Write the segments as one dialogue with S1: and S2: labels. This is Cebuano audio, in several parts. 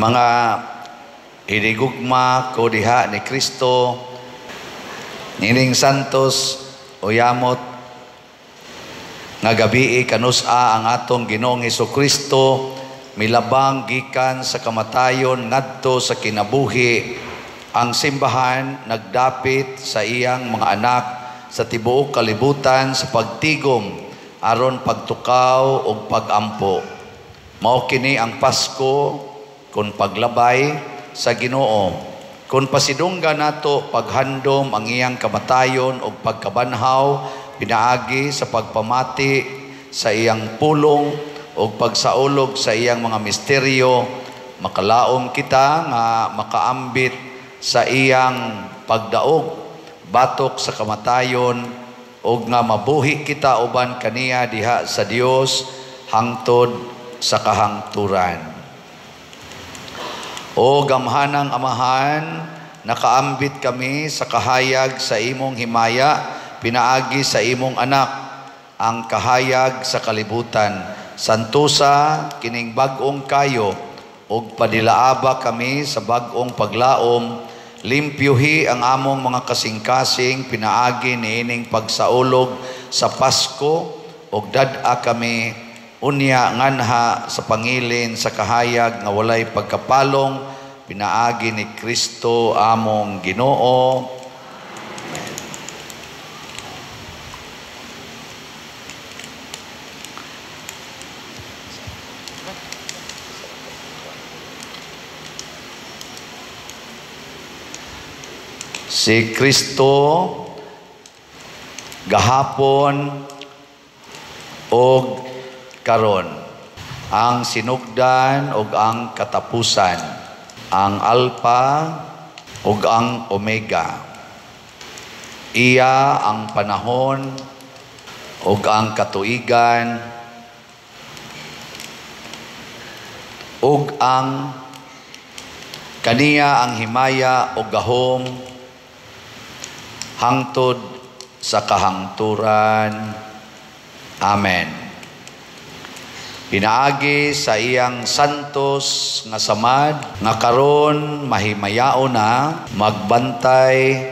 S1: Mga hinigugma ko diha ni Kristo, nining Santos Uyamot nga gabii kanus-a ang atong Ginoong Hesukristo milabang gikan sa kamatayon ngadto sa kinabuhi. Ang simbahan nagdapit sa iyang mga anak sa tibuok kalibutan sa pagtigom aron pagtukaw ug pagampo. Mao kini ang Pasko kun paglabay sa Ginoo. Kun pasidungga nato paghandom ang iyang kamatayon ug pagkabanhaw pinaagi sa pagpamati sa iyang pulong ug pagsaulog sa iyang mga misteryo, makalaom kita nga makaambit sa iyang pagdaog batok sa kamatayon ug nga mabuhi kita uban kaniya diha sa Dios hangtod sa kahangturan. O gamhanang Amahan, nakaambit kami sa kahayag sa imong himaya, pinaagi sa imong anak, ang kahayag sa kalibutan. Santosa kining bag-ong kayo, ug padilaaba kami sa bag-ong paglaom, limpyuhi ang among mga kasing-kasing, pinaagi niining pagsaulog sa Pasko, ug dad-a kami unya nganha sa pangilin sa kahayag nga walay pagkapalong, pinaagi ni Kristo among Ginoo. Amen. Si Kristo gahapon og karon, ang sinugdan ug ang katapusan, ang Alpha ug ang Omega. Iya ang panahon ug ang katuigan ug ang kaniya ang himaya ug gahom hangtod sa kahangturan. Amen. Pinaagi sa iyang santos nga samad nga karon mahimayaon na magbantay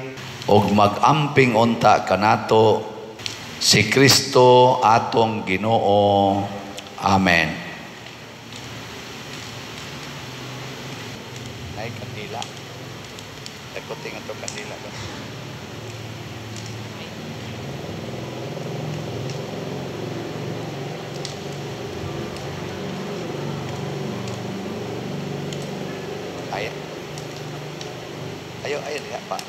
S1: ug magamping unta kanato si Kristo atong Ginoo. Amen. Nay kandila. Dakoting ato kandila. Ayo, ayo lihat, Pak.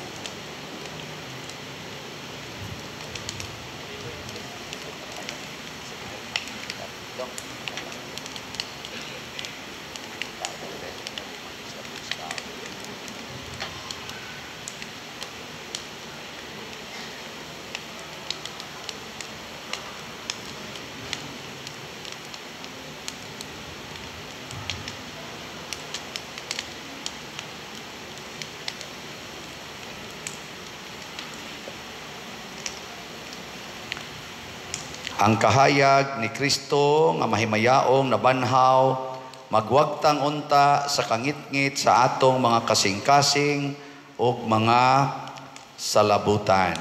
S1: Ang kahayag ni Kristo nga mahimayaong nabanhaw, magwagtang unta sa kangitngit sa atong mga kasing-kasing ug mga salabutan.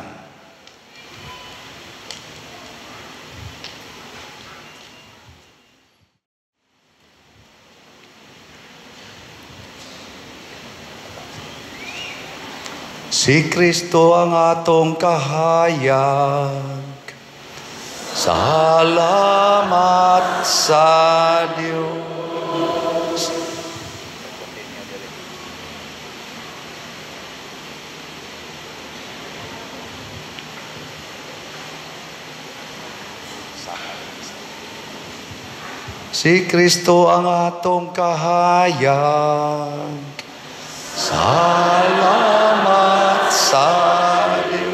S1: Si Kristo ang atong kahayag. Salamat sa Diyos. Si Kristo ang atong kahayag. Salamat sa Diyos.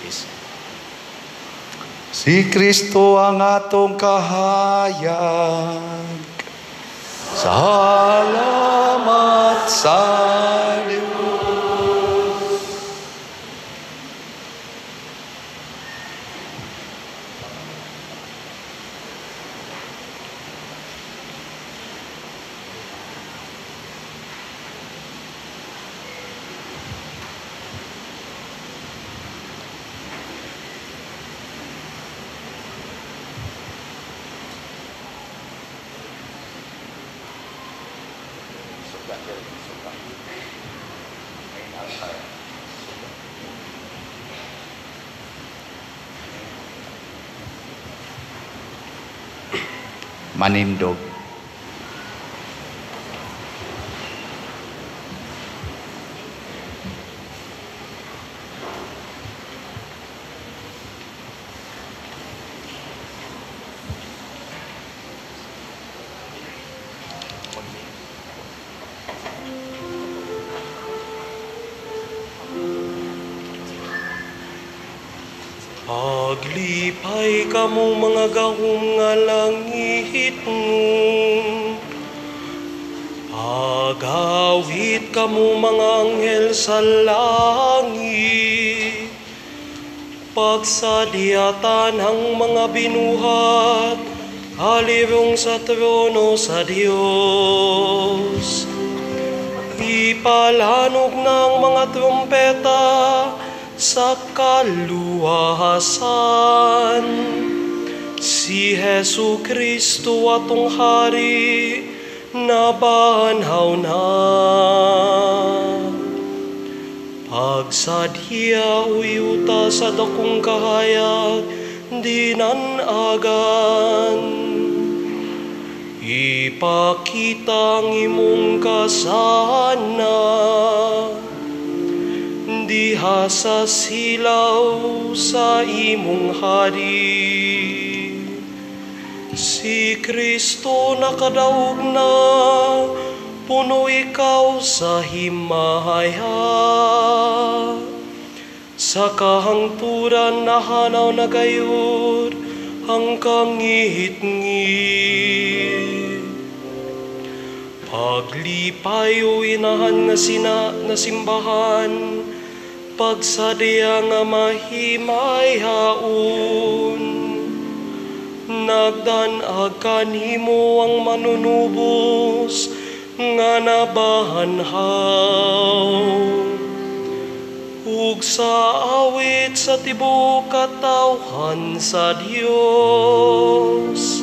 S1: Peace. Si Kristo ang atong kahayag. Salamat sa Diyos. Manindog.
S2: Paglipay kamo mga gahom nga langit, pagawit kamo mga anghel sa langit, pagsadiatan ang mga binuhat, halirong sa trono sa Dios. Ipalanog ng mga trumpeta sa kaluwasan. Si Hesu Kristo atong hari, nabanhaw na. Pagsadya uyuta sa dakong kahayag, dinanagan. Ipakita ang imong kasana, diha sa silaw sa imong hari. Si Kristo nakadaog na, puno ikaw sa himaya. Sa kahangturan na hanaw na gayud ang kangihit-ngit. Paglipay o inahan nga sina na simbahan, pagsadya nga mahimayhaon. Nagdan-ag kanimo ang manunubos nga nabahanhaw. Ug sa awit sa tibuok katawhan sa Dios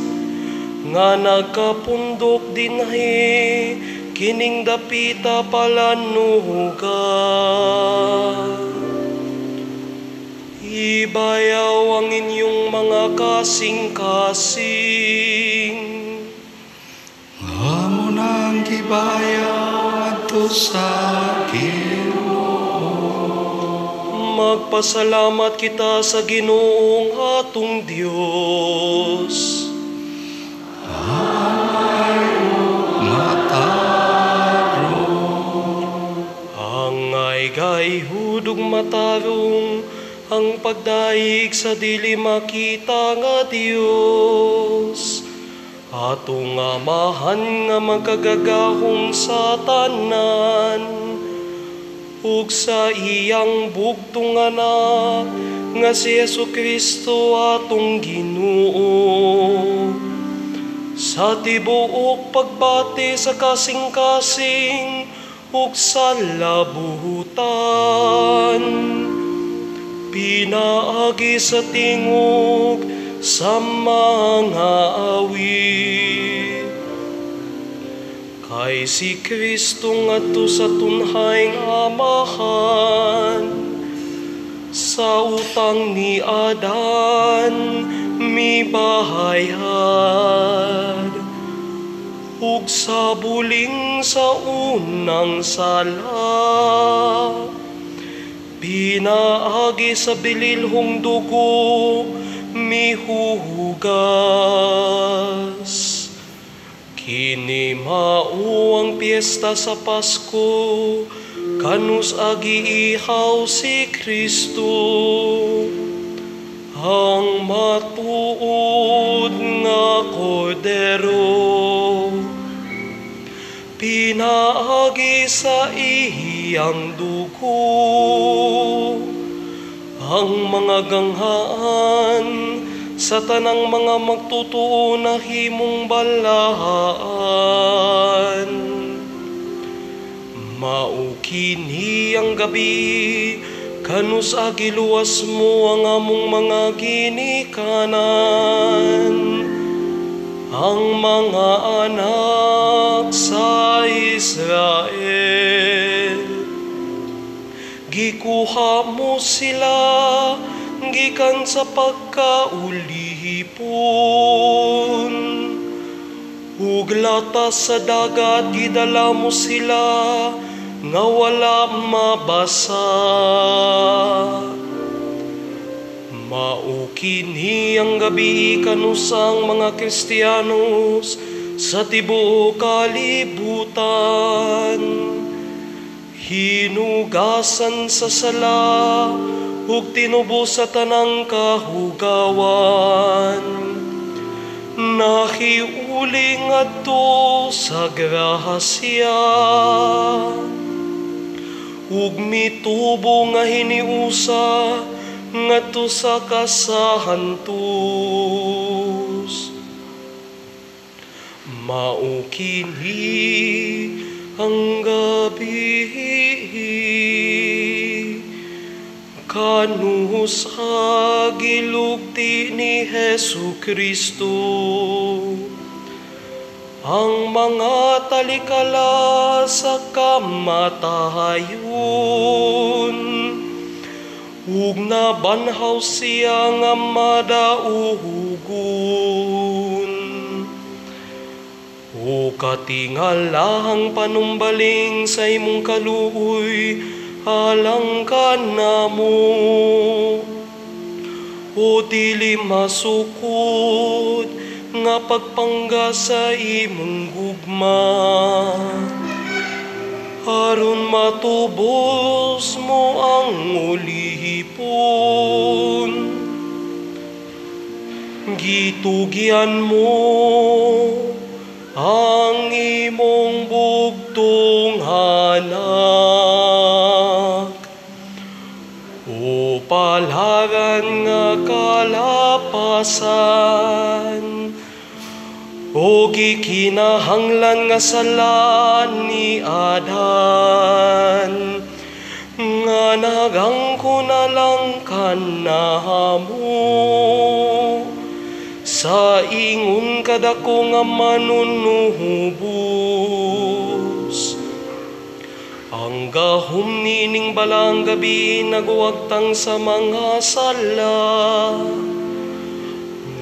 S2: nga nagkapundok dinhi kining dapita palanuga. Ibayaw ang inyong mga kasing-kasing.
S1: Amo nang gibayaw adto sa Ginoo.
S2: Magpasalamat kita sa Ginoong atong Dios. Angay gayud ug matarong ang pagdaig sa dili makita nga Dios. Atong Amahan nga magkagagahom sa tanan, ug sa iyang bugtong anak nga si Hesu Kristo atong Ginoo. Sa tibuok pagbati sa kasing-kasing ug sa labutan, pinaagi sa tingog sa mga awit. Kay si Kristo ngadto sa tunhaing Amahan, sa utang ni Adan mibahayad, ug sa buling sa unang sala, pinaagi sa bililhong dugo mihuhugas. Kini mao ang piyesta sa Pasko, kanus giihaw si Kristo, ang matuod nga Kordero. Pinaagi sa iyang dugo, ang mga ganghaan sa tanang mga magtutuo na himong balaan. Mao kini ang gabi, kanus giluwas mo ang among mga ginikanan, ang mga anak sa Israel. Gikuha mo sila gikan sa pagkaulipon, ug latas sa dagat gidala mo sila nga wala mabasa. Mao kini ang gabi kanusang mga Kristiyanos sa tibuok kalibutan, hinugasan sa sala ug tinubos sa tanang kahugawan. Nahiuli ngadto sa grasya, ug mitubo nga hiniusa ngadto sa kasahantos. Mao kini ang gabi kanus gilugti ni Hesu Kristo ang mga talikala sa kamatayon, ug nabanhaw siya nga madaugon. O katingalahang panumbaling sa imong kaluoy, alang kanamo. O dili masukod nga pagpangga sa imong gugma, aron matubos mo ang ulipon. Gitugyan mo ang imong bugtong anak, o palaran nga kalapasan, o gikinahanglan nga sala ni Adan, nga nagangko na lang kanamo sa ingon kadako nga manunuhubos. Ang gahom nining balang gabi nagwagtang sa mga sala,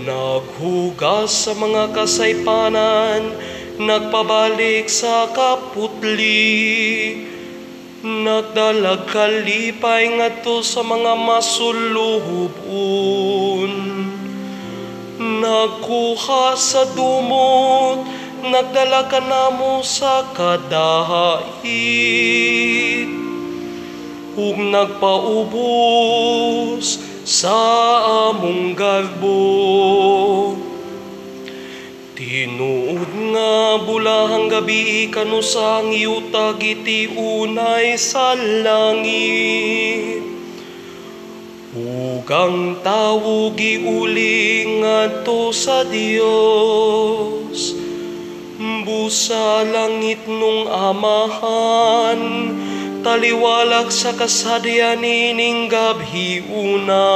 S2: naghugas sa mga kasaypanan, nagpabalik sa kaputli, nagdalag kalipay ngadto sa mga masuluhubon, nagkuha sa dumot, nagdala kanamo sa kadait, ug nagpaubos sa among garbo. Tinuod nga bulahang gabi kanusang yuta gitiunay sa langit, ug ang tawo giuling ngadto sa Dios. Busa langit nung Amahan, taliwalak sa kasadya nining gabhiuna.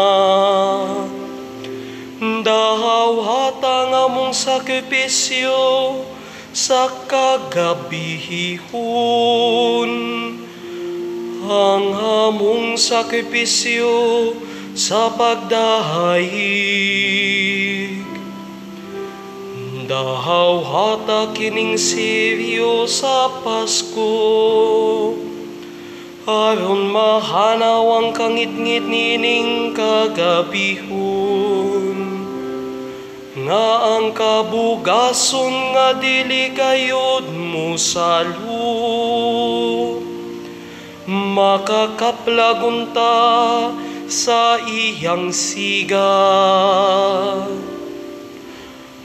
S2: Dahawata nga mong sakripisyo sa kagabihon, ang among sakripisyo sa pagdahayig. Dahawata kining siryo sa Pasko, aron mahanaw ang kangitngit nining kagabihon, nga ang kabugason nga dili gayud mosalo, makakaplag unta sa iyang siga.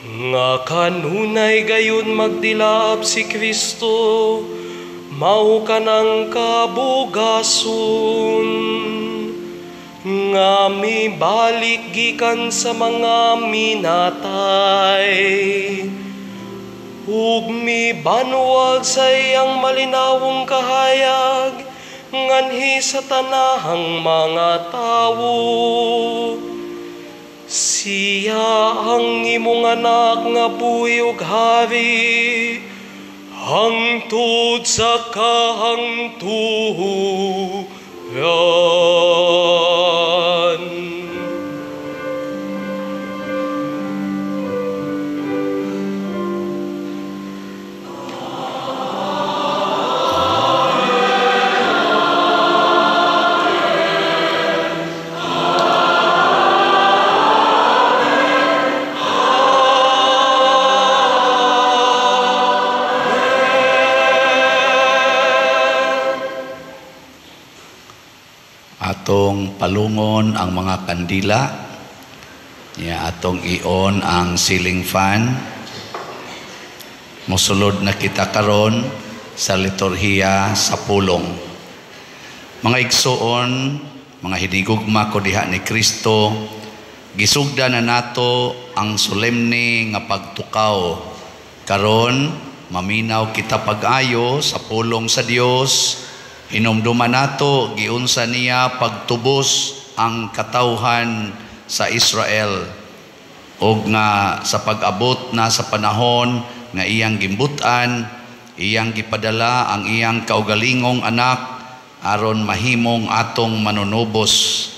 S2: Nga kanunay gayud magdilab si Kristo, mao kanang kabugason, nga mibalik gikan sa mga minatay, ug mibanwag sa iyang malinawong kahayag nganhi sa tanahang mga tawo. Siya ang imong anak nga buhi ug hari hangtod sa kahangturan.
S1: Atong palungon ang mga kandila, ya atong i-on ang ceiling fan. Mosulod na kita karon sa liturhiya sa pulong. Mga igsuon, mga hinigugma ko diha ni Kristo, gisugda na nato ang solemne nga pagtukaw. Karon maminaw kita pag-ayo sa pulong sa Dios. Hinumduman nato giunsa niya pagtubos ang katawhan sa Israel, og nga sa pag-abot na sa panahon nga iyang gimbut-an, iyang gipadala ang iyang kaugalingong anak aron mahimong atong manunubos.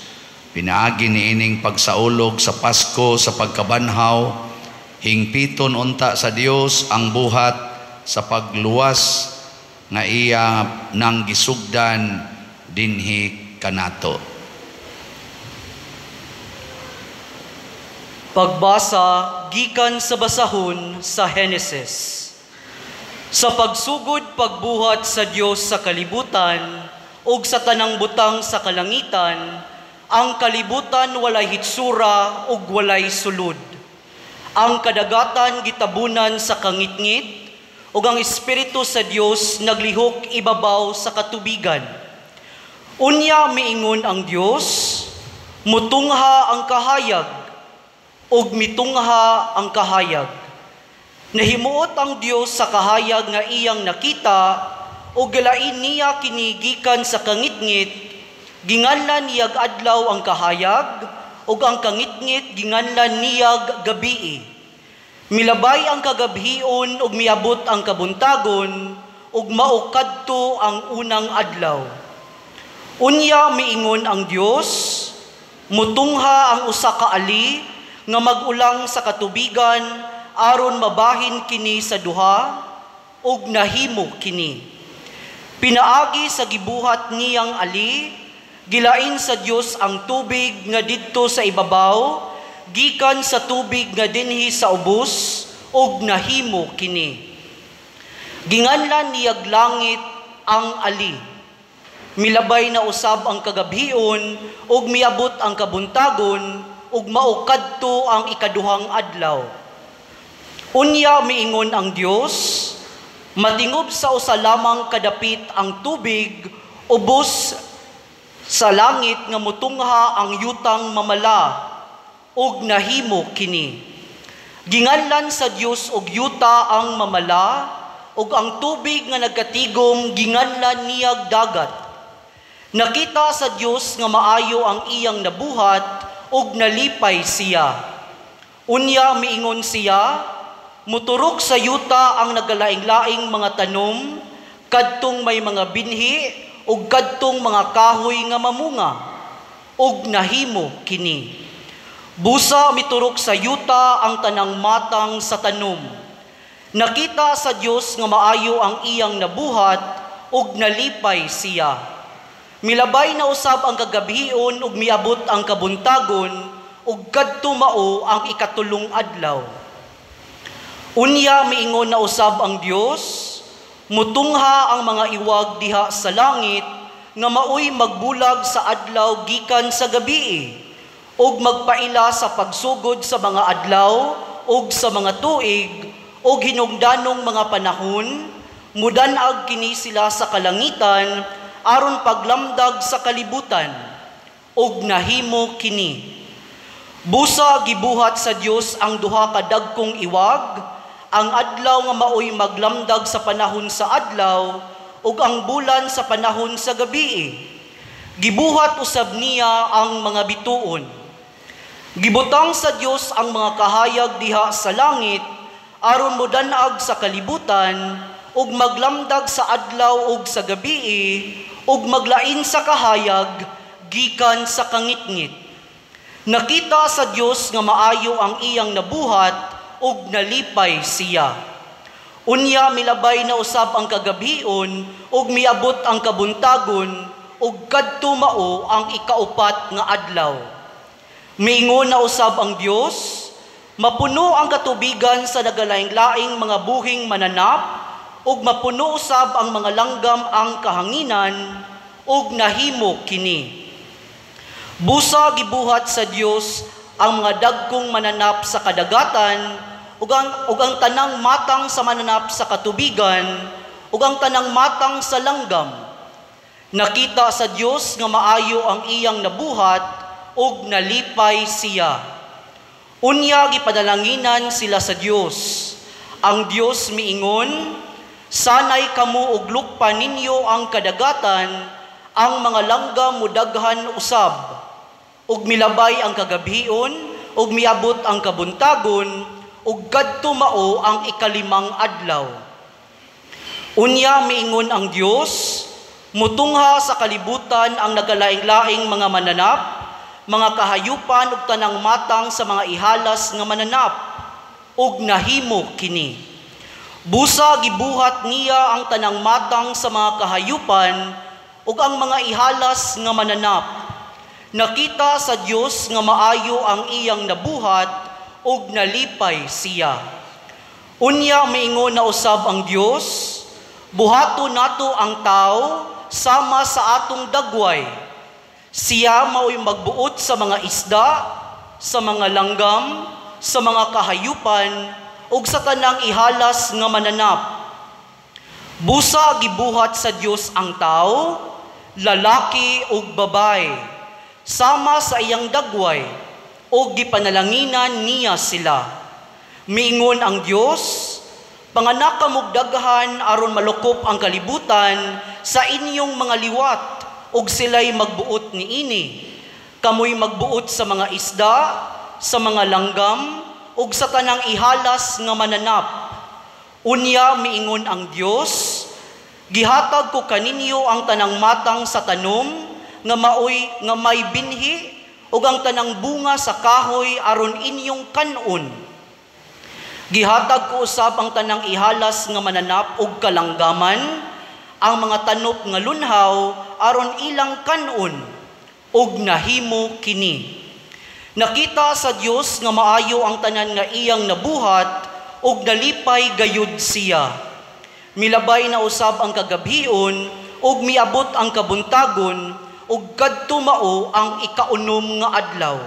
S1: Pinaagi niining pagsaulog sa Pasko sa pagkabanhaw, hingpiton unta sa Dios ang buhat sa pagluwas nga iya nang gisugdan dinhi kanato.
S3: Pagbasa gikan sa basahon sa Henesis. Sa pagsugod pagbuhat sa Dios sa kalibutan ug sa tanang butang sa kalangitan, ang kalibutan walay hitsura ug walay sulod. Ang kadagatan gitabunan sa kangitngit, ug ang Espiritu sa Dios naglihok ibabaw sa katubigan. Unya miingon ang Dios, mutungha ang kahayag, ug mitungha ang kahayag. Nahimuot ang Dios sa kahayag nga iyang nakita, ug gilain niya kini gikan sa kangitngit. Ginganlan niyag adlaw ang kahayag, ug ang kangitngit ginganlan niyag gabii. Milabay ang kagabhion ug miabot ang kabuntagon, ug mao kadto ang unang adlaw. Unya miingon ang Dios, mutungha ang usa ka ali nga magulang sa katubigan aron mabahin kini sa duha, ug nahimo kini. Pinaagi sa gibuhat niyang ali, gilain sa Dios ang tubig nga didto sa ibabaw gikan sa tubig nga dinhi sa ubos, ug nahimo kini. Ginganlan niyag langit ang ali. Milabay na usab ang kagabhion, ug miabot ang kabuntagon, ug mao kadto ang ikaduhang adlaw. Unya miingon ang Dios, matingob sa usa lamang kadapit ang tubig, ubos sa langit nga mutungha ang yutang mamala, ug nahimo kini. Ginganlan sa Dios og yuta ang mamala, ug ang tubig nga nagkatigom ginganlan niyag dagat. Nakita sa Dios nga maayo ang iyang nabuhat, ug nalipay siya. Unya miingon siya, muturok sa yuta ang nagalaing-laing mga tanom, kadtong may mga binhi ug kadtong mga kahoy nga mamunga, ug nahimo kini. Busa miturok sa yuta ang tanang matang sa tanom. Nakita sa Dios nga maayo ang iyang nabuhat, ug nalipay siya. Milabay na usab ang kagabhion ug miabot ang kabuntagon, ug kadto mao ang ikatulong adlaw. Unya miingon na usab ang Dios, mutungha ang mga iwag diha sa langit nga maoy magbulag sa adlaw gikan sa gabii, ug magpaila sa pagsugod sa mga adlaw ug sa mga tuig ug hinungdanong mga panahon, mudan-ag kini sila sa kalangitan aron paglamdag sa kalibutan, ug nahimo kini. Busa gibuhat sa Dios ang duha ka dagkong iwag, ang adlaw nga maoy maglamdag sa panahon sa adlaw ug ang bulan sa panahon sa gabii. Gibuhat usab niya ang mga bituon. Gibutang sa Dios ang mga kahayag diha sa langit aron modan-ag sa kalibutan ug maglamdag sa adlaw ug sa gabii ug maglain sa kahayag gikan sa kangitngit. Nakita sa Dios nga maayo ang iyang nabuhat ug nalipay siya. Unya milabay na usab ang kagabhion ug miabot ang kabuntagon ug kadto mao ang ikaupat nga adlaw. Miingon na usab ang Dios, mapuno ang katubigan sa nagalaing-laing mga buhing mananap ug mapuno usab ang mga langgam ang kahanginan ug nahimo kini. Busa gibuhat sa Dios ang mga dagkong mananap sa kadagatan ug ang tanang matang sa mananap sa katubigan ug ang tanang matang sa langgam. Nakita sa Dios nga maayo ang iyang nabuhat ug nalipay siya. Unya gipadalanginan sila sa Dios. Ang Dios miingon, sanay kamo og lukpa ninyo ang kadagatan, ang mga langgam mudaghan usab. Ug milabay ang kagabhion, ug miabot ang kabuntagon, ug kadto mao ang ikalimang adlaw. Unya miingon ang Dios, mutungha sa kalibutan ang nagalaing-laing mga mananap, mga kahayupan ug tanang matang sa mga ihalas nga mananap, ug nahimo kini. Busa gibuhat niya ang tanang matang sa mga kahayupan ug ang mga ihalas nga mananap. Nakita sa Dios nga maayo ang iyang nabuhat ug nalipay siya. Unya miingon na usab ang Dios, buhato nato ang tao sama sa atong dagway. Siya mao'y magbuot sa mga isda, sa mga langgam, sa mga kahayupan, ug sa tanang ihalas nga mananap. Busa gibuhat sa Dios ang tao, lalaki ug babae, sama sa iyang dagway, ug gipanalanginan niya sila. Miingon ang Dios, panganak kamog daghan aron malukop ang kalibutan sa inyong mga liwat, ug sila'y magbuot niini. Kamoy magbuot sa mga isda, sa mga langgam, ug sa tanang ihalas nga mananap. Unya miingon ang Dios, gihatag ko kaninyo ang tanang matang sa tanom nga maoy nga may binhi ug ang tanang bunga sa kahoy aron inyong kan-on. Gihatag ko usab ang tanang ihalas nga mananap ug kalanggaman, ang mga tanop nga lunhaw aron ilang kan-on, ug nahimo kini. Nakita sa Dios nga maayo ang tanan nga iyang nabuhat ug nalipay gayud siya. Milabay na usab ang kagabhion ug miabot ang kabuntagon ug kadto mao ang ikaunom nga adlaw.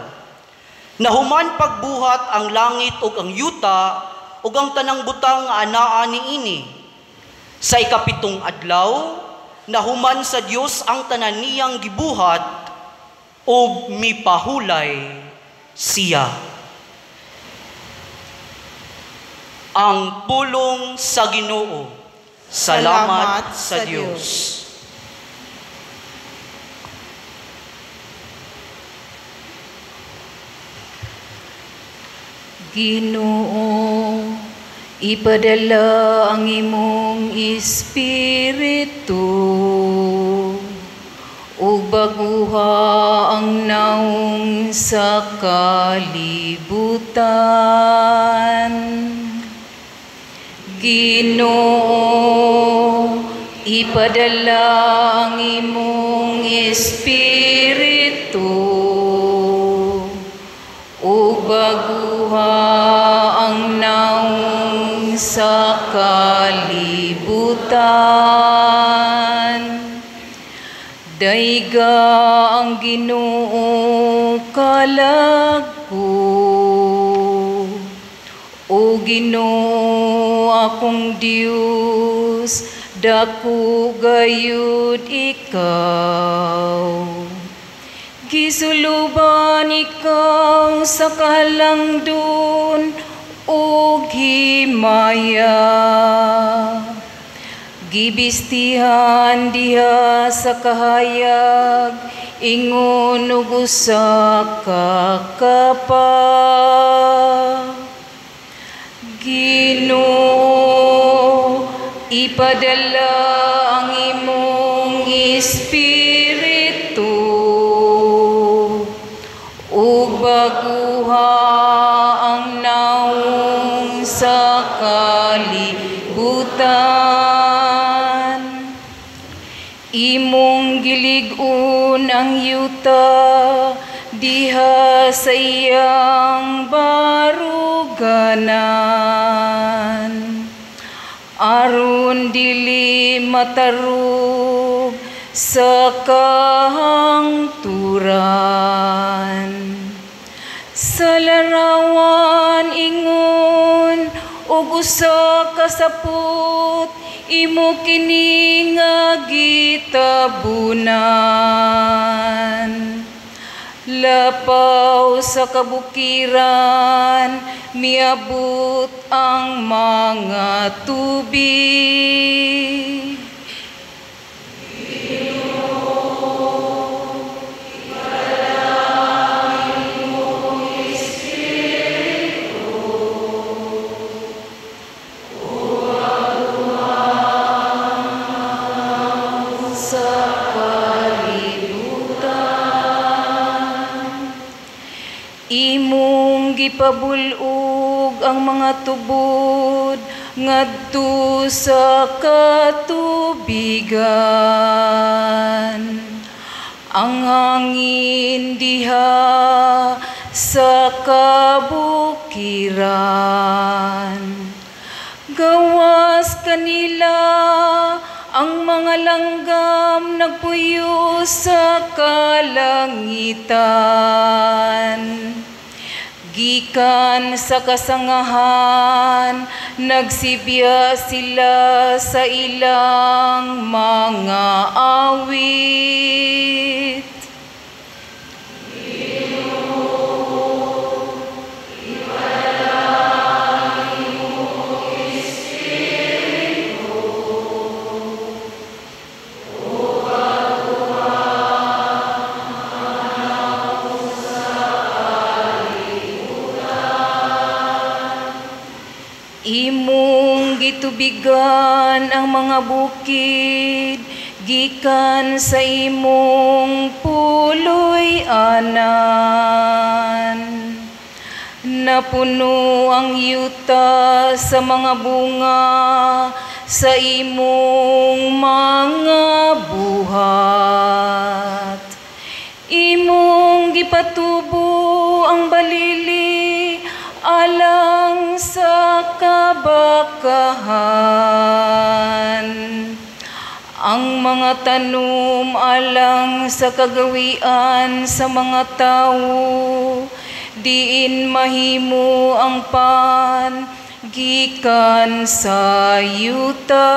S3: Nahuman pagbuhat ang langit ug ang yuta ug ang tanang butang nga anaa niini. Sa ikapitong adlaw, nahuman sa Dios ang tanan niyang gibuhat ug mipahulay siya. Ang pulong sa Ginoo. Salamat sa Dios.
S4: Ginoo, ipadala ang imong espiritu ug baguha ang naong sa kalibutan. Ginoo, ipadala ang imong espiritu Dayga ang Ginoo kalag ko. O Ginoo akong Dios, dako gayud ikaw. Gisuluban ikaw sa kahalangdon ug himaya. Gibistihan diha sa kahayag, ingon og usa ka kapa. Ginoo, ipadala ang imong espiritu ug baguha ang naong sa kalibutan. Imong gilig-on ang yuta diha sa iyang baruganan, aron dili matarog sa kahangturan. Sa larawan ingon og usa ka sapot, imo kini nga gitabunan. Lapaw sa kabukiran, miabot ang mga tubig. Imong gipabul-og ang mga tubod ngadto sa katubigan. Ang hangin diha sa kabukiran. Gawas kanila ang mga langgam nagpuyo sa kalangitan. Gikan sa kasangahan, nagsibya sila sa ilang mga awit. Imong gitubigan ang mga bukid, gikan sa imong puloy-anan. Napuno ang yuta sa mga bunga sa imong mga buhat. Imong gipatubo ang balili alang sa kabakahan. Ang mga tanom alang sa kagawian sa mga tawo, diin mahimo ang pan gikan sa yuta.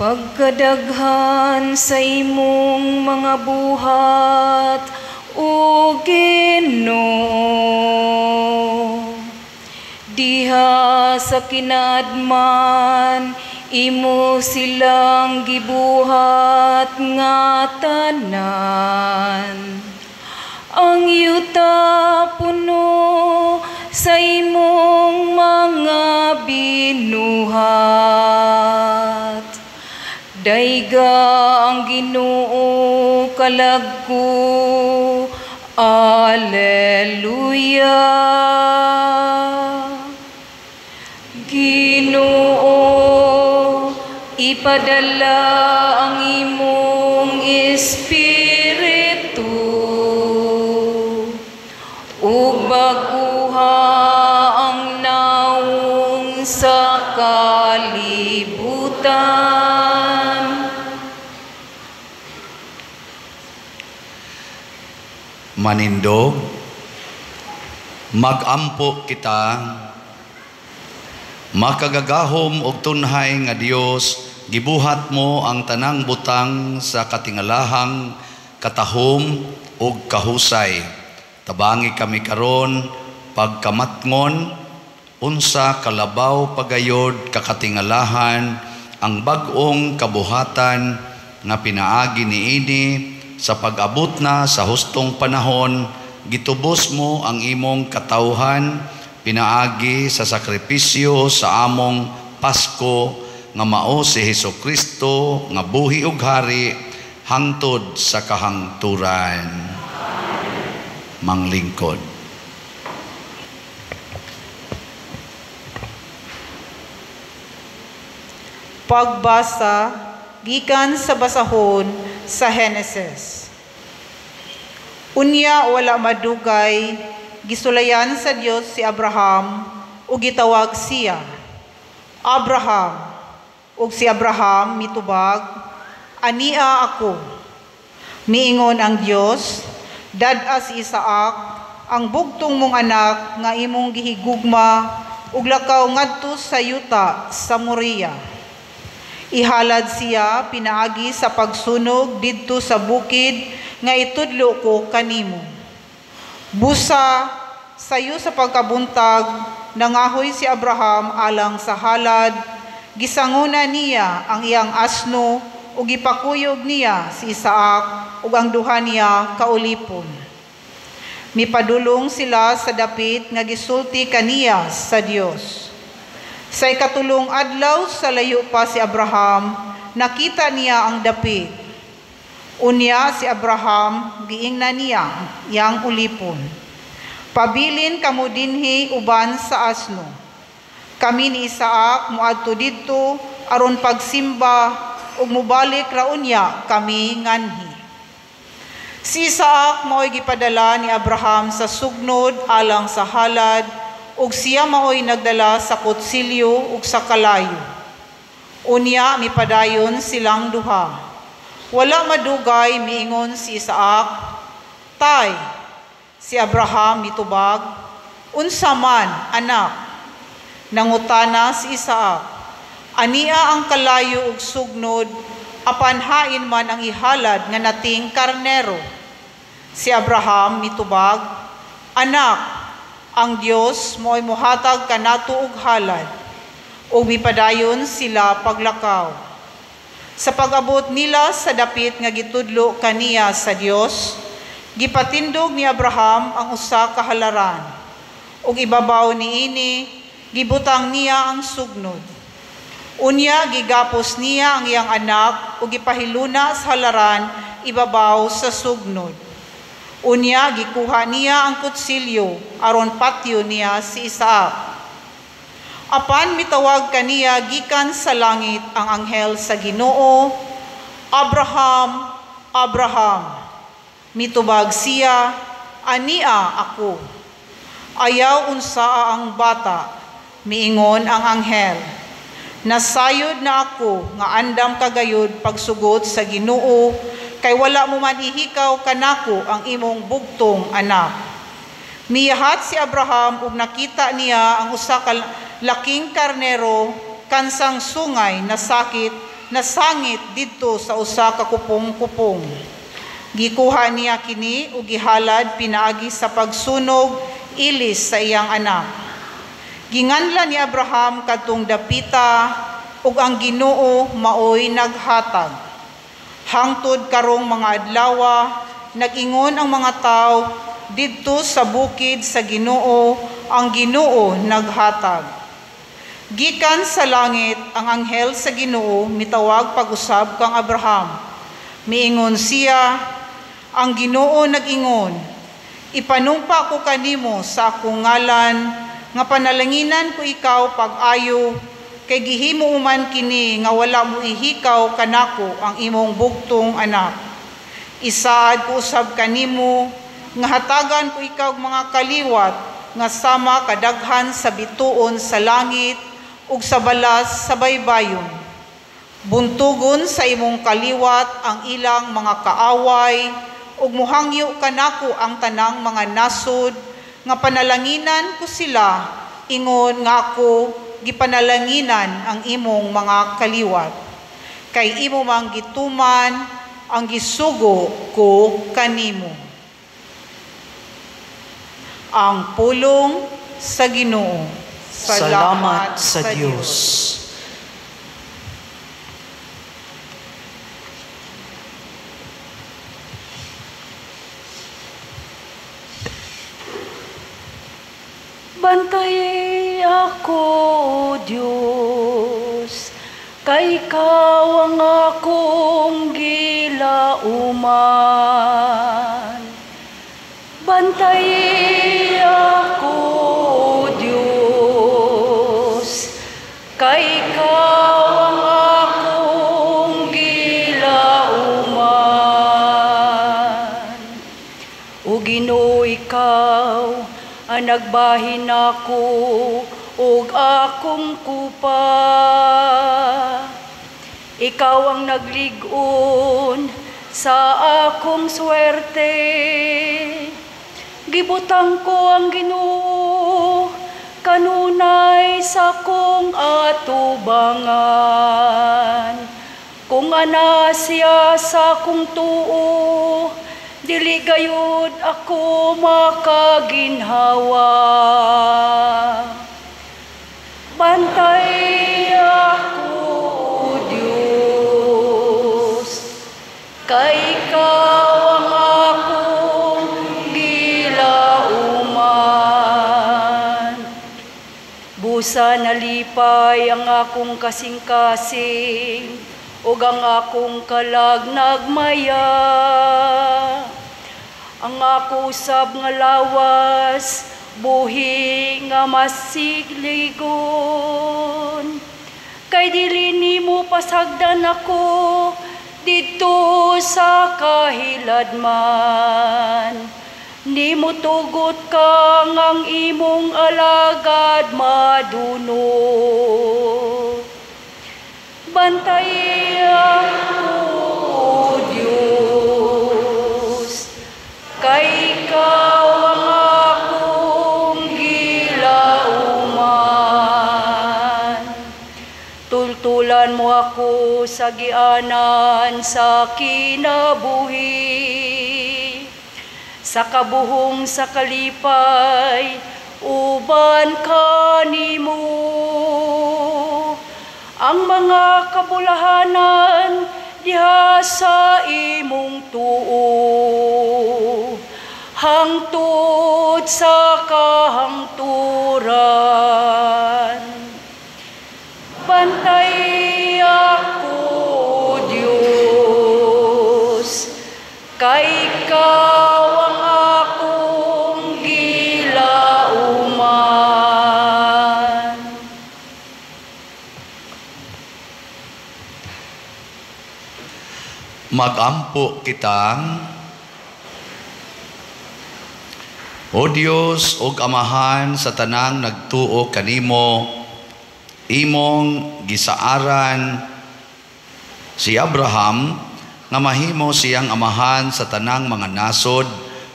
S4: Pagkadaghan sa imong mga buhat, O Ginoo, diha sa kinadman, imo silang gibuhat nga tanan. Ang yuta puno sa imong mga binuhat. Dayga ang Ginoo kalag ko, Alleluia. Ginoo, ipadala ang imong espiritu ug bag-uha ang nawong sa kalibutan.
S1: Manindog, magampo kita. Makagagahom og tunhay nga Dios, gibuhat mo ang tanang butang sa katingalahang katahom ug kahusay. Tabangi kami karon pagkamatngon unsa kalabaw pagayod kakatingalahan ang bag-ong kabuhatan nga pinaagi niini sa pag-abot na sa hustong panahon. Gitubos mo ang imong katawhan pinaagi sa sakripisyo sa among Pasko nga mao si Hesukristo nga buhi ug hari hangtod sa kahangturan. Manglingkod.
S5: Pagbasa gikan sa basahon sa Henesis. Unya wala madugay, gisulayan sa Dios si Abraham ug gitawag siya, Abraham. Ug si Abraham mitubag, ania ako. Miingon ang Dios, dad-a si Isaac, ang bugtong mong anak nga imong gihigugma, ug lakaw ngadto sa yuta sa Moria. Ihalad siya pinaagi sa pagsunog didto sa bukid nga itudlo ko kanimo. Busa sayo sa pagkabuntag, nangahoy si Abraham alang sa halad, gisanguna niya ang iyang asno ug gipakuyog niya si Isaac ug ang duha niya kaulipon. Mipadulong sila sa dapit nga gisulti kaniya sa Dios. Sa ikatulong adlaw sa layo pa si Abraham, nakita niya ang dapit. Unya si Abraham giingnan niya iyang ulipon, pabilin kamo dinhi uban sa asno. Kami ni Isaac moadto didto aron pagsimba ug mobalik ra unya kami nganhi. Si Isaac maoy gipadala ni Abraham sa sugnod alang sa halad, ug siya maoy nagdala sa kutsilyo ug sa kalayo. Unya mipadayon silang duha. Wala madugay miingon si Isaac, Tay. Si Abraham mitubag, unsa man, anak? Nangutana si Isaac, ania ang kalayo ug sugnod, apan hain man ang ihalad nga nating karnero. Si Abraham mitubag, anak, ang Dios mo'y mohatag kanato og halad. Ug mipadayon sila paglakaw. Sa pag-abot nila sa dapit nga gitudlo kaniya sa Dios, gipatindog ni Abraham ang usa ka halaran. Ug ibabaw niini gibutang niya ang sugnod. Unya gigapos niya ang iyang anak ug gipahiluna sa halaran ibabaw sa sugnod. Unya gikuha niya ang kutsilyo aron patyo niya si Isaac. Apan mitawag kaniya gikan sa langit ang anghel sa Ginoo, Abraham, Abraham. Mitubag siya, ania ako. Ayaw unsaa ang bata, miingon ang anghel. Nasayod na ako nga andam kagayod pagsugot sa Ginoo, kay wala mo man ihikaw kanako ang imong bugtong anak. Miyahat si Abraham ug nakita niya ang usa ka laking karnero kansang sungay na sakit na sangit didto sa usa ka kupong-kupong. Gikuha niya kini ug gihalad pinaagi sa pagsunog ilis sa iyang anak. Ginganlan ni Abraham kadtong dapita ug ang Ginoo maoy naghatag. Hangtod karong mga adlawa, nag-ingon ang mga tawo didto sa bukid sa Ginoo, ang Ginoo naghatag. Gikan sa langit ang anghel sa Ginoo mitawag pag-usab kang Abraham. Miingon siya, ang Ginoo nag-ingon, Ipanumpa ko kanimo sa akong ngalan nga panalanginan ko ikaw pag-ayo kay gihimo man kini nga wala mo ihikaw kanako ang imong bugtong anak. Isaad ko usab kanimo nga hatagan ko ikaw mga kaliwat nga sama kadaghan sa bituon sa langit ug sa balas sa baybayon. Buntugon sa imong kaliwat ang ilang mga kaaway ug muhangyo kanako ang tanang mga nasod nga panalanginan ko sila ingon nga ako gipanalanginan ang imong mga kaliwat. Kay imo mang gituman ang gisugo ko kanimo. Ang pulong sa Ginoo.
S3: Salamat sa Dios.
S4: Bantay ako, Diyos, kay ikaw ang akong gilauman. Bantay ako, Diyos, kay ikaw ang akong gilauman. O Ginoo, ikaw ang nagbahin ako ug akong kupa. Ikaw ang naglig-on sa akong swerte. Gibutang ko ang Ginoo kanunay sa akong atubangan. Kung ana siya sa akong tuo, dili gayud ako makaginhawa. Bantay ako, Diyos, kay ikaw ang akong gilauman. Busa nalipay ang akong kasing-kasing ug ang akong kalag nagmaya. Ang ako usab nga lawas, buhi nga masigligon. Kay dili nimo pasagdan ako didto sa kahiladman. Nimo tugot kang ang imong alagad madunot. Bantay ako, Diyos, kay ikaw ang akong gilauman. Tultulan mo ako sa gianan sa kinabuhi, sa kabuhong sa kalipay, uban kanimo. Ang mga kabulahanan diha sa imong tuo, hangtod sa kahangturan. Bantay ako, Diyos, kay ikaw ang akong gilauman.
S1: Magampo kitang O Dios ug Amahan sa tanang nagtuo kanimo, imong gisaaran si Abraham nga mahimo siyang amahan sa tanang mga nasod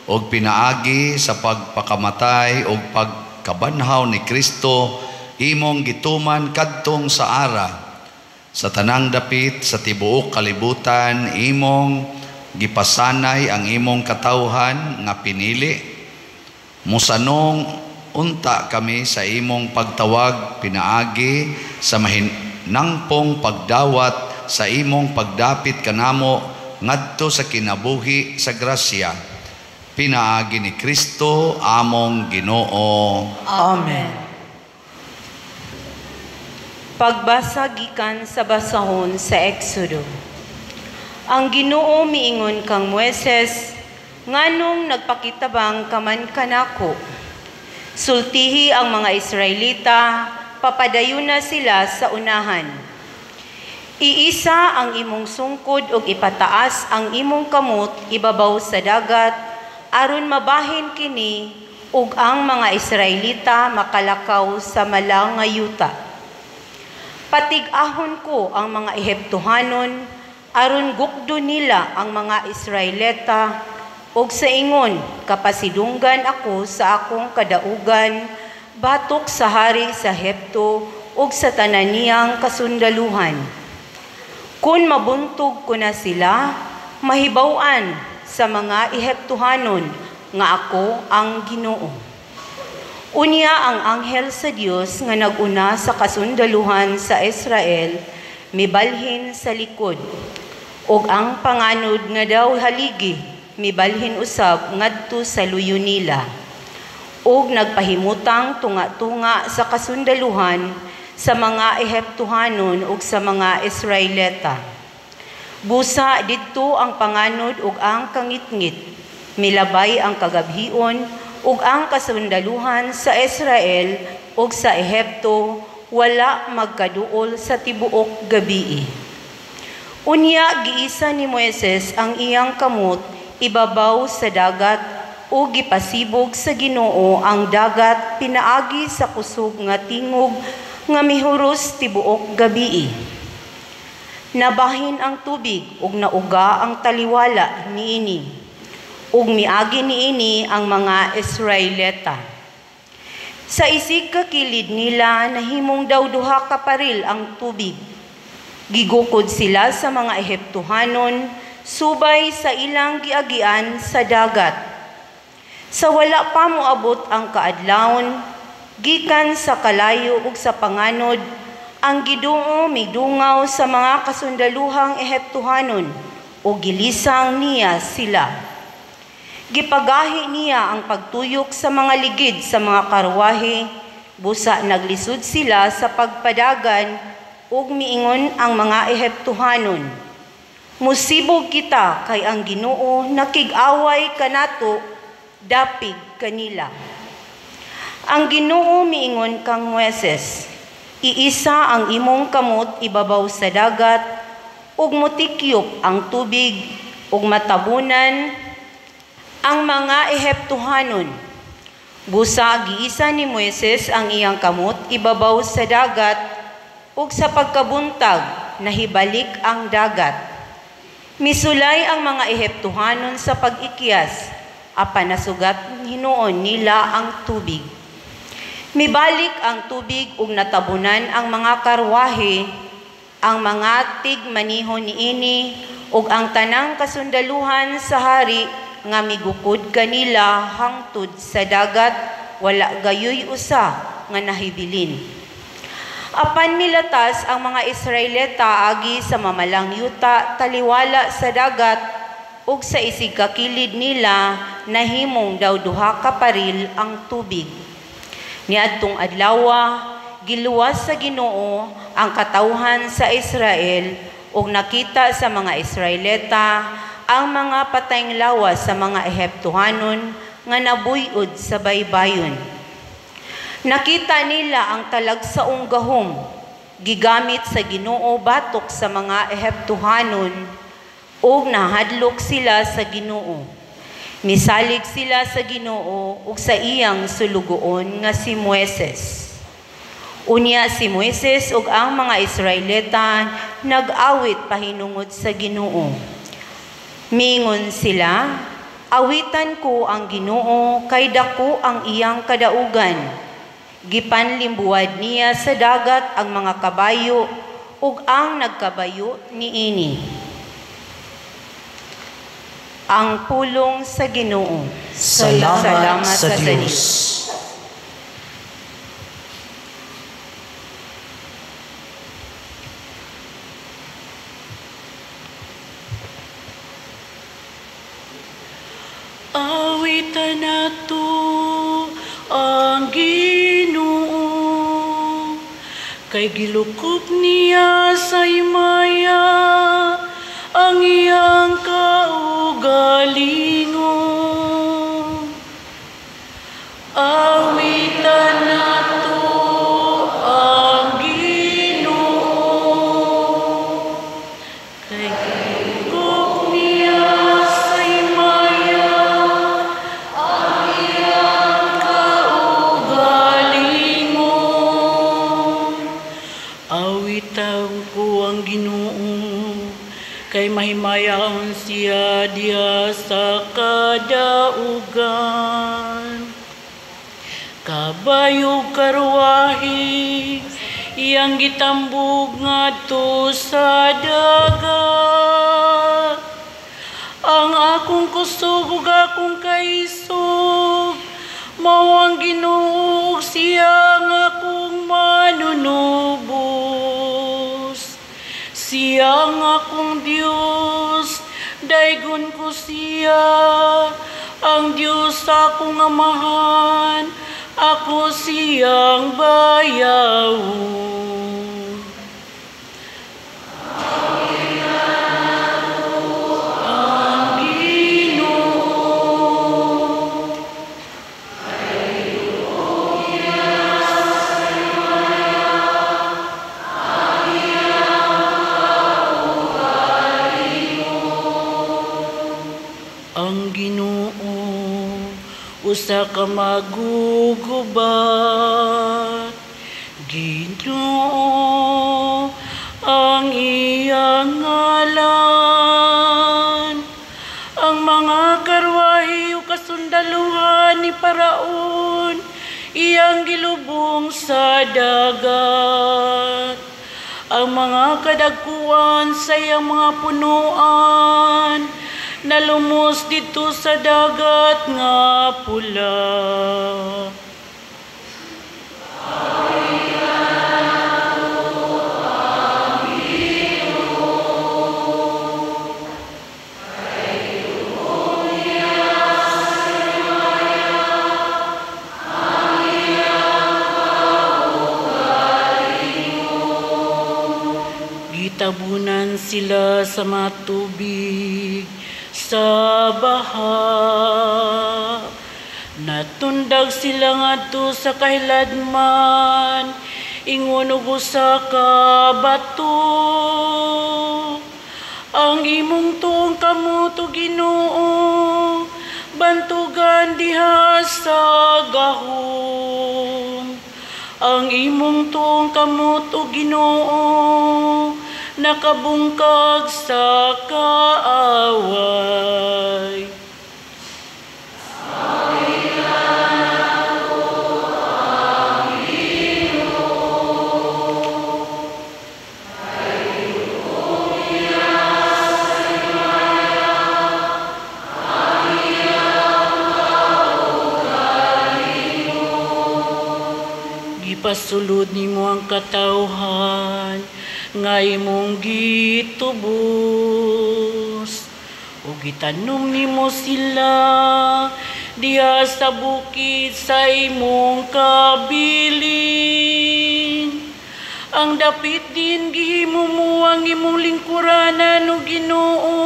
S1: ug pinaagi sa pagpakamatay ug pagkabanhaw ni Kristo, imong gituman kadtong sa ara. Sa tanang dapit sa tibuok kalibutan, imong gipasanay ang imong katawhan nga pinili. Musanong unta kami sa imong pagtawag pinaagi sa mahinangpong pagdawat sa imong pagdapit kanamo ngadto sa kinabuhi sa grasya. Pinaagi ni Kristo among Ginoo.
S3: Amen.
S6: Pagbasa gikan sa basahon sa Exodo. Ang Ginoo miingon kang Moises, Nganong nagpakitabang kaman kanako? Sultihi ang mga Israelita, papadayuna sila sa unahan. Iisa ang imong sungkod ug ipataas ang imong kamot ibabaw sa dagat aron mabahin kini ug ang mga Israelita makalakaw sa mala nga yuta. Patig-ahon ko ang mga Ehiptohanon aron gukdo nila ang mga Israelita ug sa ingon kapasidunggan ako sa akong kadaugan batok sa hari sa Ehipto ug sa tanan niyang kasundaluhan. Kun mabuntog ko na sila, mahibaw-an sa mga Ehiptohanon nga ako ang Ginoo. Unya ang anghel sa Dios nga naguna sa kasundaluhan sa Israel, mibalhin sa likod. Ug ang panganod nga daw haligi, mibalhin usab ngadto sa luyo nila. Ug nagpahimutang tunga-tunga sa kasundaluhan sa mga Ehiptohanon ug sa mga Israelita. Busa didto ang panganod ug ang kangitngit, milabay ang kagabhion ug ang kasundaluhan sa Israel ug sa Ehipto wala magkaduol sa tibuok gabii. Unya giisa ni Moises ang iyang kamot ibabaw sa dagat ug gipasibog sa Ginoo ang dagat pinaagi sa kusog nga tingog nga mihuros tibuok gabii. Nabahin ang tubig ug nauga ang taliwala niini, ug miagi niini ang mga Israelita. Sa isig kakilid nila nahimong daw duha ka paril ang tubig. Gigukod sila sa mga Ehiptohanon subay sa ilang giagian sa dagat. Sa wala pa moabot ang kaadlawon, gikan sa kalayo ug sa panganod, ang Ginoo midungaw sa mga kasundaluhang Ehiptohanon ug gilisang niya sila. Gipagahi niya ang pagtuyok sa mga ligid sa mga karwahe, busa naglisod sila sa pagpadagan ug miingon ang mga Ehiptohanon, musibog kita kay ang Ginoo nakig-away kanato dapig kanila. Ang Ginoo miingon kang Moises, iisa ang imong kamot ibabaw sa dagat ug motikyop ang tubig ug matabunan ang mga Ehiptohanon. Busa giisa ni Moises ang iyang kamot ibabaw sa dagat ug sa pagkabuntag nahibalik ang dagat. Misulay ang mga Ehiptohanon sa pag-ikyas, apan nasugat hinuon nila ang tubig. Mibalik ang tubig ug natabunan ang mga karwahe, ang mga tigmanihon niini ug ang tanang kasundaluhan sa hari nga migukod kanila hangtod sa dagat, wala gayoy usa nga nahibilin. Apan milatas ang mga Israelita agi sa mamalang yuta taliwala sa dagat ug sa isig kakilid nila nahimong daw duha ka paril ang tubig. Niadtong adlawa, giluwas sa Ginoo ang katawhan sa Israel ug nakita sa mga Israelita ang mga patayng lawas sa mga Ehiptohanon nga nabuyod sa baybayon. Nakita nila ang talagsaong gahom gigamit sa Ginoo batok sa mga Ehiptohanon ug nahadlok sila sa Ginoo. Misalig sila sa Ginoo ug sa iyang sulugoon nga si Moises. Unya si Moises ug ang mga Israelita nag-awit pahinungod sa Ginoo. Mingon sila, awitan ko ang Ginoo kay dako ang iyang kadaugan. Gipanlimbuwad niya sa dagat ang mga kabayo ug ang nagkabayo niini. Ang pulong sa Ginoo.
S7: Salamat sa Dios.
S2: Awitan nato ang Ginoo, kay gilukop niya sa himaya ang iyang kaugalingon.
S4: Awitan nato ang Ginoo, kay gilukop niya sa himaya ang iyang kaugalingon. Awitan ko ang Ginoo, kay mahimayaon siya diha sa kadaugan. Kabayo karwahe iyang gitambog ngadto sa dagat. Ang akong kusog ug akong kaisog mao ang Ginoo, ug siya ang akong manunubos. Siya ang akong Dios, daygon ko siya, ang Dios sa akong amahan, ako siyang bayawon. Ang Ginoo, ang Ginoo usa ka magugubat. Ginoo ang iyang ngalan. Ang mga karwahe ug kasundaluhan ni Paraon iyang gilubong sa dagat. Ang mga kadagkuan sa iyang mga punuan nalumos dito sa dagat nga pula. Gitabunan sila sa mga tubig sa baha. Natundag sila ngadto sa kahiladman, ingon og usa ka bato. Ang imong tuong kamot, o Ginoo, bantugan diha sa gahom. Ang imong tuong kamot, o Ginoo, nakabungkag sa kaaway. Gipasulod nimo ang katawhan nga imong gitubos, ug gitanom nimo sila diha sa bukid sa imong kabilin. Ang dapit din gihimo mo ang imong lingkuranan, o Ginoo,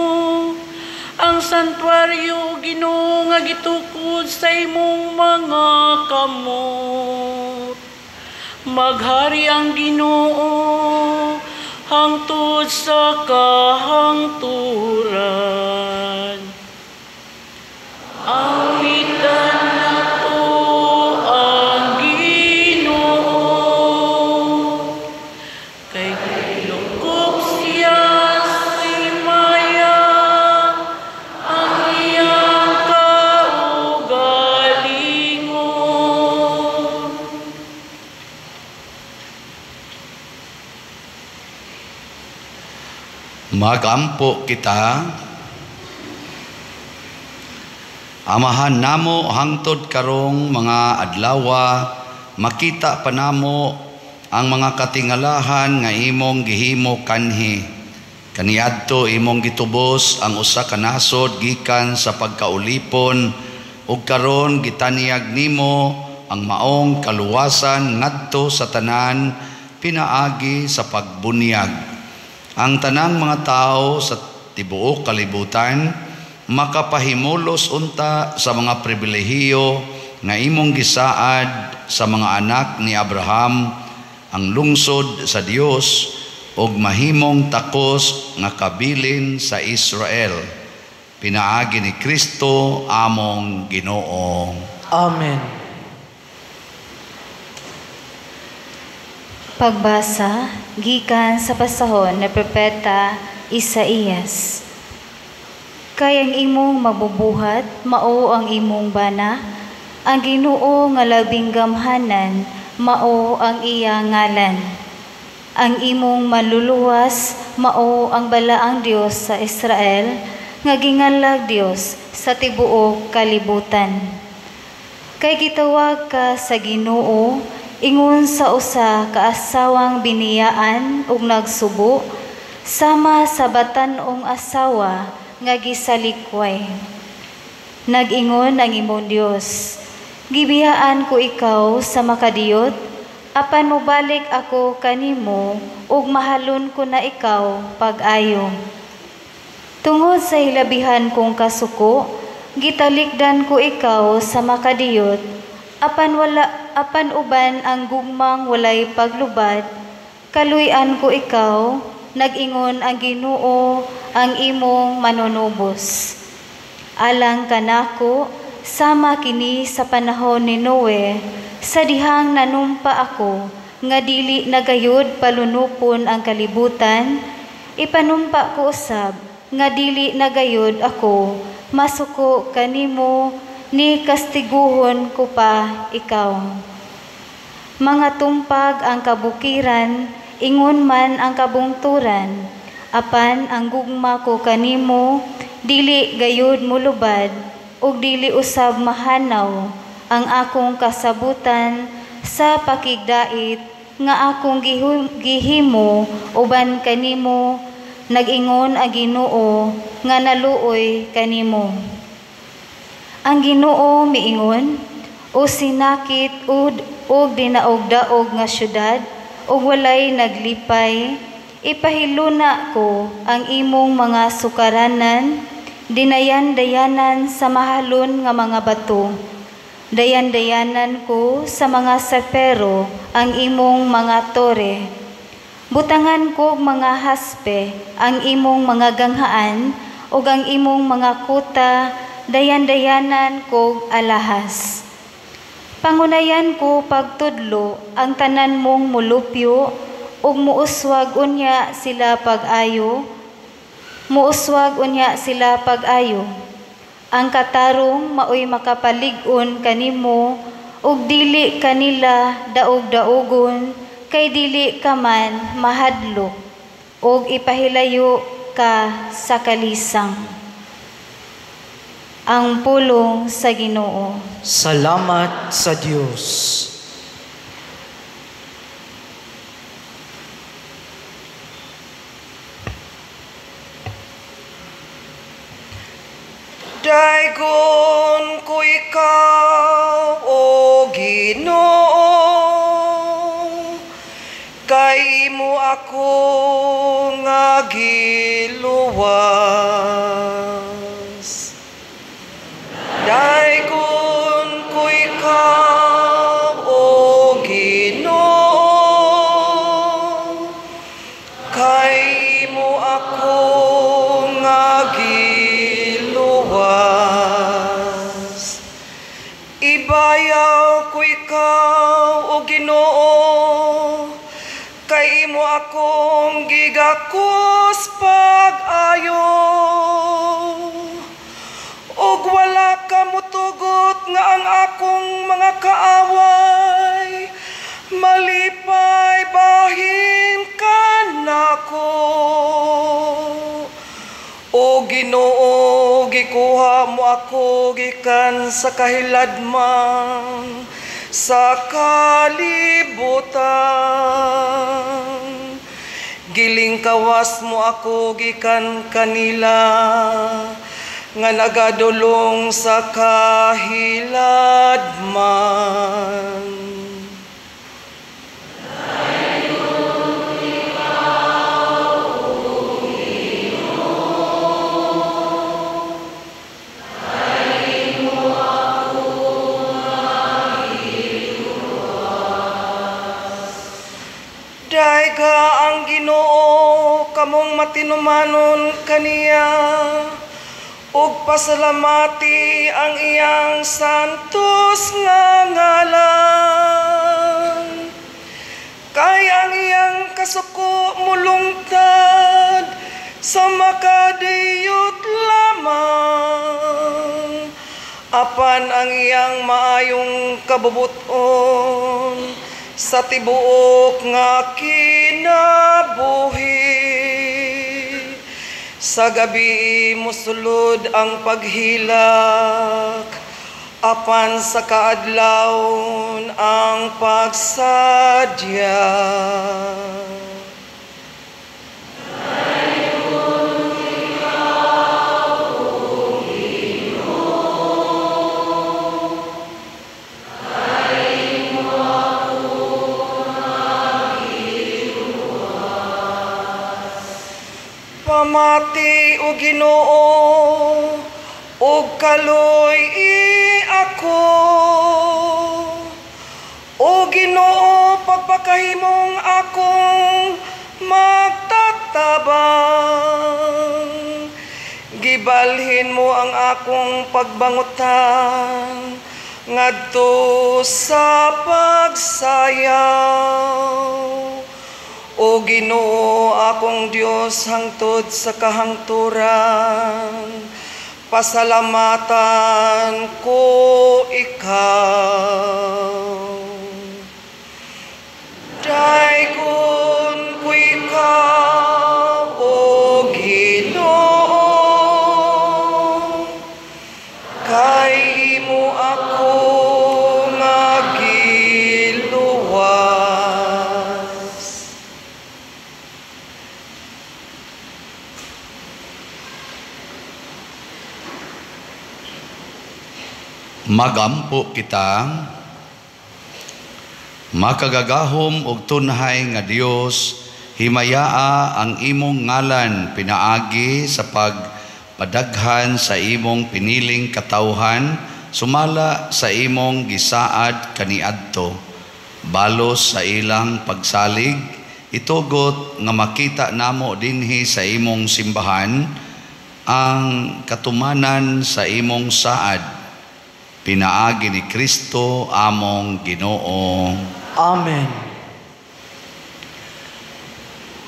S4: ang santuario, o Ginoo, nga gitukod sa imong mga kamot. Maghari ang Ginoo hangtod sa kahangturan. Awitan nato ang Ginoo, kay gilukop siya sa himaya ang iyang kaugalingon.
S1: Magampo kita. Amahan namo hangtod karong mga adlawa, makita pa namo ang mga katingalahan nga imong gihimo kanhi. Kaniadto imong gitubos ang usa ka nasod gikan sa pagkaulipon, ug karon gitanyag nimo ang maong kaluwasan ngadto sa tanan pinaagi sa pagbunyag. Ang tanang mga tao sa tibuok kalibutan makapahimulos unta sa mga pribilehiyo nga imong gisaad sa mga anak ni Abraham ang lungsod sa Dios ug mahimong takos nga kabilin sa Israel. Pinaagi ni Kristo among Ginoo.
S7: Amen.
S8: Pagbasa gikan sa pasahon ni Propeta Isaías. Kay ang imong mabubuhat mao ang imong bana, ang Ginoo nga labing gamhanan mao ang iya ngalan. Ang imong maluluwas mao ang balaang Dios sa Israel nga gingalag Dios sa tibuok kalibutan. Kay gitawag ka sa Ginoo ingon sa usa ka asawang biniyaan ug nagsubo, sama sa batan-ong asawa nga gisalikway. Nag-ingon ang imong Dios, gibiyaan ko ikaw sa makadiyot, apan mobalik ako kanimo ug mahalon ko na ikaw pag-ayo. Tungod sa hilabihan kong kasuko, gitalikdan ko ikaw sa makadiyot, apan uban ang gugmang walay paglubad, kaluy-an ko ikaw, nag-ingon ang Ginoo ang imong manunubos. Alang kanako, sama kini sa panahon ni Noe, sa dihang nanumpa ako nga dili nagayod palunupon ang kalibutan, ipanumpa ko usab nga dili nagayod ako masuko kanimo ni kastiguhon ko pa ikaw. Mga tumpag ang kabukiran, ingon man ang kabungturan, apan ang gugma ko kanimo dili gayud mulubad ug dili usab mahanaw ang akong kasabutan sa pakigdait nga akong gihimo uban kanimo, nag-ingon ang Ginoo nga naluoy kanimo. Ang Ginoo miingon, o sinakit ug dinaog-daog nga syudad ug walay naglipay, ipahiluna ko ang imong mga sukaranan, dinayan-dayanan sa mahalon nga mga bato. Dayan-dayanan ko sa mga sapero ang imong mga tore. Butangan ko og mga haspe ang imong mga ganghaan ug ang imong mga kuta, dayan-dayanan kog alahas. Pangunayan ko pagtudlo ang tanan mong mulupyo ug muuswag unya sila pag-ayo. Muuswag unya sila pag-ayo. Ang katarong maoy makapalig-on kanimo ug dili kanila daog-daogon, kay dili ka man mahadlok ug ipahilayo ka sa kalisang. Ang pulong sa Ginoo.
S7: Salamat sa Dios.
S2: Daygon ko ikaw, o Ginoo, kay imo ako nga giluwas. Daygon ko ikaw, o Ginoo, kay imo ako nga giluwas. Ibayaw ko ikaw, o Ginoo, kay imo akong gigakos pag-ayo. Ug wala ka mutugot nga ang akong mga kaaway malipay bahin kanako. O Ginoo, gikuha mo ako gikan sa kahiladman sa kalibutan. Gilingkawas mo ako gikan kanila nga nagadulong sa kahiladman. Dayga ang Ginoo kamong matinumanon kaniya, ug pasalamati ang iyang santos nga ngalan. Kay ang iyang kasuko mulungtad sa makadiyot lamang, apan ang iyang maayong kabubuton sa tibuok nga kinabuhi. Sa gabi mosulod ang paghilak, apan sa kaadlawon ang pagsadya. Pamati o Ginoo, ug kaloy-i ako. O Ginoo, pagpakahimong akong magtatabang. Gibalhin mo ang akong pagbangutan ngadto sa pagsayaw. O Ginoo, akong Dios, hangtod sa kahangturan, pasalamatan ko ikaw. Daygon ko ikaw, O Ginoo, kay imo ako nga giluwas.
S1: Magampo kita, makagagahom og tunhay nga Dios, himayaa ang imong ngalan pinaagi sa pagpadaghan sa imong piniling katawhan, sumala sa imong gisaad kaniadto. Balos sa ilang pagsalig, itugot nga makita namo dinhi sa imong simbahan ang katumanan sa imong saad. Pinaagi ni Kristo among Ginoo.
S7: Amen.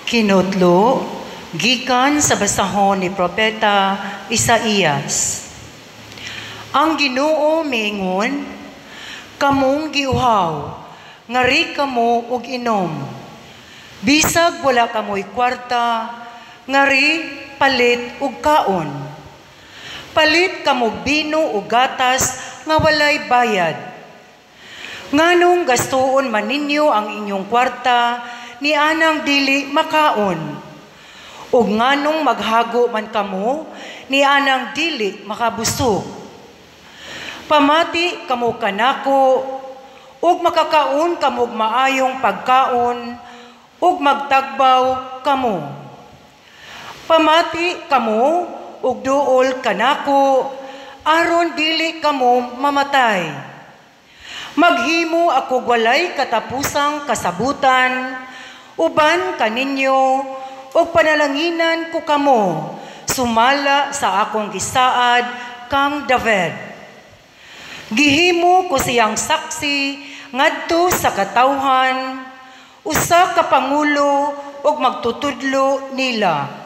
S9: Kinutlo, gikan sa basahon ni Propeta Isaías. Ang Ginoo miingon, kamong giuhaw, ngari kamo og inom. Bisag wala kamoy kwarta, ngari palit og kaon. Palit kamog bino og gatas nga walay bayad. Nganong gastuon man ninyo ang inyong kwarta, ni anang dili makaon. Ug nganong maghago man kamo, ni anang dili makabusog. Pamati kamo kanako, ug makakaon kamog maayong pagkaon, ug magtagbaw kamo. Pamati kamo, ug duol kanako, aron dili kamo mamatay. Maghimo ako walay katapusang kasabutan, uban kaninyo, ug panalanginan ko kamo, sumala sa akong gisaad kang David. Gihimo ko siyang saksi ngadto sa katawhan, usa ka pangulo ug magtutudlo nila.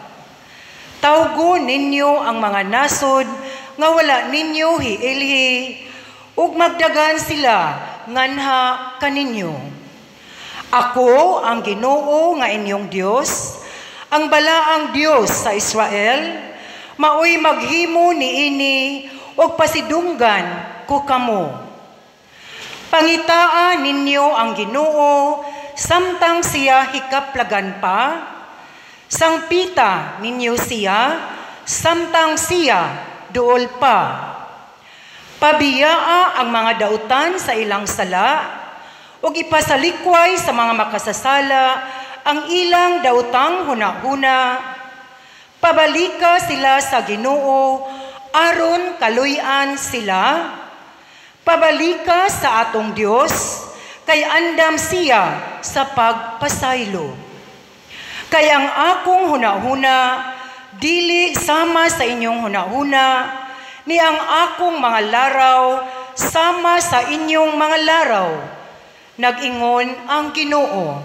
S9: Tawgo ninyo ang mga nasod nga wala ninyo hiilhi, ug magdagan sila nganha kaninyo. Ako ang Ginoo nga inyong Dios, ang balaang Dios sa Israel, maoy maghimo niini ug pasidunggan ko kamo. Pangitaa ninyo ang Ginoo samtang siya hikaplagan pa, sangpita ninyo siya samtang siya duol pa. Pabiyaa ang mga dautan sa ilang sala, ug ipasalikway sa mga makasasala ang ilang dautang hunahuna. Pabalika sila sa Ginoo aron kaluy-an sila. Pabalika sa atong Dios, kay andam siya sa pagpasaylo. Kay ang akong hunahuna dili sama sa inyong hunahuna, ni ang akong mga laraw sama sa inyong mga laraw, nag-ingon ang Ginoo.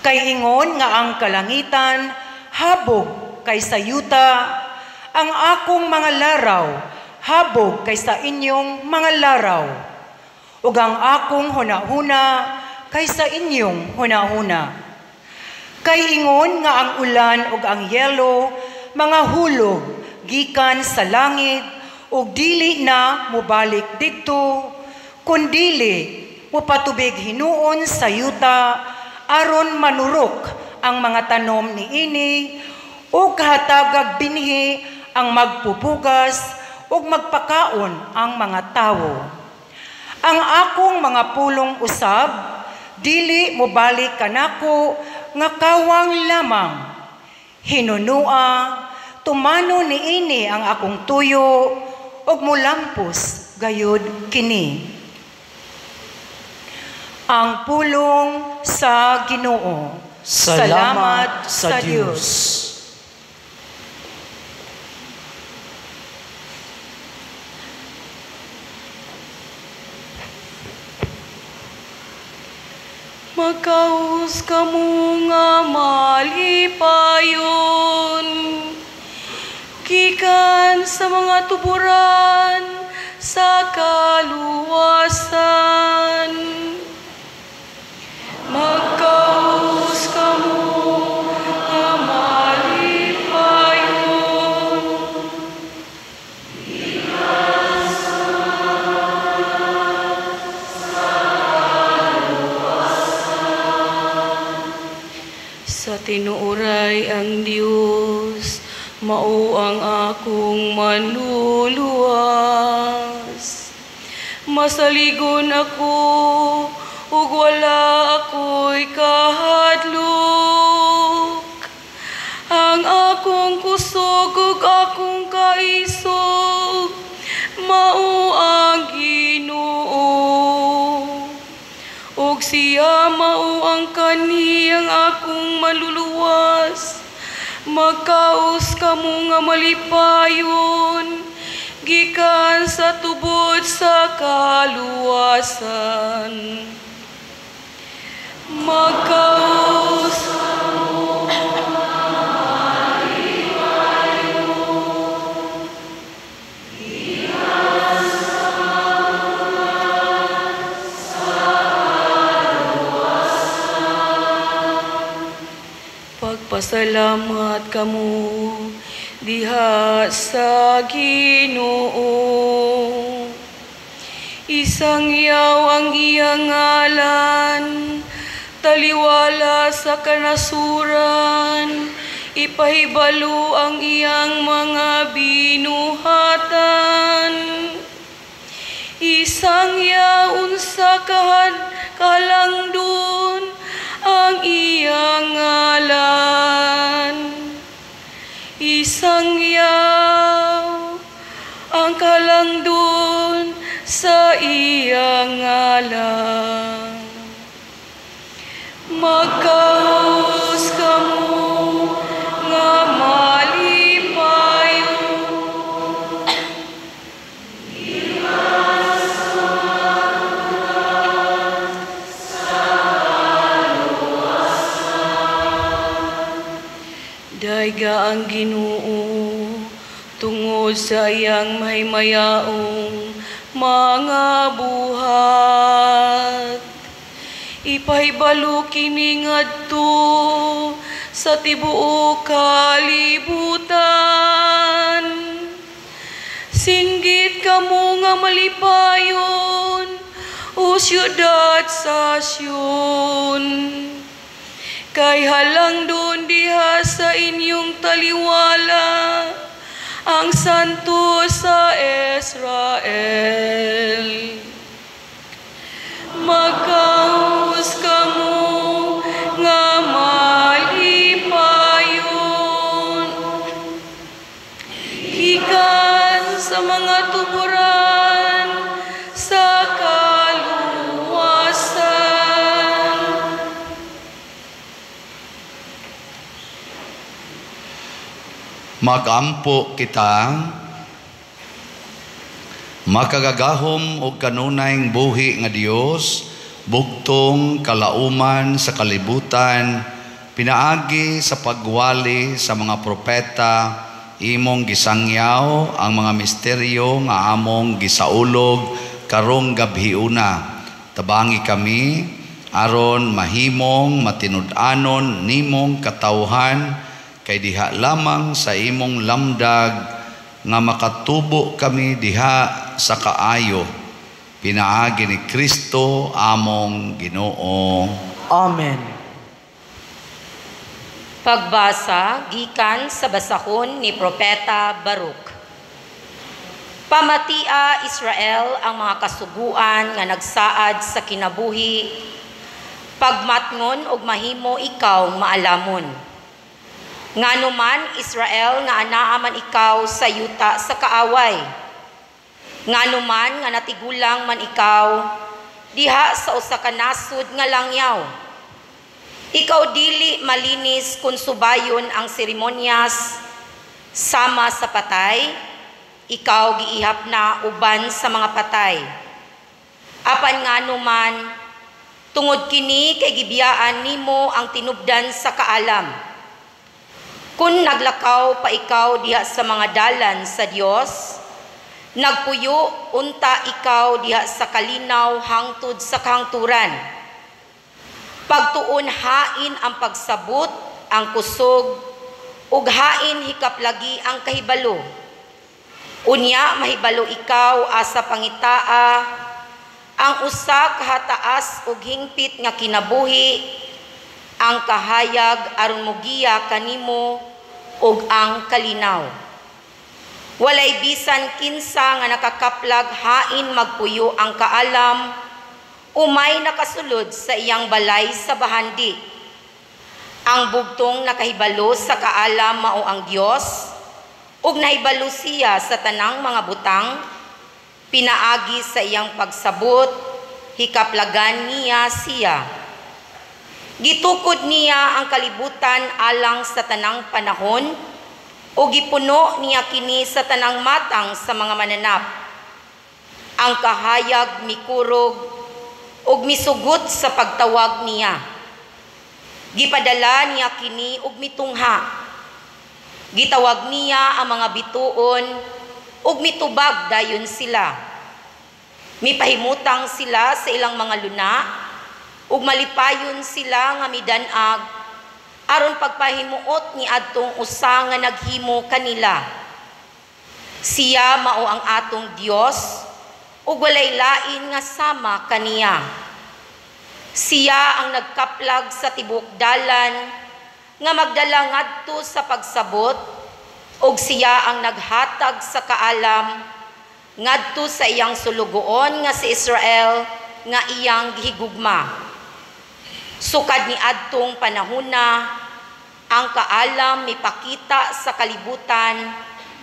S9: Kay ingon nga ang kalangitan habog kaysa yuta, ang akong mga laraw habog kaysa inyong mga laraw, ug ang akong hunahuna kaysa inyong hunahuna. Kay ingon nga ang ulan ug ang yelo mga hulog gikan sa langit ug dili na mobalik didto, kundili mopatubig hinuon sa yuta aron manurok ang mga tanom niini ug kahatagag binhi ang magpupugas ug magpakaon ang mga tawo. Ang akong mga pulong usab dili mobalik kanako nga kawang lamang. Hinunua, tumano niini ang akong tuyo ug molampos gayud kini. Ang pulong sa Ginoo.
S7: Salamat sa Dios.
S4: Magkaus kamo nga malipayon, gikan sa mga tuburan sa kaluwasan. Magkaus kamo nga malipayon, gikan sa kaluwasan. Sa tinuoray ang Dios mao ang akong manluluwas. Masaligon ako ug wala ako'y kahadlok. Ang akong kusog ug akong kaisog mao ang Ginoo. Ug siya mao ang kaniyang akong maluluwas. Magkaos kamo nga malipayon, gikan sa tubod sa kaluwasan. Magkaos kamo nga malipayon, gikan sa kaluwasan. Pagpasalamat kamo diha sa Ginoo. Isangyaw ang iyang ngalan, taliwala sa kanasuran, ipahibalo ang iyang mga binuhatan. Isangyaw unsa kahalangdon ang iyang ngalan. Isangyaw ang kalangdon sa iyang ngalan. Magkaos kamo nga malipayon, gikan sa kaluwasan. Dayga ang Ginoo tungod sa iyang mahaymayaong mga buhat. Ipahibalo kini ngadto sa tibuok kalibutan. Singgit kamo nga malipayon, o siyudad sa Sion. Kay halangdon diha sa inyong taliwala ang santo sa Israel. Magkaos kamo nga malipayon, gikan sa mga tuburan sa kaluwasan.
S1: Magampo kita, makagagahom og kanunayng buhi nga Dios, bugtong kalauman sa kalibutan, pinaagi sa pagwali sa mga propeta, imong gisangyaw ang mga misteryo nga among gisaulog karong gabhiuna. Tabangi kami aron mahimong matinud-anon nimong katawhan, kay diha lamang sa imong lamdag nga makatubo kami diha sa kaayo. Pinaagi ni Kristo among Ginoo.
S7: Amen.
S6: Pagbasa gikan sa basahon ni Propeta Baruch. Pamatia Israel ang mga kasuguan nga nagsaad sa kinabuhi, pagmatngon og mahimo ikaw maalamon. Ngano man Israel nga anaa man ikaw sa yuta sa kaaway. Ngano man nga natigulang man ikaw diha sa usa ka nasud nga langyaw. Ikaw dili malinis kun subayon ang seremonyas sama sa patay, ikaw giihap na uban sa mga patay. Apan ngano man tungod kini kay gibiyaan nimo ang tinubdan sa kaalam. Kung naglakaw pa ikaw diha sa mga dalan sa Dios, nagpuyo unta ikaw diha sa kalinaw hangtod sa kahangturan. Pagtuon hain ang pagsabot, ang kusog, ug hain hikaplagi ang kahibalo. Unya mahibalo ikaw asa pangitaa ang usa kahataas ug hingpit nga kinabuhi, ang kahayag aron mogiya kanimo ug ang kalinaw. Walay bisan kinsa nga nakakaplag hain magpuyo ang kaalam, umay nakasulod sa iyang balay sa bahandi. Ang bugtong nakahibalo sa kaalam mao ang Dios, ug nahibalo siya sa tanang mga butang, pinaagi sa iyang pagsabot, hikaplagan niya siya. Gitukod niya ang kalibutan alang sa tanang panahon, o gipuno niya kini sa tanang matang sa mga mananap. Ang kahayag mikurog ug misugot sa pagtawag niya. Gipadala niya kini ug mitungha. Gitawag niya ang mga bituon ug mitubag dayon sila. Mipahimutang sila sa ilang mga luna ug malipayon sila nga midan-ag aron pagpahimuot ni adtong usa nga naghimo kanila. Siya mao ang atong Dios ug walay lain nga sama kaniya. Siya ang nagkaplag sa tibuok dalan nga magdala ngadto sa pagsabot, ug siya ang naghatag sa kaalam ngadto sa iyang sulugoon nga si Israel nga iyang gihigugma. Sukad ni adtong panahona, ang kaalam mipakita sa kalibutan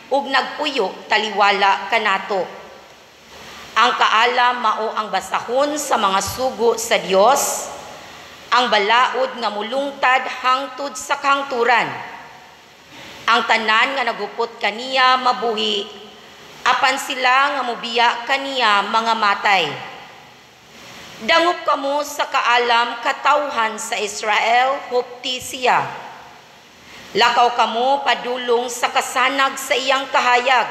S6: ug nagpuyo taliwala kanato. Ang kaalam mao ang basahon sa mga sugo sa Dios, ang balaod nga mulungtad hangtod sa kahangturan. Ang tanan nga nagupot kaniya mabuhi, apan sila nga mobiya kaniya mga matay. Dangop kamo sa kaalam katawhan sa Israel, hupti siya. Lakaw kamo padulong sa kasanag sa iyang kahayag.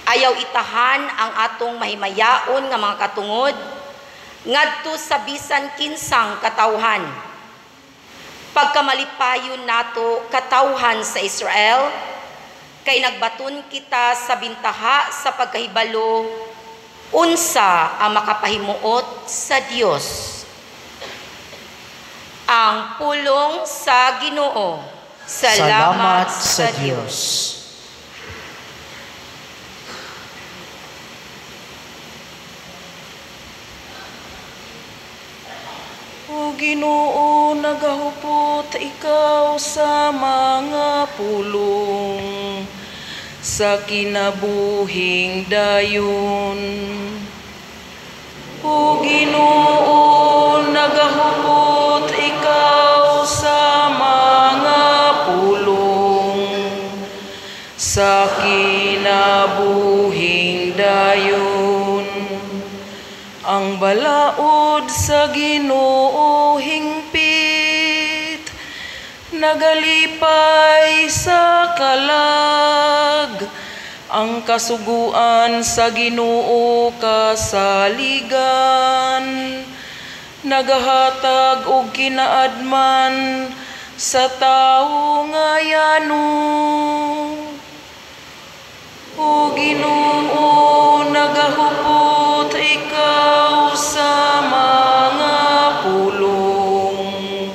S6: Ayaw itahan ang atong mahimayaon nga mga katungod ngadto sa bisan kinsang katawhan. Pagkamalipayon nato katawhan sa Israel, kay nagbaton kita sa bintaha sa pagkahibalo unsa ang makapahimuot sa Dios. Ang pulong sa Ginoo.
S7: Salamat sa Dios.
S4: O Ginoo, nagahupot ikaw sa mga pulong sa kinabuhing dayon. O Ginoo, nagahupot ikaw sa mga pulong
S2: balaod sa Ginoo hingpit, nagalipay sa kalag. Ang kasuguan sa Ginoo kasaligan, nagahatag og kinaadman sa tawo nga yano. O Ginoo, nagahupot ikaw sa mga pulong,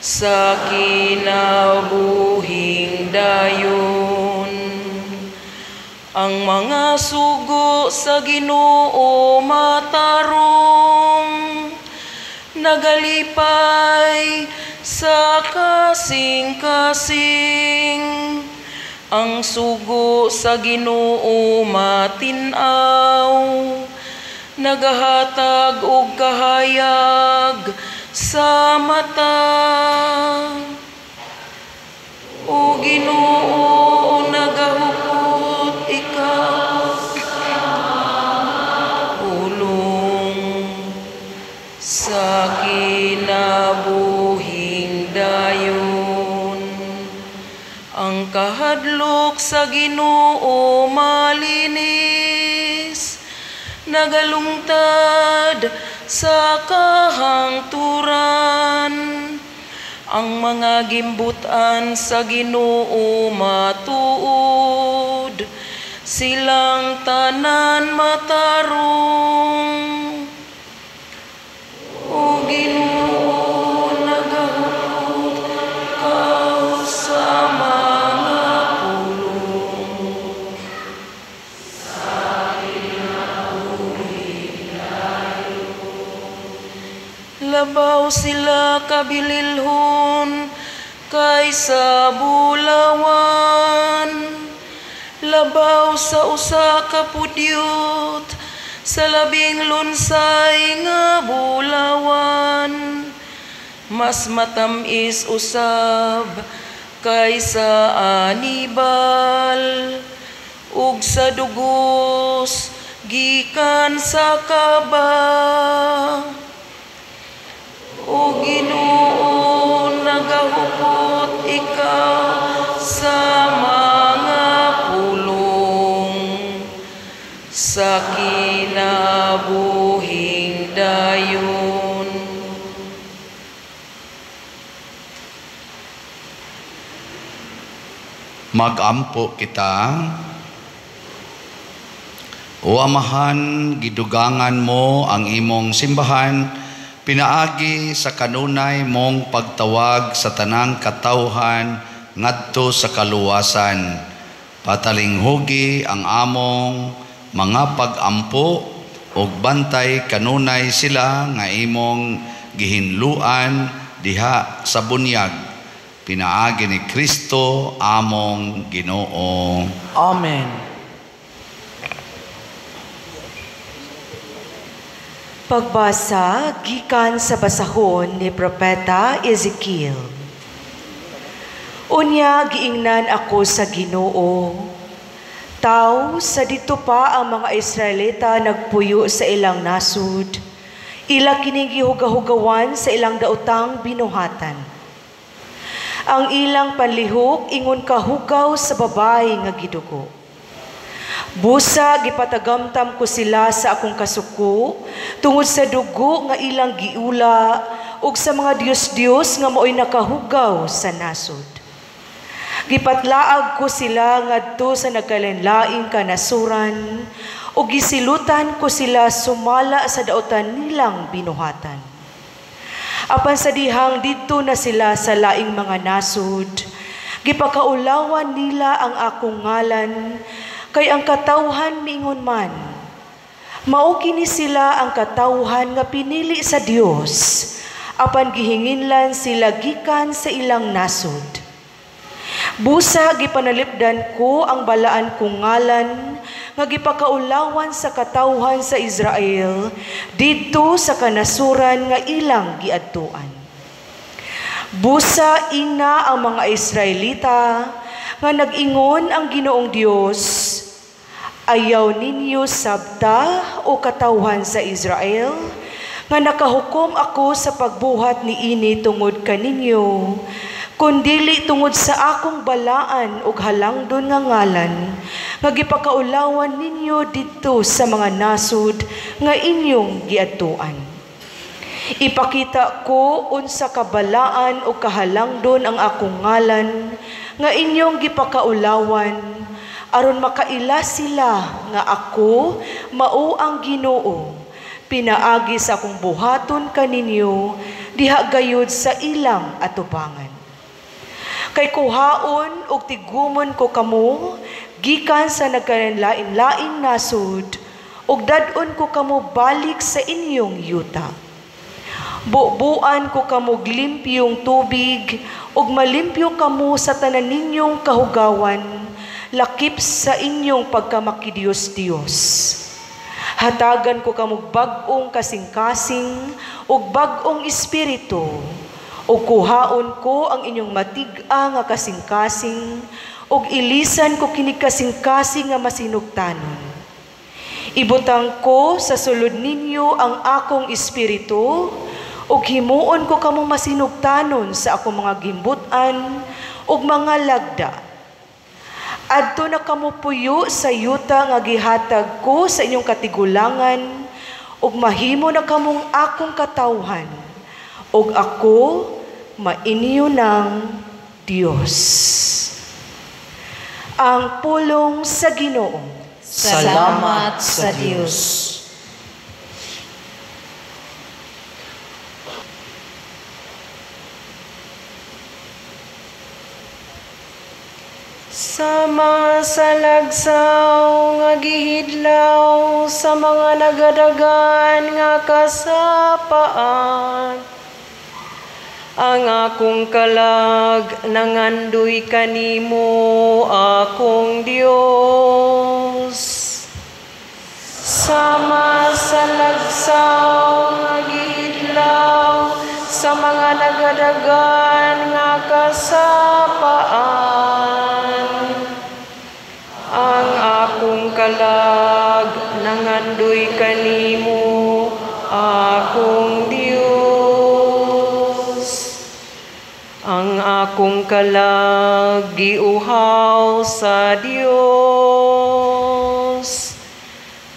S2: sa kinabuhing dayon. Ang mga sugo sa Ginoo matarong, nagalipay sa kasing-kasing. Ang sugo sa Ginoo matin-aw, nagahatag og kahayag sa mata. O Ginoo, nagahupot ikaw sa pulong, sa kinabuhing dayon. Ang kahadlok sa Ginoo malinis, nagalungtad sa kahangturan. Ang mga gimbutan sa Ginoo matuod, silang tanan matarong. O Ginoo, nagahupot ikaw sa mga pulong, sa kinabuhing dayon. Labaw sila kabililhon kaysa bulawan, labaw sa usa ka pudyot sa labing lunsay nga bulawan. Mas matamis usab kaysa anibal, ug sa dugos gikan sa kaba. O Ginoo, nagahupot ikaw sa mga pulong, sa kinabuhing dayon.
S1: Magampo kita. O Amahan, gidugangan mo ang imong simbahan, pinaagi sa kanunay mong pagtawag sa tanang katawhan ngadto sa kaluwasan. Patalinghugi ang among mga pag-ampo ug bantay kanunay sila nga imong gihinluan diha sa bunyag. Pinaagi ni Kristo among Ginoo.
S7: Amen.
S10: Pagbasa gikan sa basahon ni Propeta Ezekiel. Unya giingnan ako sa Ginoo. Taw sa dito pa ang mga Israelita nagpuyo sa ilang nasud. Ila kining gihugahugawan sa ilang daotang binuhatan. Ang ilang panlihok ingon kahugaw sa babae nga gidugo. Busa gipatagamtam ko sila sa akong kasuko tungod sa dugo nga ilang giula ug sa mga Dios-Dios nga maoy nakahugaw sa nasod. Gipatlaag ko sila ngadto sa nagkalainlaing kanasuran ug gisilutan ko sila sumala sa daotan nilang binuhatan. Apan sa dihang didto na sila sa laing mga nasod, gipakaulawan nila ang akong ngalan, kay ang katawhan miingon man. Mao kini sila ang katawhan nga pinili sa Dios, apan gihinginlan sila gikan sa ilang nasod. Busa gipanalipdan ko ang balaan kong ngalan nga gipakaulawan sa katawhan sa Israel didto sa kanasuran nga ilang giadtuan. Busa ingna ang mga Israelita nga nag-ingon ang Ginoong Dios, ayaw ninyo sabta o katawhan sa Israel nga nakahukom ako sa pagbuhat niini tungod kaninyo, kundili tungod sa akong balaan ug halangdon nga ngalan, nga gipakaulawan ninyo didto sa mga nasod nga inyong giadtuan. Ipakita ko unsa ka balaan ug kahalangdon ang akong ngalan nga inyong gipakaulawan, aron makaila sila nga ako mao ang Ginoo, pinaagi sa akong buhaton kaninyo diha gayud sa ilang atubangan. Kay kuhaon og tigumon ko kamo gikan sa nagkalain-laing nasod, ug dad-on ko kamo balik sa inyong yuta. Bubuan ko kamo limpyong tubig, ug malimpyo kamo sa tanan ninyong kahugawan, lakip sa inyong pagkamakidiyos-diyos. Hatagan ko kamo bag-ong kasing-kasing ug bag-ong espiritu, ug kuhaon ko ang inyong matig-a nga kasing-kasing, ug ilisan ko kini kasing-kasing nga masinugtanon. Ibutang ko sa sulod ninyo ang akong espiritu, ug himuon ko kamong masinugtanon sa akong mga gimbut-an ug mga lagda. Adto na kamo puyo sa yuta nga gihatag ko sa inyong katigulangan, ug mahimo na kamong akong katawhan, ug ako mainyo ng Dios. Ang pulong sa Ginoo.
S7: Salamat sa Dios.
S2: Sama sa lagsaw nga gihidlaw sa mga nagadagan nga kasapaan, ang akong kalag nangandoy kanimo, akong Dios. Sama sa lagsaw nga gihidlaw sa mga nagadagan nga kasapaan, ang akong kalag nangandoy kanimo, akong Dios. Ang akong kalag giuhaw sa Dios,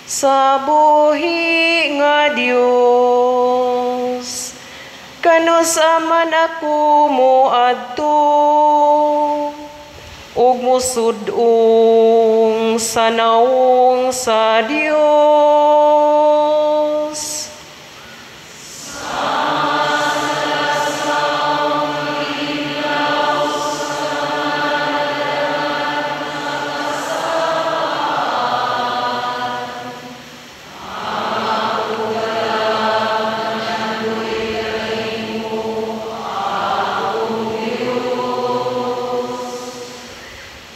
S2: sa buhi nga Dios. Kanus-a man ako moadto ug mosud-ong sa nawong sa Dios.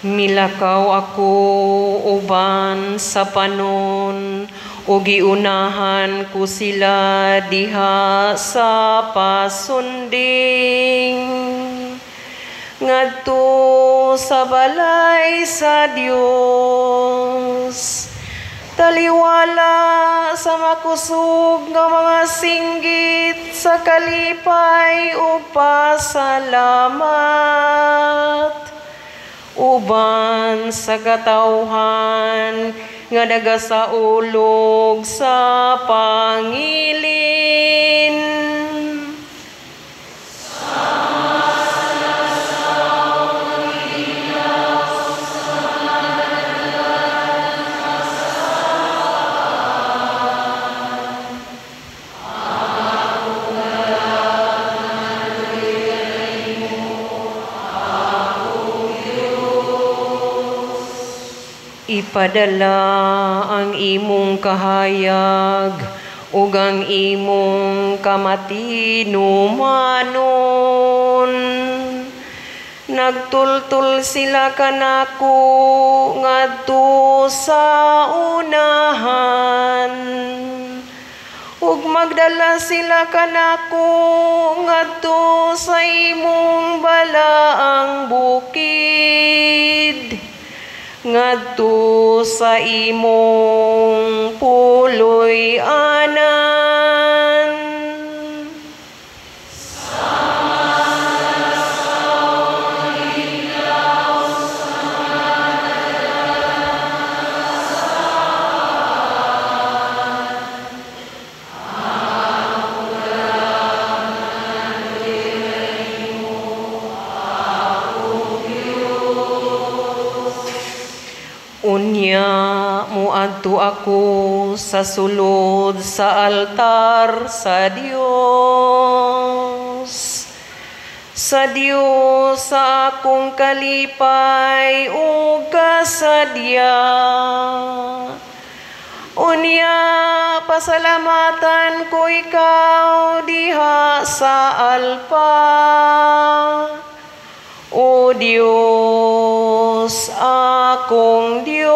S2: Milakaw ako uban sa panon, ug giunahan ko sila diha sa pasunding ngadto sa balay sa Dios. Taliwala sa makusog nga mga singgit sa kalipay ug pasalamat, uban sa katawhan nga nagasaulog sa pangilin. Ipadala ang imong kahayag ug ang imong kamatinumanon. Nagtultul sila kanako ngadto sa unahan, ug magdala sila kanako ngadto sa imong balaang bukid, ngadto sa imong puloy-anan. Unya moadto ako sa sulod sa altar sa Dios. Sa Dios sa akong kalipay ug kasadya. Unya pasalamatan ko ikaw diha sa alpa. O Dios, akong Dios,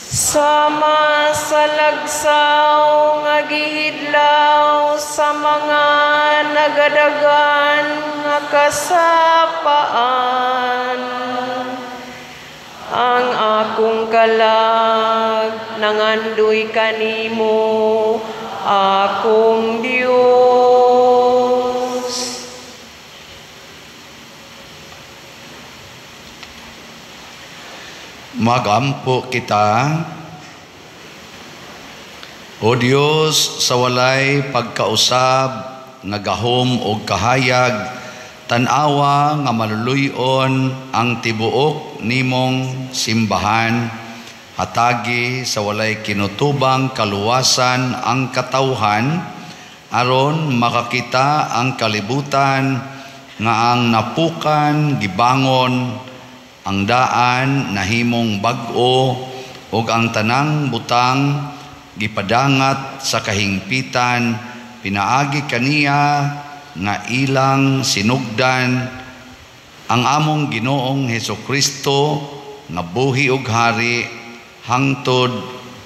S2: sama sa lagsaw nga gihidlaw sa mga nagadagan nga kasapaan, ang akong kalag nangandoy kanimo, akong Dios.
S1: Magampo kita. O Dios, sa walay pagkausab nga gahom og kahayag, tan-awa nga maluluy-on ang tibuok nimong simbahan, hatagi sa walay kinutubang kaluwasan ang katawhan, aron makakita ang kalibutan nga ang napukan gibangon, ang daan nahimong bag-o, ug ang tanang butang gipadangat sa kahingpitan, pinaagi kaniya nga ilang sinugdan ang among Ginoong Hesukristo nga buhi ug hari hangtod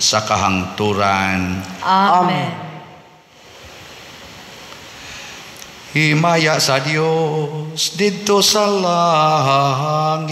S1: sa kahangturan.
S7: Amen.
S1: Himaya sa Dios didto sa langit.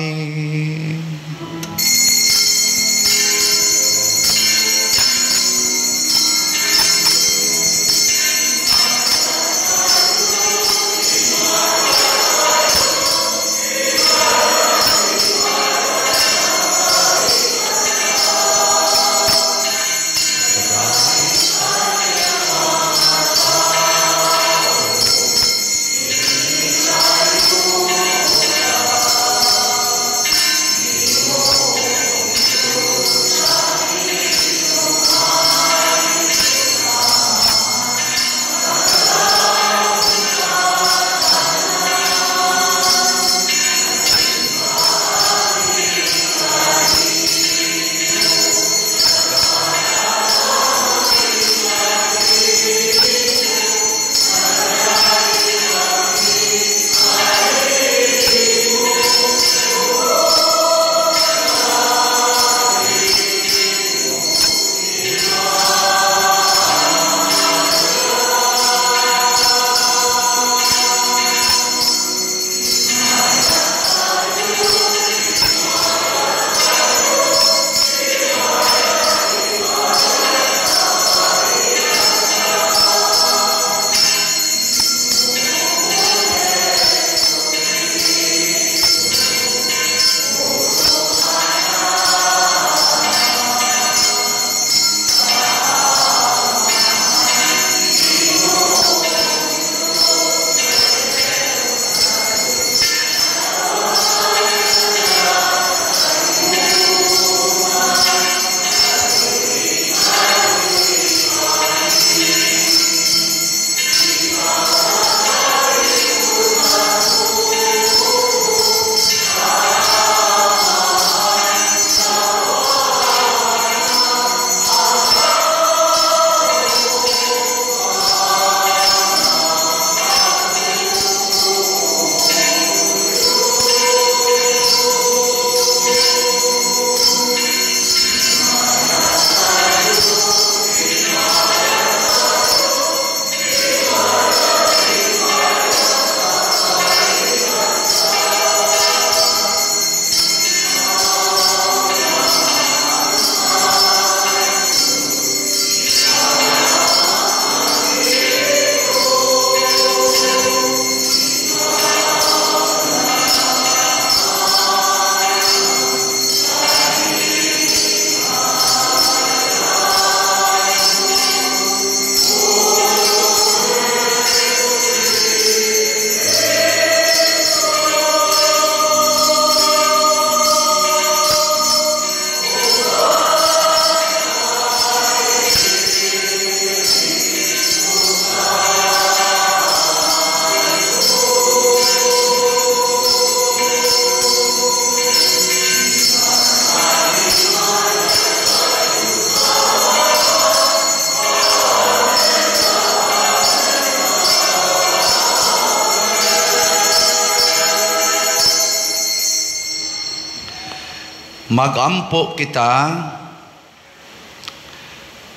S1: Magampo kita.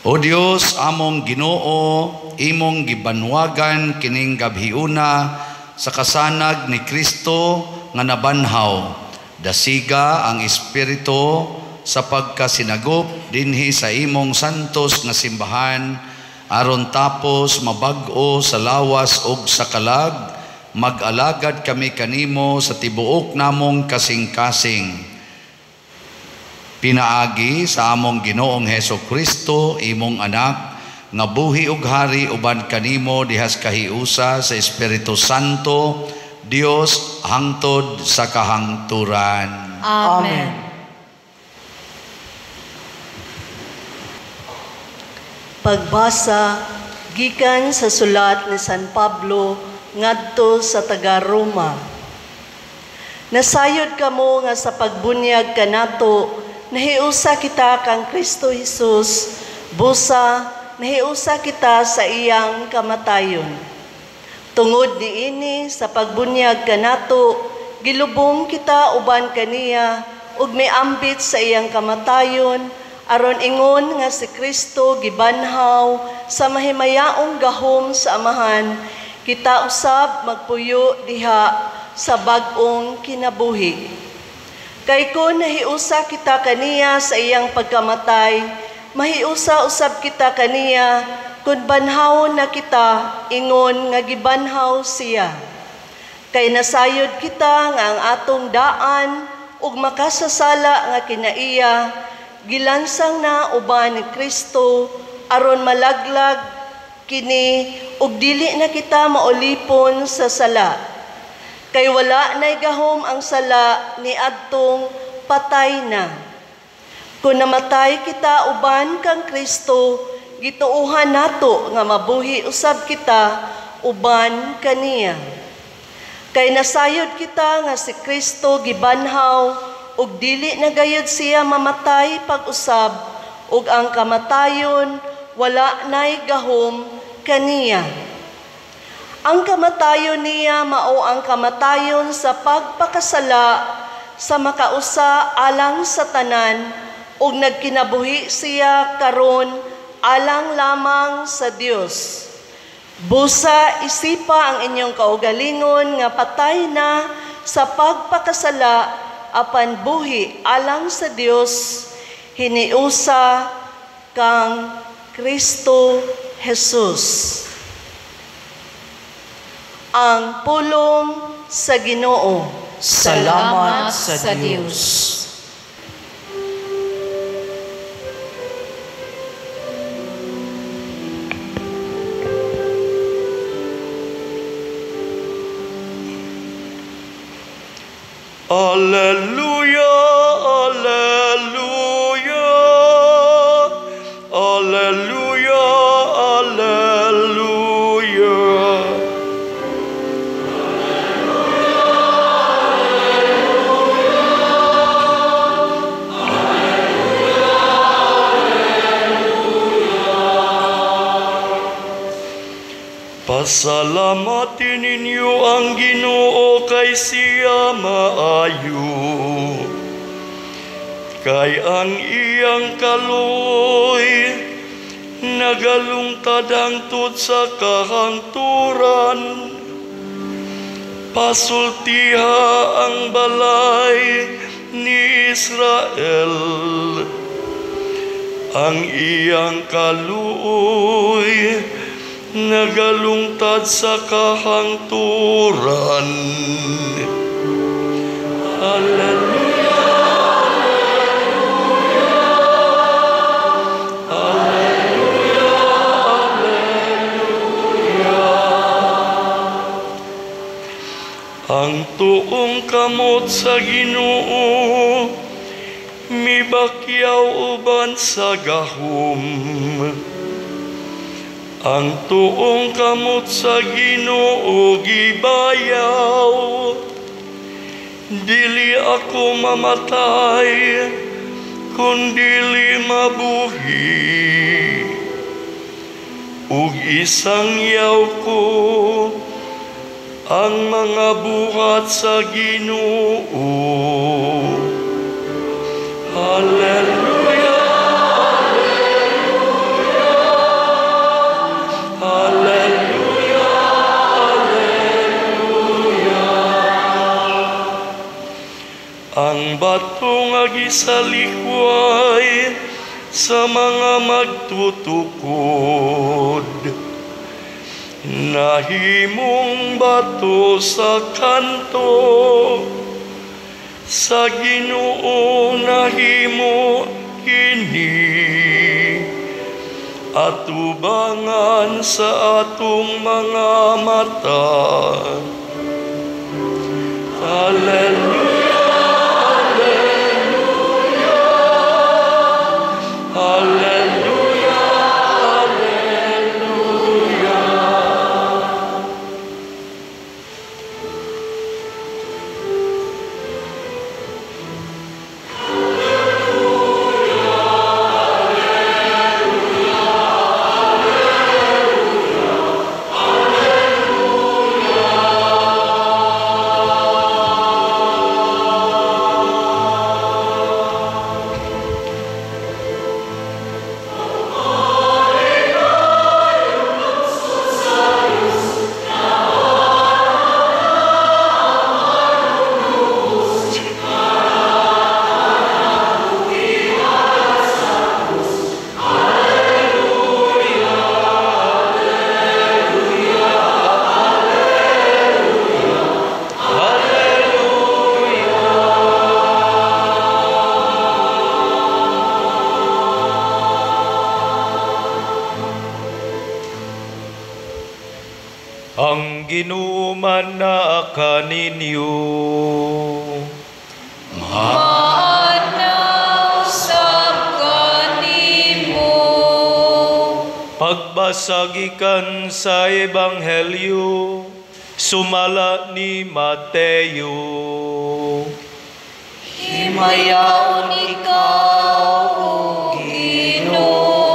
S1: O Dios, among Ginoo, imong gibanwagan kining gabhiuna sa kasanag ni Kristo nga nabanhaw. Dasiga ang Espiritu sa pagkasinagop dinhi sa imong santos nga simbahan, aron tapos mabag-o sa lawas ug sa kalag, mag-alagad kami kanimo sa tibuok namong kasing-kasing. Pinaagi sa among Ginoong Heso Kristo, imong anak, nga buhi ug hari uban kanimo dihas kahiusa sa Espiritu Santo, Dios hangtod sa kahangturan.
S7: Amen.
S11: Pagbasa gikan sa sulat ni San Pablo ngadto sa taga-Roma. Nasayod kamo nga sa pagbunyag kanato nahiusa kita kang Kristo Jesus, busa nahiusa kita sa iyang kamatayon. Tungod niini sa pagbunyag kanato, gilubong kita uban kaniya ug miambit sa iyang kamatayon, aron ingon nga si Kristo gibanhaw sa mahimayaong gahom sa Amahan, kita usab magpuyo diha sa bag-ong kinabuhi. Kay kon nahiusa kita kaniya sa iyang pagkamatay, mahiusa usab kita kaniya kun banhawon na kita ingon nga gibanhaw siya. Kay nasayod kita nga ang atong daan ug makasasala nga kinaiya gilansang na uban ni Kristo aron malaglag kini ug dili na kita maulipon sa sala. Kay wala na'y gahom ang sala ni adtong patay na. Kung namatay kita uban kang Kristo, gituohan nato nga mabuhi usab kita uban kaniya. Kay nasayod kita nga si Kristo gibanhaw ug dili na gayud siya mamatay pag-usab, ug ang kamatayon wala na'y gahom kaniya. Ang kamatayon niya mao ang kamatayon sa pagpakasala sa makausa alang sa tanan, ug nagkinabuhi siya karon alang lamang sa Dios. Busa isipa ang inyong kaugalingon nga patay na sa pagpakasala apan buhi alang sa Dios, hiniusa kang Kristo Jesus. Ang pulong sa Ginoo.
S7: Salamat sa Dios.
S2: Alleluia, alleluia, alleluia, alleluia. Pasalamatin ninyo ang Ginoo kay siya maayo. Kay ang iyang kaluoy nagalungtad hangtod sa kahangturan. Pasultiha ang balay ni Israel. Ang iyang kaluoy nagalungtad sa kahangturan. Alleluia, alleluia, alleluia. Ang tuong kamot sa Ginoo mibakyaw uban sa gahom. Ang tuong kamot sa Ginoo gibayaw. Dili ako mamatay, kun dili mabuhi. Ug isangyaw ko ang mga buhat sa Ginoo. Alleluia, Alleluia, Alleluia. Ang bato nga gisalikway sa mga magtutukod, nahimong bato sa kanto, sa Ginoo nahimo kini, atubangan sa atong mga mata. Alleluia, Alleluia, Alleluia, Alleluia.
S12: Ang Ginoo man naa kaninyo.
S7: Manausap kanimo.
S12: Pagbasa gikan sa Ebanghelyo sumala ni Mateo.
S7: Himayaon ikaw, O Ginoo.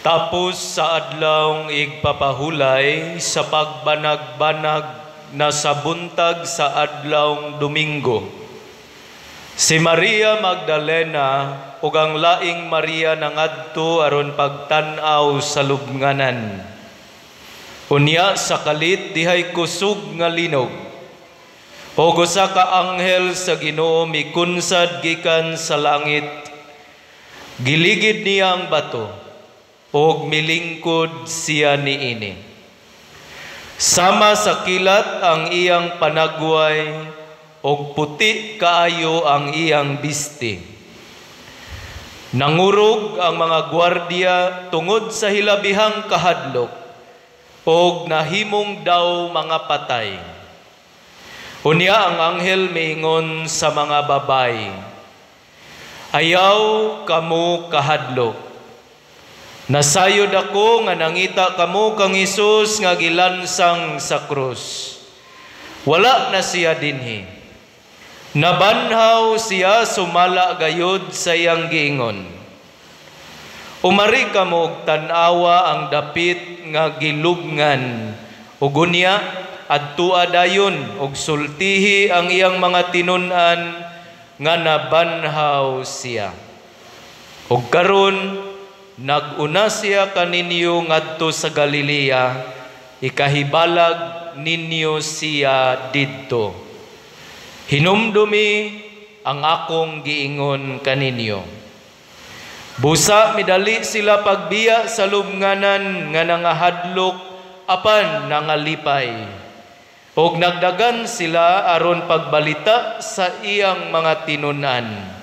S12: Tapos sa adlawng igpapahulay sa pagbanag-banag na sa buntag sa adlawng Domingo, si Maria Magdalena ug ang laing Maria nangadto aron pagtan-aw sa lubnganan. Unya sa kalit dihay kusog nga linog, ug usa ka anghel sa Ginoo mikunsad gikan sa langit. Giligid niya ang bato og milingkod siya niini. Sama sa kilat ang iyang panagway, og puti kaayo ang iyang bisti. Nangurog ang mga gwardiya tungod sa hilabihang kahadlok, og nahimong daw mga patay. Unya ang anghel miingon sa mga babay, ayaw kamo kahadlok. Nasayod ako nga nangita kamo kang Hesus nga gilansang sa krus. Wala na siya dinhi. Nabanhaw siya sumala gayod sa iyang giingon. Umari kamo og tan-awa ang dapit nga gilubngan, ug unya adtua dayon og sultihi ang iyang mga tinun-an nga nabanhaw siya. Ug karon nag-una siya kaninyo ngadto sa Galilea, ikahibalag ninyo siya didto. Hinumdumi ang akong giingon kaninyo. Busa midali sila pagbiya sa lubnganan nga nangahadlok apan nangalipay. Og nagdagan sila aron pagbalita sa iyang mga tinun-an.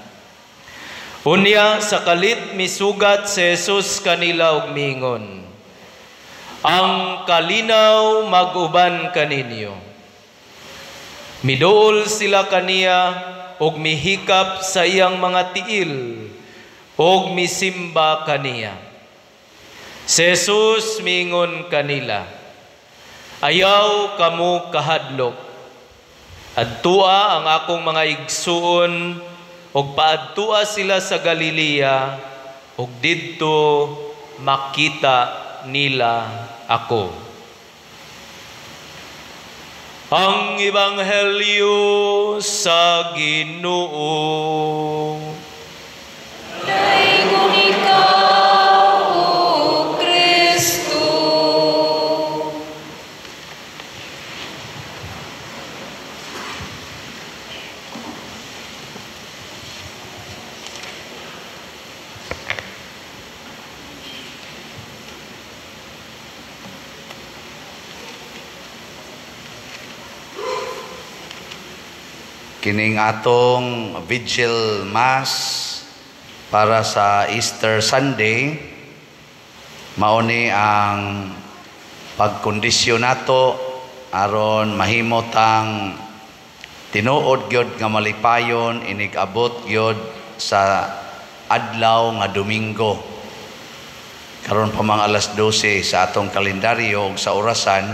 S12: Unya sa kalit misugat si Jesus kanila og miingon, ang kalinaw mag-uban kaninyo. Miduol sila kaniya og mihikap sa iyang mga tiil og misimba kaniya. Si Jesus miingon kanila, ayaw kamo kahadlok. Adtua ang akong mga igsuon og paadtua sila sa Galilea, og didto makita nila ako. Ang Ebanghelyo sa Ginoo.
S7: Daygon ikaw, O Kristo.
S1: Kining atong Vigil Mass para sa Easter Sunday, mao ni ang pagkondisyon nato aron mahimo tang tinuod gyud nga malipayon inig-abot gyud sa adlaw nga Domingo. Karon pa mang alas 12 sa atong kalendaryo ug sa orasan,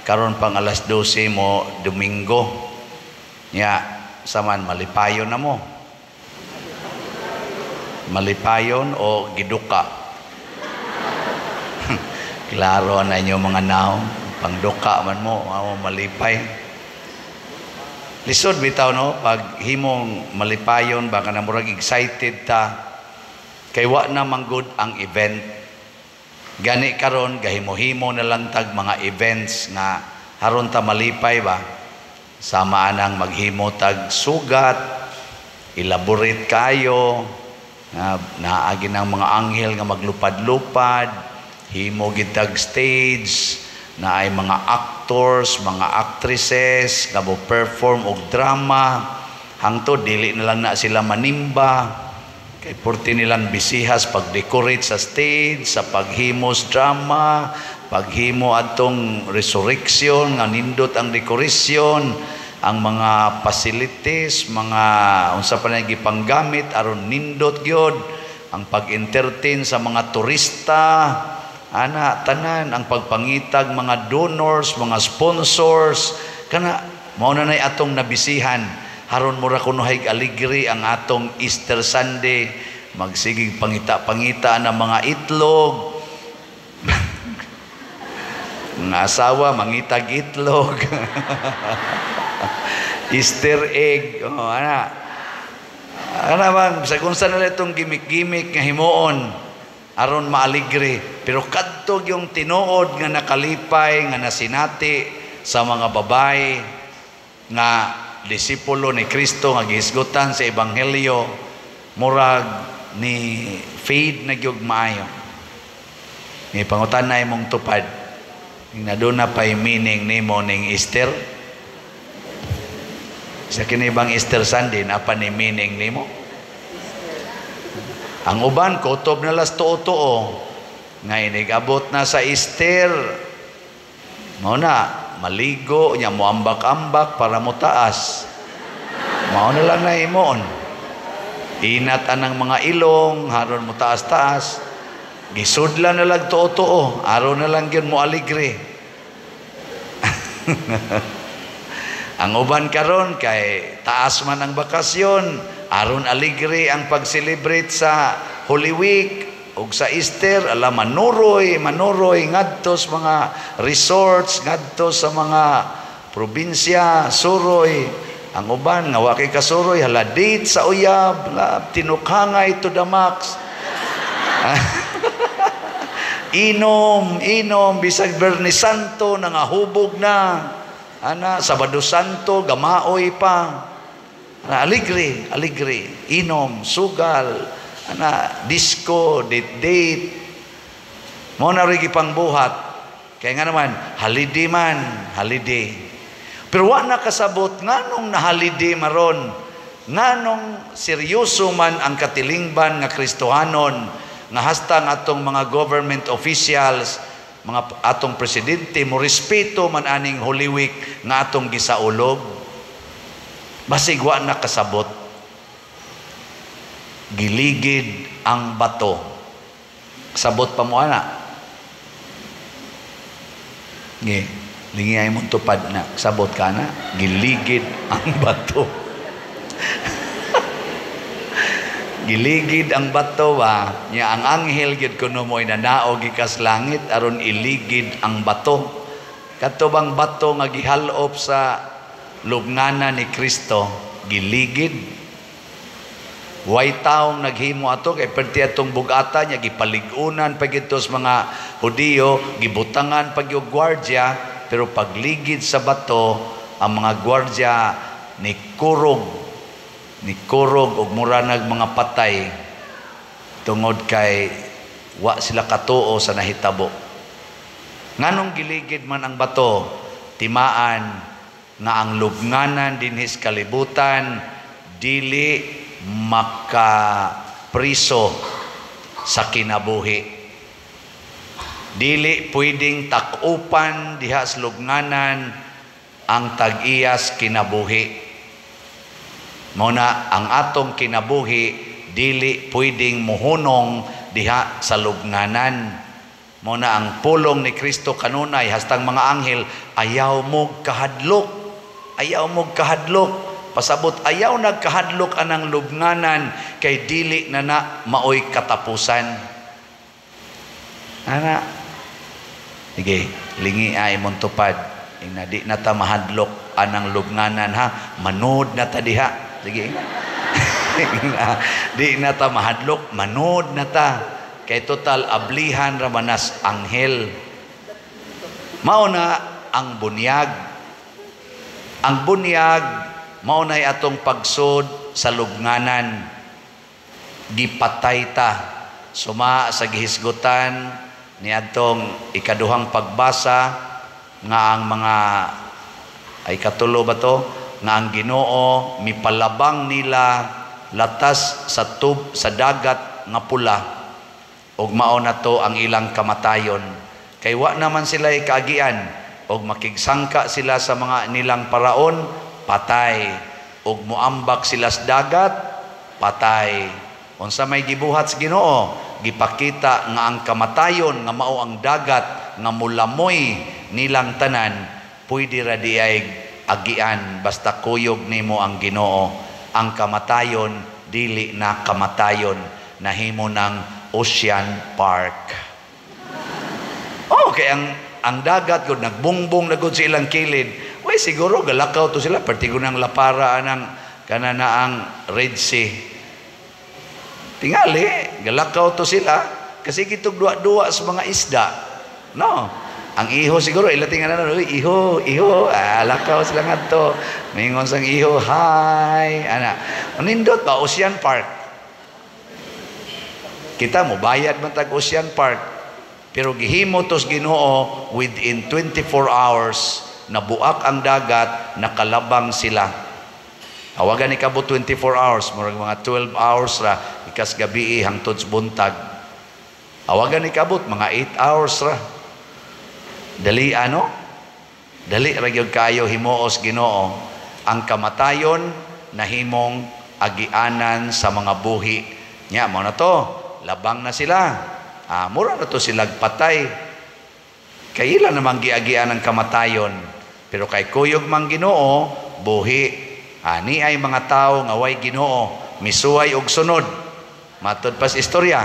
S1: karon pang alas 12 mo Domingo. Nya saman malipayon na mo. Malipayon o giduka. Klaro na inyo mga naong, pangduka man mo, mao malipay. Lisod bitaw no, pag himong malipayon baka na murag excited ta kay wa na manggod ang event. Gani karon gahimo-himo na lang tag mga events nga haron ta malipay ba. Sama anang maghimo tag sugat, elaborate kayo, naagi ng mga anghel nga maglupad-lupad, himo gid tag stage, naay mga actors, mga actresses nga mo perform og drama, hangtod dili na lang na sila manimba kay purti nilang bisihas pag-decorate sa stage, sa paghimos drama, paghimo adtong resurrection nga nindot ang decoration, ang mga facilities, mga unsa pa na gipanggamit aron nindot gyud, ang pag-entertain sa mga turista, ana tanan, ang pagpangitag mga donors, mga sponsors, kana mao na nay atong nabisihan haron mura kunohay aligri ang atong Easter Sunday, magsigig pangita-pangita ng mga itlog. Mga asawa mangitag itlog. Easter egg, oh, ana. Ana bang sa kung saan nila itong gimmick-gimmick nga himuon aron maaligre, pero kadto yung tinuod nga nakalipay nga nasinati sa mga babae nga disipulo ni Kristo nga gihisgutan sa ebanghelyo, murag ni fade na gyud maayo. Ni pangutan na imong tupad, na doon na pa'y meaning nimo ning Easter. Sa kinibang Easter Sunday, napa ni meaning nimo? Ang uban, kutob na las tuo-tuo. Nga inigabot na sa Easter, mao na, maligo, nya moambak-ambak para mo taas. Mao na lang na imoon. Inat anang mga ilong, haron mo taas-taas. Gisudla na lang tuo-tuo, aron na lang gyud mo aligre. Ang uban karon kay taas man ang bakasyon, aron aligre ang pag-celebrate sa Holy Week ug sa Easter, ala manuroy, manuroy ngadto sa mga resorts, ngadto sa mga probinsya, suroy. Ang uban nga wa kay kasuroy, hala date sa uyab, tinukhangay to the max. Inom, inom, bisag Berni Santo, nangahubog na. Ana, Sabado Santo, gamaoy pa. Ana, aligre, aligre. Inom, sugal, ana, disco, date, date. Mao na rin gipangbuhat. Kaya nga naman, holiday man, holiday. Pero wa na kasabot, nganong na-holiday maron, nganong seryoso man ang katilingban nga Kristohanon, nga hasta ang atong mga government officials, mga atong presidente, mo respeto man aning Holy Week nga atong gisaulog. Basig wa na kasabot. Giligid ang bato. Sabot pa mo ana. Nge, lingiyay mong tupad na. Sabot ka na. Giligid ang bato. Giligid ang bato ba? Nya ang anghel gyud kuno mo'y nanaog gikas langit aron iligid ang bato. Kadto bang bato nga gihalop sa lubnganan ni Kristo, giligid. Way taong naghimo ato kay perti atong bugata niya, gipalig-unan pa gyud sa mga Hudiyo, gibutangan pa gyud gwardya, pero pagligid sa bato ang mga gwardya ni kurog og mura nag mga patay tungod kay wa sila katuo sa nahitabo. Nganong giligid man ang bato? Timaan nga ang lubnganan dinhis kalibutan dili makapriso sa kinabuhi. Dili pwedeng takupan diha sa lubnganan ang tag-iyas kinabuhi. Mao na ang atong kinabuhi dili pwedeng muhunong diha sa lubnganan. Mao na ang pulong ni Kristo kanunay hastang mga anghel, ayaw mo kahadlok, ayaw mo kahadlok. Pasabot, ayaw nagkahadlok anang lubnganan kay dili na na maoy katapusan. Ana, sige, lingi ay mong tupad. Ina di na ta mahadlok anang lubnganan ha, manood na ta diha. Sige. Di na ta mahadlok, manood na ta. Kay total ablihan ramanas anghel. Mao na ang bunyag. Ang bunyag mao nay atong pagsod sa lubnganan. Gipatay ta suma sa gihisgutan niadtong ikaduhang pagbasa nga ang mga ay katulo ba to nga ang Ginoo mipalabang nila latas sa tub sa dagat nga pula ug mao na to ang ilang kamatayon. Kay wa naman sila kaagian og makigsangka sila sa mga nilang paraon, patay. Ug moambak sila sa dagat, patay. Unsa may gibuhat sa Ginoo? Gipakita nga ang kamatayon nga mao ang dagat nga mulamoy nilang tanan, pwede ra di ay agian basta kuyog nimo ang Ginoo. Ang kamatayon dili na kamatayon, nahimo ng Ocean Park. Oh, kay ang dagat gud nagbungbong na gud sa ilang kilid. Way siguro galakaw to sila pertigo ng lapara anang kana na ang Red Sea. Tingali galakaw to sila kasi kitog duwa-duwa sa mga isda. No. Ang iho siguro ila tingalan, iho, iho, lakaw sila ngadto. Mingon sang iho, hi, ana. Nindot ba Ocean Park? Kita mo bayad man tag Ocean Park. Pero gihimo tos Ginoo within 24 hours nabuak ang dagat, nakalabang sila. Awagan ni kabot 24 hours, murag mga 12 hours ra ikas gabi hangtod sa buntag. Awagan ni kabot mga 8 hours ra. Dali ano? Dali ra gyud kayo himuos Ginoo. Ang kamatayon nahimong agianan sa mga buhi. Nya mo na to, labang na sila. Mura na to sila patay. Kay ila namang giagian ang kamatayon. Pero kay kuyog mang Ginoo, buhi. Ani ay mga tao nga way Ginoo, misuway og sunod. Matud pas istorya.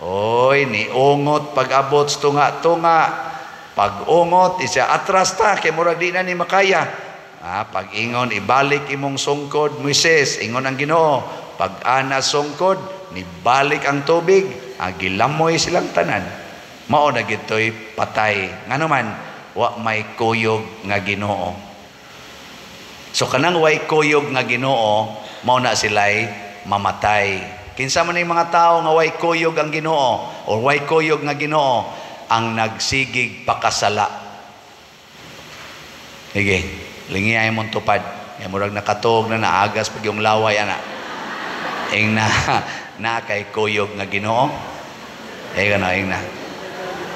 S1: Oy, niungot pag-abot sa tunga-tunga. Pag-ungot, isa atras ta, kay murag di na ni makaya. Pag ingon, ibalik imong sungkod, Moises, ingon ang Ginoo. Pag ana sungkod, nibalik ang tubig, gilamoy silang tanan. Mao na gito'y patay. Ngano man, wa may kuyog nga Ginoo. So kanang way kuyog nga Ginoo, mao na sila'y mamatay. Kinsa man yung mga tao nga way kuyog ang Ginoo or way kuyog nga Ginoo, ang nagsigig pakasala. Sige, lingi ay mong tupad. Ya murag nakatuog na naagas pag yung laway ana. Ing na na kay kuyog nga Ginoo. Eh gano ing na.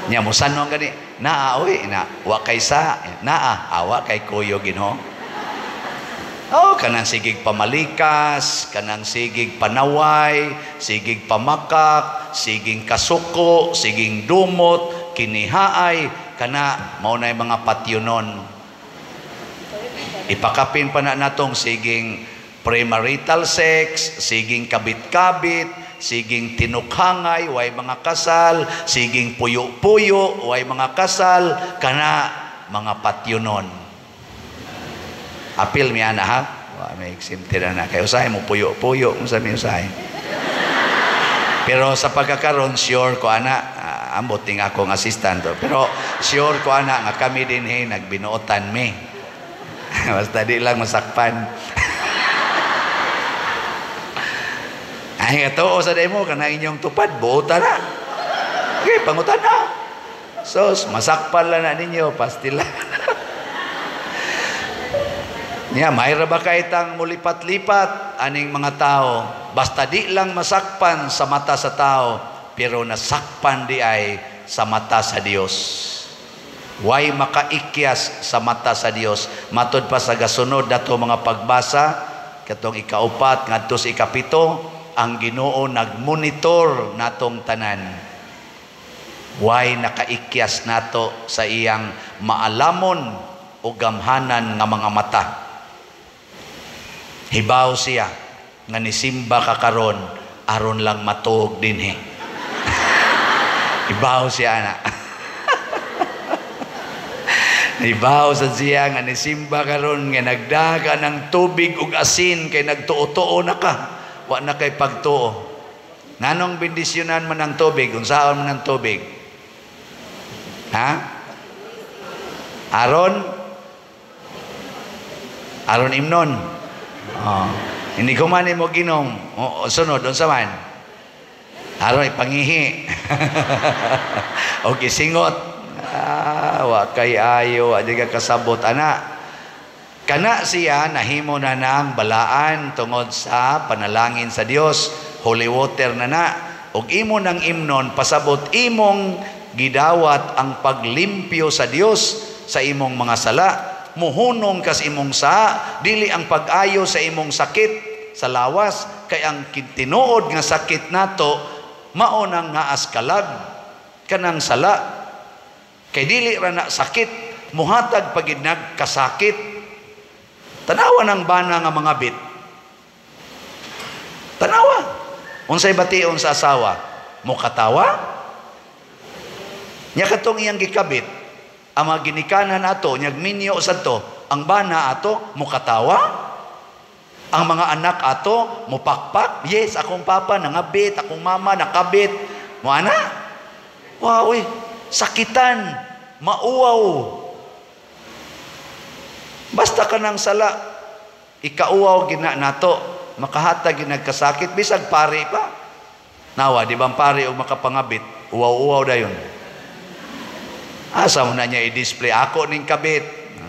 S1: Nya musanong gani naa oy na wa kay sa naa awa kay kuyog Ginoo. Oh, kanang sigig pamalikas, kanang sigig panaway, sigig pamakak, sigig kasuko, sigig dumot, kinihaay, kana mao na mga patyonon. Ipakapin pa na natong siging premarital sex, siging kabit-kabit, siging tinukhangay, way mga kasal, siging puyo-puyo, way mga kasal, kana mga patyonon. Apil mi ana ha. Wa may exempted na kay usahay mo puyo-puyo unsa mi usahay. Pero sa pagkakaron sure ko ana, ambot ning akong assistant. Pero sure ko ana nga kami dinhi nagbinuotan mi. Basta di lang masakpan. Ay nga tuo sa demo kana inyong tupad buotan na. Okay, pangutan na. Sos, masakpan lang na ninyo, pastila. Nya, mayra ba kahitang mulipat-lipat aning mga tao? Basta di lang masakpan sa mata sa tao, pero nasakpan di ay sa mata sa Dios. Way makaikyas sa mata sa Dios. Matod pa sa gasunod dato mga pagbasa, katong ikaupat ngadto sa ikapito, ang Ginoo nagmonitor natong tanan. Way nakaikyas nato sa iyang maalamon o gamhanan nga mga mata. Hibaw siya nga nisimba ka karon aron lang matuog dinhi. Hibaw siya ana. Hibaw sa siya nga nisimba karon nga nagdaga ng tubig ug asin kay nagtuo-tuo na ka, wa na kay pagtuo. Nganong bendisyonan man ang tubig, unsaon man ang tubig? Ha? Aron? Aron imnon. Oh, hindi ko man mo ginom. O, sunod, unsa man? Aron ipangihi. O gisingot. Ah, wa kay ayo, wa di ka kasabot ana. Kana siya nahimo na ng balaan tungod sa panalangin sa Dios. Holy water na na. Og imo nang imnon pasabot imong gidawat ang paglimpyo sa Dios sa imong mga sala. Muhunong kas imong saa, dili ang pag-ayo sa imong sakit sa lawas, kay ang tinuod nga sakit nato mao nang naas kalag kanang sala. Kay dili ra na sakit, muhatag pagid nagkasakit. Tanawa ng bana nga mga bit. Tanawa. Unsay bation sa asawa? Mukatawa? Nya katong iyang gikabit, ang mga ginikanan ato, nyag minyo sa to, ang bana ato, mukatawa? Ang mga anak ato, mupakpak? Yes, akong papa nangabit, akong mama nakabit. Mo ana? Wow, uy, sakitan, mauaw. Basta ka nang sala, ikauaw gina nato, makahatag ginagkasakit, bisag pari pa. Nawa, di bang pari o makapangabit, uaw-uaw dayon. Asa mo na niya i-display, ako ning kabit.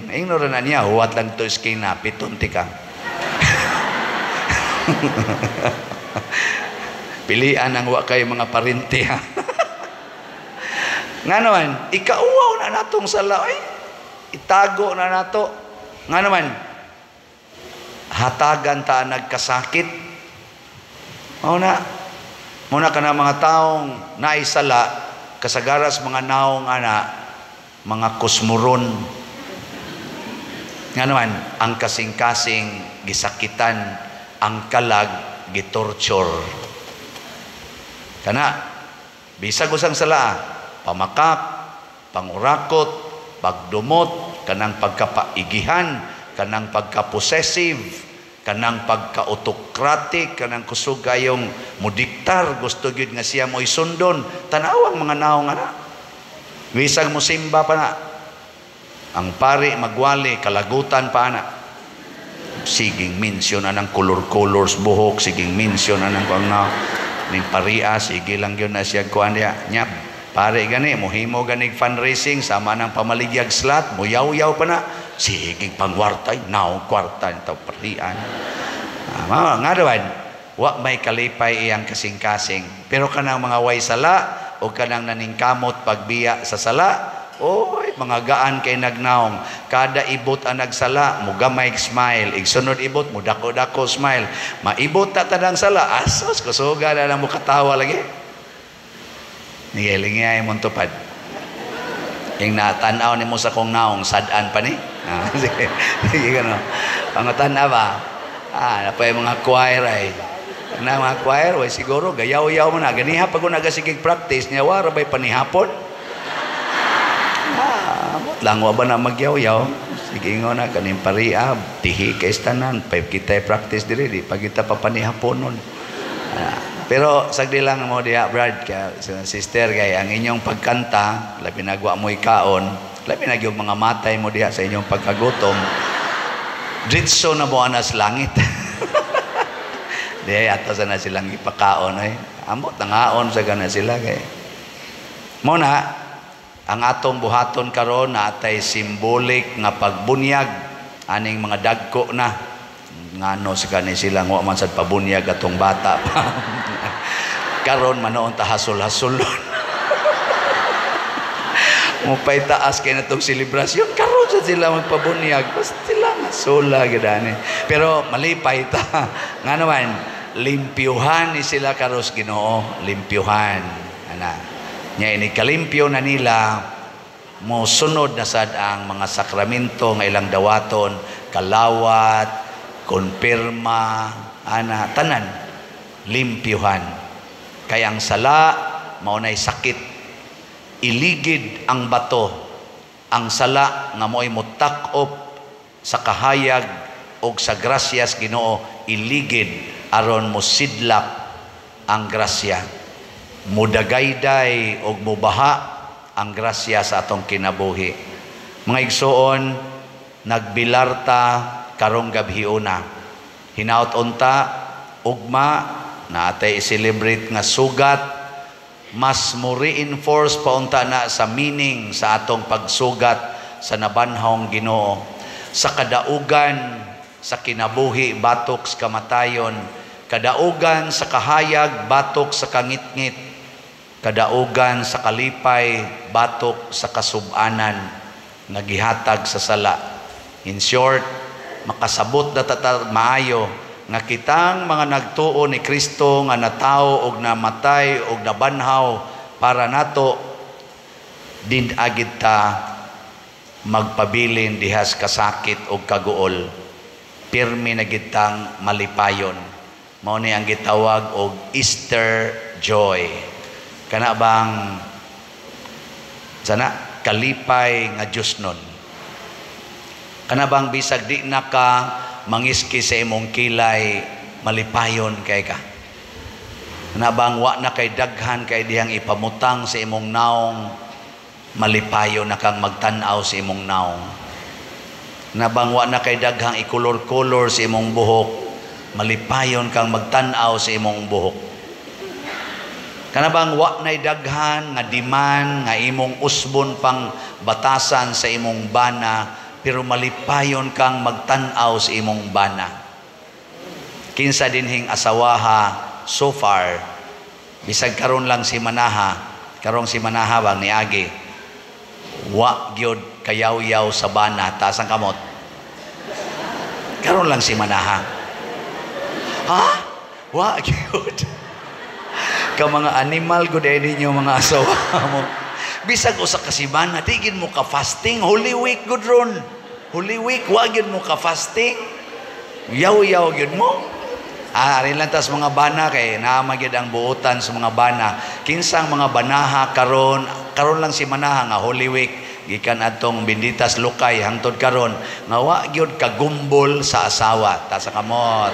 S1: Ignore na niya, huwat lang to iskina, pitunti ka. Pilian ang wa kayo mga parinti ha. Nga naman, ikauaw na natong sala, ay, itago na nato. Nga naman, hatagan ta nagkasakit. Muna, muna ka na mga taong naisala, kasagaras mga naong ana, mga kusmuron. Nga naman, ang kasing-kasing gisakitan, ang kalag gitorture. Kana, bisag usang sala, pamakak, pangurakot, pagdumot, kanang pagkapaigihan, kanang pagka-possessive, kanang pagka-autocratic, kanang kusog kayong mudiktar, gusto gyud nga siya mo'y sundon. Tanawang mga naong ana. Bisag mo simba pa na. Ang pari magwali, kalagutan pa ana. Siging minsyon anang color-colors buhok, siging minsyon anang kuang na. Ning paria, sige lang yun na siya kuan niya. Nyap, pare gani, muhimo ganig fundraising, sama ng pamaligyag slot, muyaw-yaw pa na. Siging pangwartay, naong kwarta, ito parian. Nga naman, wa may kalipay iyang kasing-kasing. Pero kanang mga way sala, o kanang naningkamot pagbiya sa sala, oy, mga gaan kay nagnaong. Kada ibot ang nagsala, mugamay smile. Igsunod ibot, mudako-dako smile. Maibot ta tanang sala, asos, kusuga na lang mukatawa lagi. Ngilingi ay mong tupad. Yung natanaw ni mo sa kong naong, sadaan pa ni. Sige, sige ka no. Pangatanaw ba? Napay mga choir ay. Na mga choir, way siguro, gayaw-yaw mo na. Ganiha pag nagasigig practice niya, wara ba'y panihapon? Amot lang, wa ba na magyaw-yaw? Sige nga na, kaning pariab, tihi kay tanan, pa kita practice diri, di pa kita papanihaponon. Pero sagdi lang mo diha, Brad, kaya, sister, kay ang inyong pagkanta, labi nagwa mo ikaon, labi na yung mga matay mo diha sa inyong pagkagutom, dritso na mo anas langit. Di ato sa na silang ipakaon ay. Amot nangaon sa gana sila kay. Mo na ang atong buhaton karon na atay symbolic nga pagbunyag aning mga dagko na ngano sa kani sila wa man sad pabunyag atong bata pa. Karon manoon ta hasol-hasolon. Mupay taas kay natong selebrasyon karon sa sila magpabunyag basta sila nga sola gid ani. Pero malipay ta. Ngano man limpyuhan ni sila karos Ginoo, limpyuhan ana. Nya ini kalimpyo na nila mo sunod na sad ang mga sakramento nga ilang dawaton, kalawat, konpirma, ana tanan limpyuhan. Kay ang sala mao nay sakit, iligid ang bato. Ang sala nga mo'y mutak-op sa kahayag og sa grasyas Ginoo, iligid aron mosidlak ang grasya. Mudagayday og mubaha ang grasya sa atong kinabuhi. Mga igsoon, nagbilarta karong gabhiuna. Hinaot unta ugma na atay i-celebrate nga sugat, mas mo reinforce pa unta na sa meaning sa atong pagsugat sa nabanhawng Ginoo. Sa kadaugan sa kinabuhi batok sa kamatayon, kadaugan sa kahayag batok sa kangitngit, kadaugan sa kalipay batok sa kasubanan nga gihatag sa sala. In short, makasabot na tata maayo nga kitang mga nagtuo ni Kristo nga natawo og namatay og nabanhaw para nato, din agid ta magpabilin dihas kasakit og kaguol. Pirmi na gitang malipayon. Mao ni ang gitawag og Easter joy. Kana bang sana kalipay nga Dios nun. Kana bang bisag di na ka mangiski sa imong kilay, malipayon kay ka. Kana bang wa na kay daghan kay dihang ipamutang sa imong naong, malipayon na kang magtan-aw sa imong naong. Kana bang wa na kay daghang ikolor-kolor sa imong buhok, malipayon kang magtan-aw sa imong buhok. Kana bang wa nay daghan nga diman nga imong usbon pang batasan sa imong bana, pero malipayon kang magtan-aw sa imong bana. Kinsa dinhing asawaha so far, bisag karon lang si Manaha, karong si Manaha bang niagi, wa gyud kayaw-yaw sa bana, taas ang kamot. Karon lang si Manaha. Ha? Wa gyud. Ka mga animal gud ay ninyo mga asawa mo. Bisag usa ka semana di gid mo ka fasting, Holy Week gud ron. Holy Week wa gyud mo ka fasting. Yaw-yaw gyud mo. Arin lang tas mga bana kay naa man gyud ang buotan sa mga bana. Kinsang mga banaha karon, karon lang si Manaha nga Holy Week gikan adtong Benditas Lukay hangtod karon nga wa gyud kagumbol sa asawa. Ta sa kamot.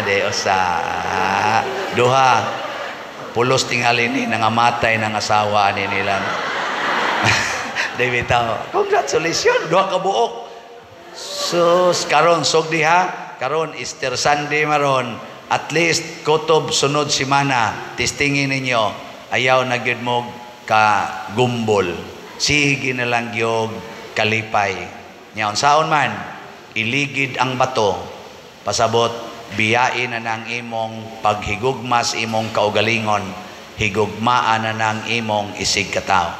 S1: De usa. Duha. Pulos tingali ni nangamatay ng asawa ni nila. David tao. Congratulations, duha ka buok. Sus, karon sog diha, karon Easter Sunday maron, at least kutob sunod semana, testingin ninyo. Ayaw na gyud mo ka gumbol. Sige na lang gyud kalipay. Nya unsaon man, iligid ang bato. Pasabot biyain na ng imong paghigugmas imong kaugalingon, higugmaan na ng imong isig katao.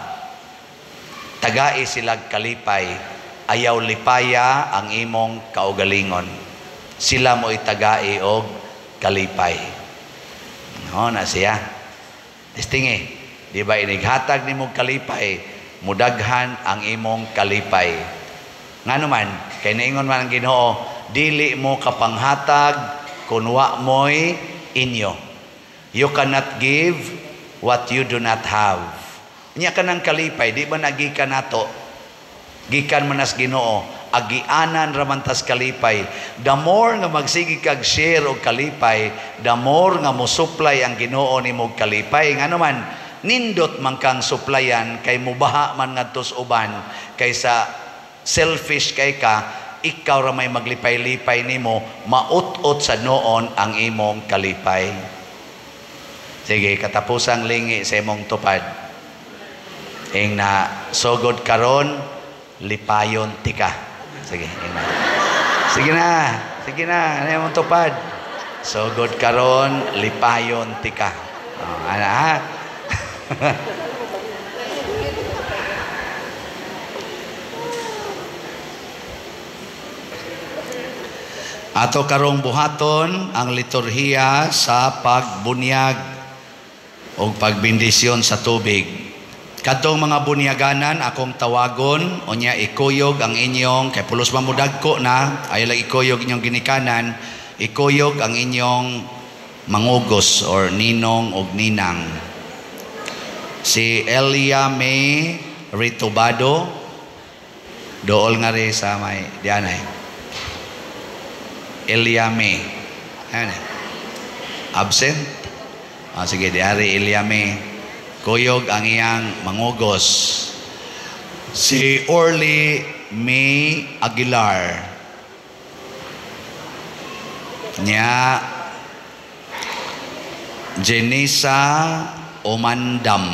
S1: Tagai silag kalipay, ayaw lipaya ang imong kaugalingon. Sila mo itagai og kalipay. No, na siya. Testingi, di ba inighatag nimo kalipay, mudaghan ang imong kalipay. Ngano man, kay niingon man ang Ginoo, dili mo kapanghatag kun wa mo'y inyo. You cannot give what you do not have. Nya kanang kalipay, di ba nagikan nato? Gikan man nas Ginoo, agianan ra man tas kalipay. The more nga magsige kag share og kalipay, the more nga mo-supply ang Ginoo nimo og kalipay. Ngano man, nindot man kang supplyan kay mubaha man ngadto sa uban kaysa selfish kay ka, ikaw ra may maglipay-lipay nimo, maut-ot sa noon ang imong kalipay. Sige, katapusang lingi sa imong tupad. Ing na sugod karon, lipayon tika. Sige, ing na. Sige na, sige na, ano imong tupad? Sugod karon, lipayon tika. Oh, ana ha? Ato karong buhaton ang liturhiya sa pagbunyag o pagbendisyon sa tubig. Kadtong mga bunyaganan akong tawagon, unya ikuyog ang inyong, kay pulos mamudagko na, ayaw lang ikuyog inyong ginikanan, ikuyog ang inyong mangugos or ninong o ninang. Si Elia May Ritubado, dool nga rin sa may dianay. Elia May. Ayan eh. Absent? Ah, sige, diari Elia May. Kuyog ang iyang mangugos. Si Orly May Aguilar. Nya Jenisa Omandam.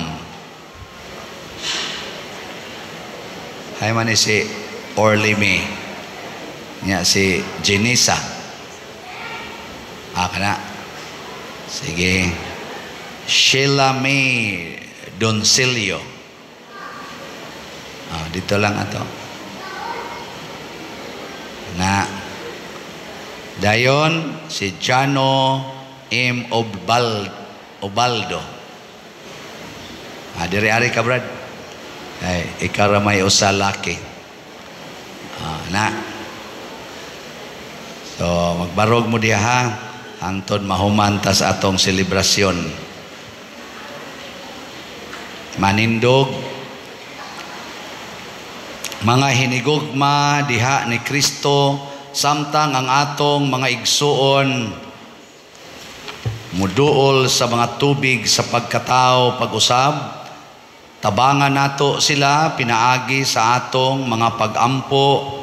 S1: Hay man ni si Orly May. Nya si Jenisa. Ah, kana. Sige. Sheila May Doncilio. Ah, dito lang ato. Na. Dayon si Jano M. Obaldo. Ah, diri ari ka brad. Ay, ikaw ra may usa laki. Ah, na. So, magbarog mo diha ha hangtod mahuman tas atong selebrasyon. Manindog mga hinigugma diha ni Kristo, samtang ang atong mga igsuon muduol sa mga tubig sa pagkatao pag-usab, tabangan nato sila pinaagi sa atong mga pagampo.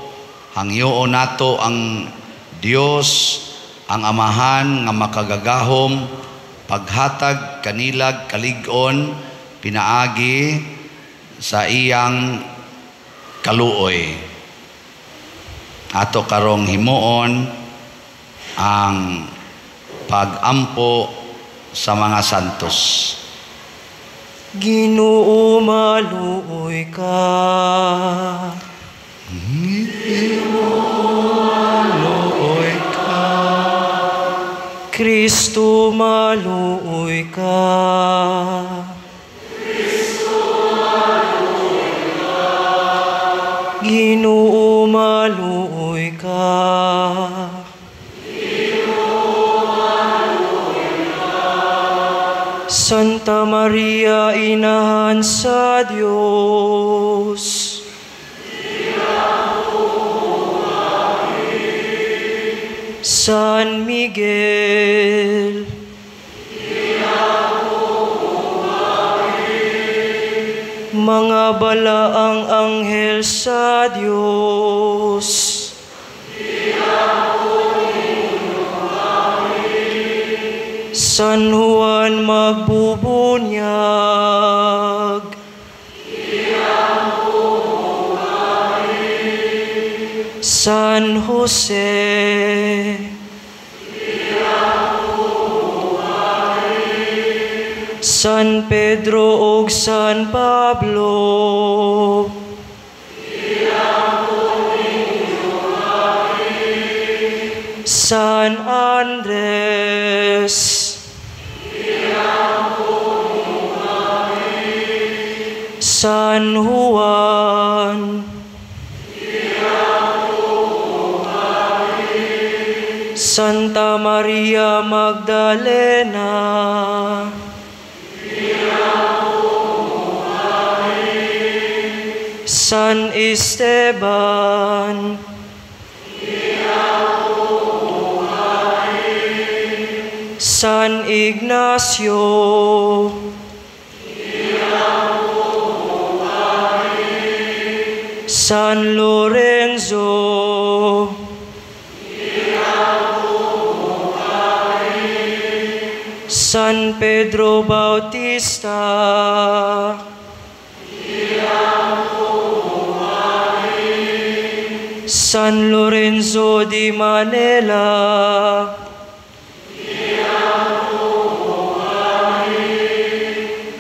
S1: Hangyoon nato ang Dios, ang Amahan nga makagagahom, paghatag kanilag kalig-on pinaagi sa iyang kaluoy. Ato karong himuon ang pagampo sa mga santos.
S2: Ginoo, maluoy ka.
S1: Ginoo, maluoy ka.
S2: Kristo, maluoy ka. Kristo, maluoy ka. Ginoo, maluoy ka. Ginoo, maluoy ka. Santa Maria, Inahan sa Dios, San Miguel, mga balaang anghel sa Dios, San Juan magbubunyag, San Jose, San Pedro ug San Pablo, San Andres, San Juan, Santa Maria Magdalena, San Esteban, San Ignacio, San Lorenzo, San Pedro Bautista, San Lorenzo de Manila,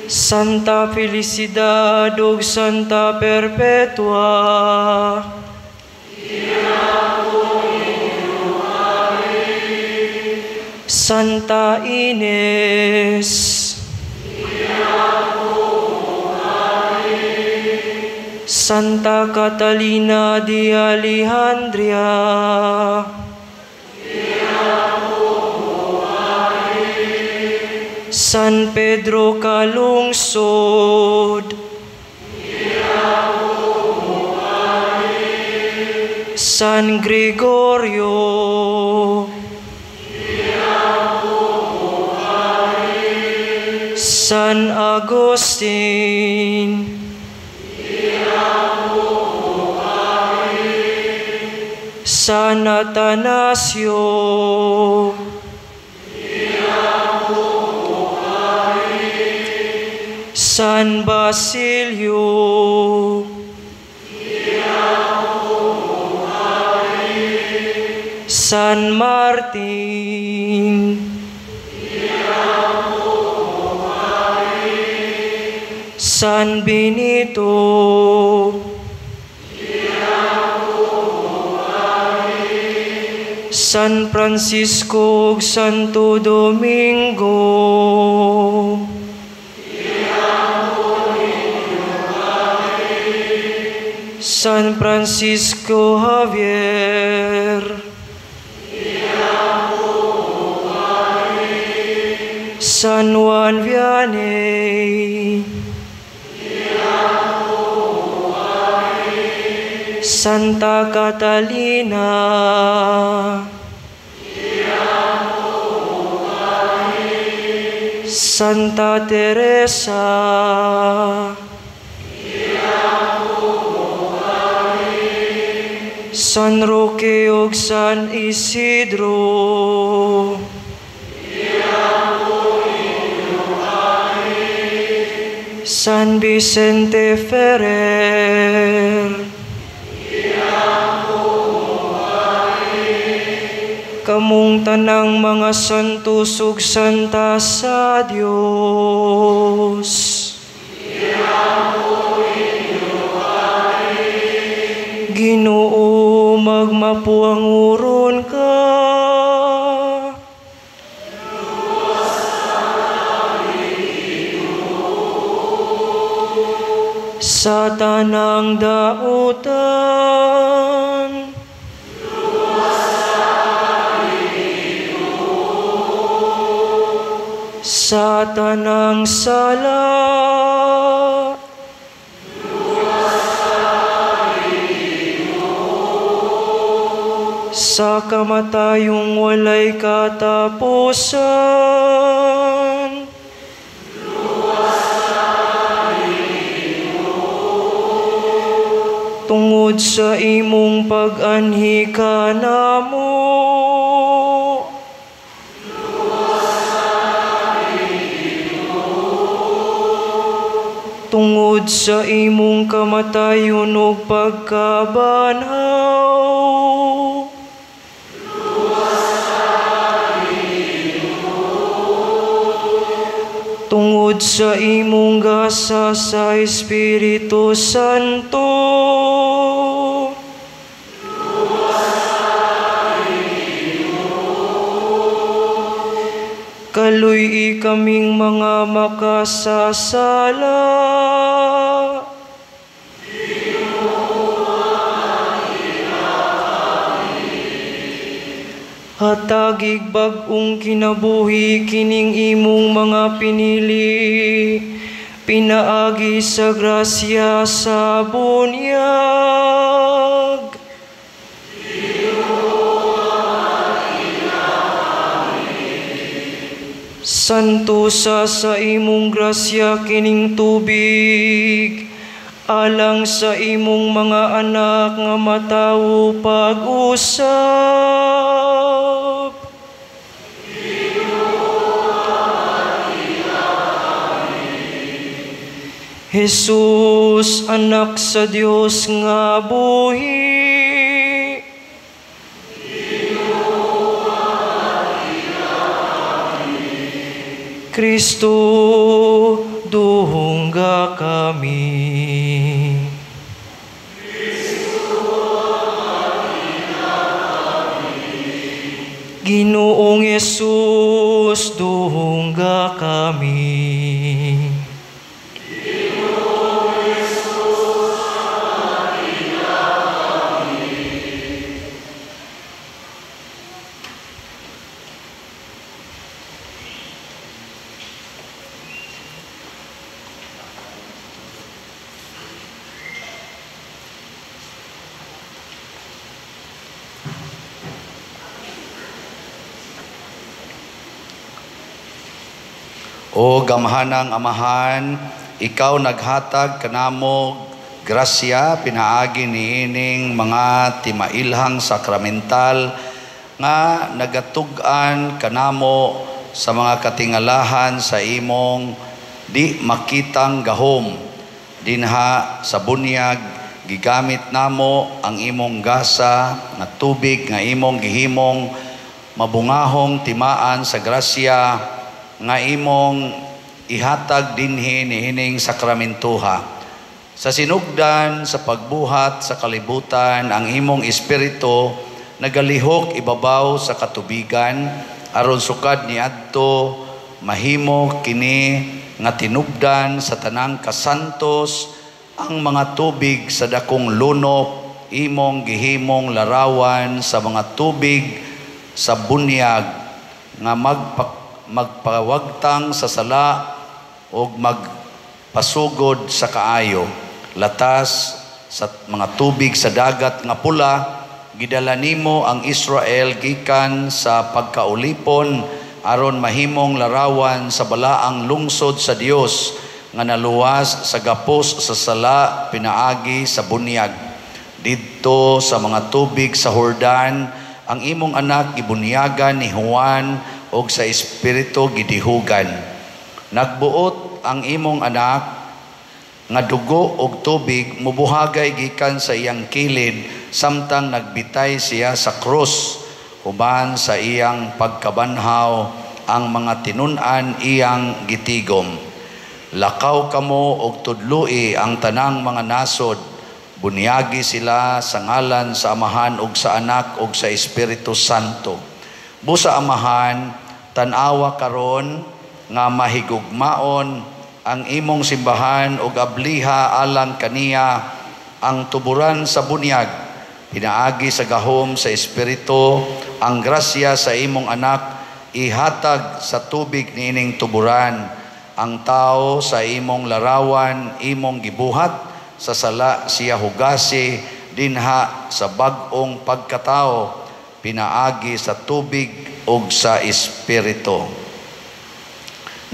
S2: Santa Felicidad ug Santa Perpetua, Santa Ines, Santa Catalina de Alejandría, San Pedro Calungsod, San Gregorio, San Agustin, San Atanasio, San Basilio, San Martin, San Benito, San Francisco ug Santo Domingo, San Francisco Javier, San Juan Vianney, Santa Catalina, Santa Teresa, San Roque ug San Isidro, San Vicente Ferrer, kamong tanang mga santos ug santa sa Dios. Ginoo, magmapuanguron ka. Sa tanang dautan, sa tanang sala, sa kamatayong walay katapusan, tungod sa imong pag-anhi kanamo, tungod sa imong kamatayon ug pagkabanhaw, tungod sa imong gasa sa Espiritu Santo, kaluy-i kaming mga makasasala. Hatagig bag-ong kinabuhi kining imong mga pinili Pinaagi sa grasya sa bunyag. Santusa sa imong grasya kining tubig, alang sa imong mga anak nga matawo pag-usab. Jesus, anak sa Dios nga buhi. Kristo, duhungga kami. Ginoong Hesus, duhungga kami.
S1: O gamhanang Amahan, ikaw naghatag kanamo grasya pinaagi niining mga timailhang sakramental nga nagatug-an kanamo sa mga katingalahan sa imong di makitang gahom. Dinha sa bunyag gigamit namo ang imong gasa nga tubig nga imong gihimong mabungahong timaan sa grasya nga imong ihatag dinhi niining sakramentuha. Sa sinugdan sa pagbuhat sa kalibutan, ang imong espiritu nagalihok ibabaw sa katubigan aron sukad niadto mahimo kini nga tinubdan sa tanang kasantos ang mga tubig sa dakong lunop imong gihimong larawan sa mga tubig sa bunyag nga magpawagtang sa sala o magpasugod sa kaayo. Latas sa mga tubig sa dagat nga pula, gidala nimo ang Israel gikan sa pagkaulipon aron mahimong larawan sa balaang lungsod sa Dios nga naluwas sa gapos sa sala pinaagi sa bunyag. Didto sa mga tubig sa Jordan, ang imong anak gibunyagan ni Juan og sa espiritu gidihugan. Nagbuot ang imong anak nga dugo og tubig mubuhagay gikan sa iyang kilid samtang nagbitay siya sa krus. Human sa iyang pagkabanhaw ang mga tinun-an iyang gitigom. Lakaw kamo og tudloi ang tanang mga nasod. Bunyagi sila sa ngalan sa Amahan og sa Anak og sa Espiritu Santo. Busa Amahan, tan-awa karon nga mahigugmaon ang imong simbahan og abliha alang kaniya ang tuburan sa bunyag. Pinaagi sa gahom sa Espiritu ang grasya sa imong anak ihatag sa tubig niining tuburan. Ang tao sa imong larawan imong gibuhat sa sala siya hugasi dinha sa bag-ong pagkatao pinaagi sa tubig ug sa espiritu.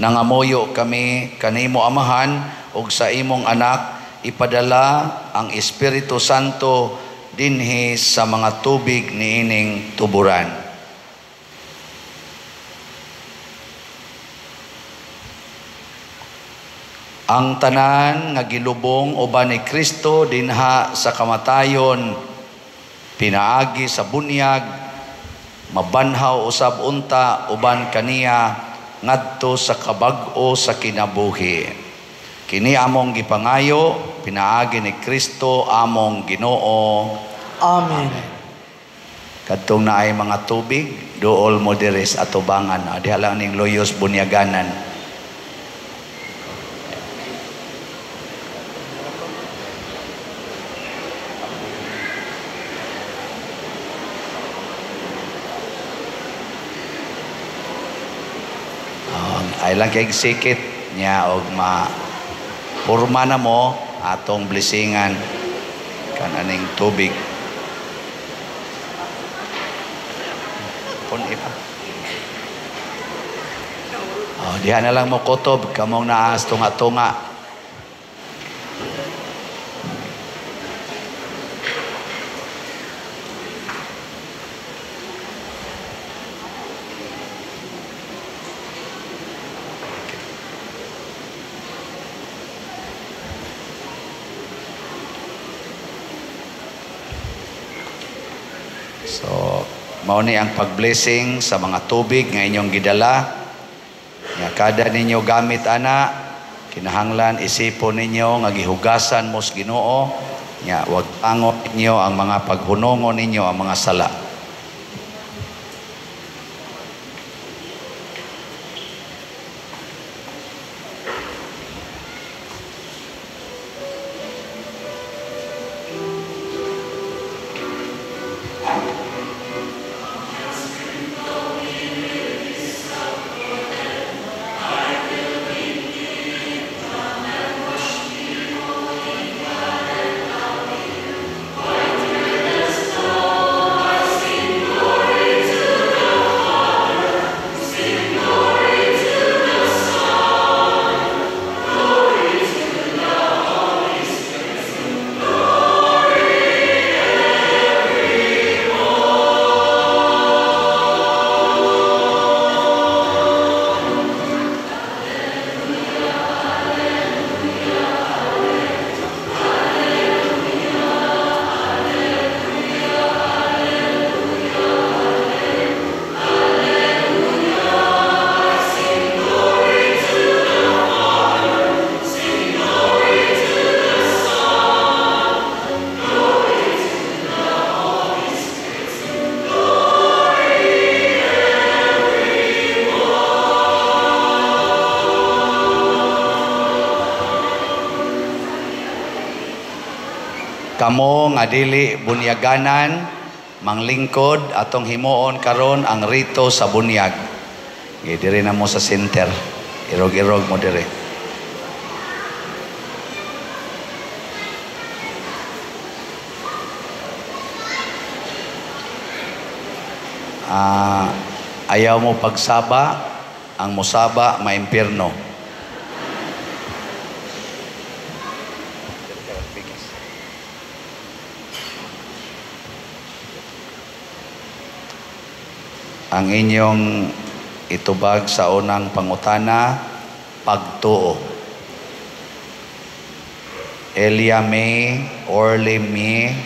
S1: Nangamuyo kami kanimo Amahan ug sa imong anak ipadala ang Espiritu Santo dinhi sa mga tubig niining tuburan. Ang tanan nga gilubong uban ni Kristo dinha sa kamatayon pinaagi sa bunyag mabanhaw usab unta uban kaniya ngadto sa kabag-o sa kinabuhi. Kini among gipangayo pinaagi ni Kristo among Ginoo.
S3: Amen.
S1: Kadtong naay mga tubig duol mo diri sa atubangan, diha lang ning Loyos bunyaganan. Ay lang kay sikit niya og ma Purma na mo atong blessingan kananing tubig. Pun ipa. Oh, diha na lang mo kutob kamong naas tunga-tunga. So, mao ni ang pag-blessing sa mga tubig nga inyong gidala. Nga kada ninyo gamit ana, kinahanglan isipon ninyo nga gihugasan mo sa Ginoo, nga wag angot ninyo ang mga paghunongon ninyo ang mga sala. Kamo nga dili bunyaganan, manglingkod atong himuon karon ang rito sa bunyag. Diri na mo sa center. Irog-irog mo diri. Ayaw mo pagsaba, ang musaba maimpierno. Ang inyong itubag sa unang pangutana, pagtuo. Elia May, Orly May,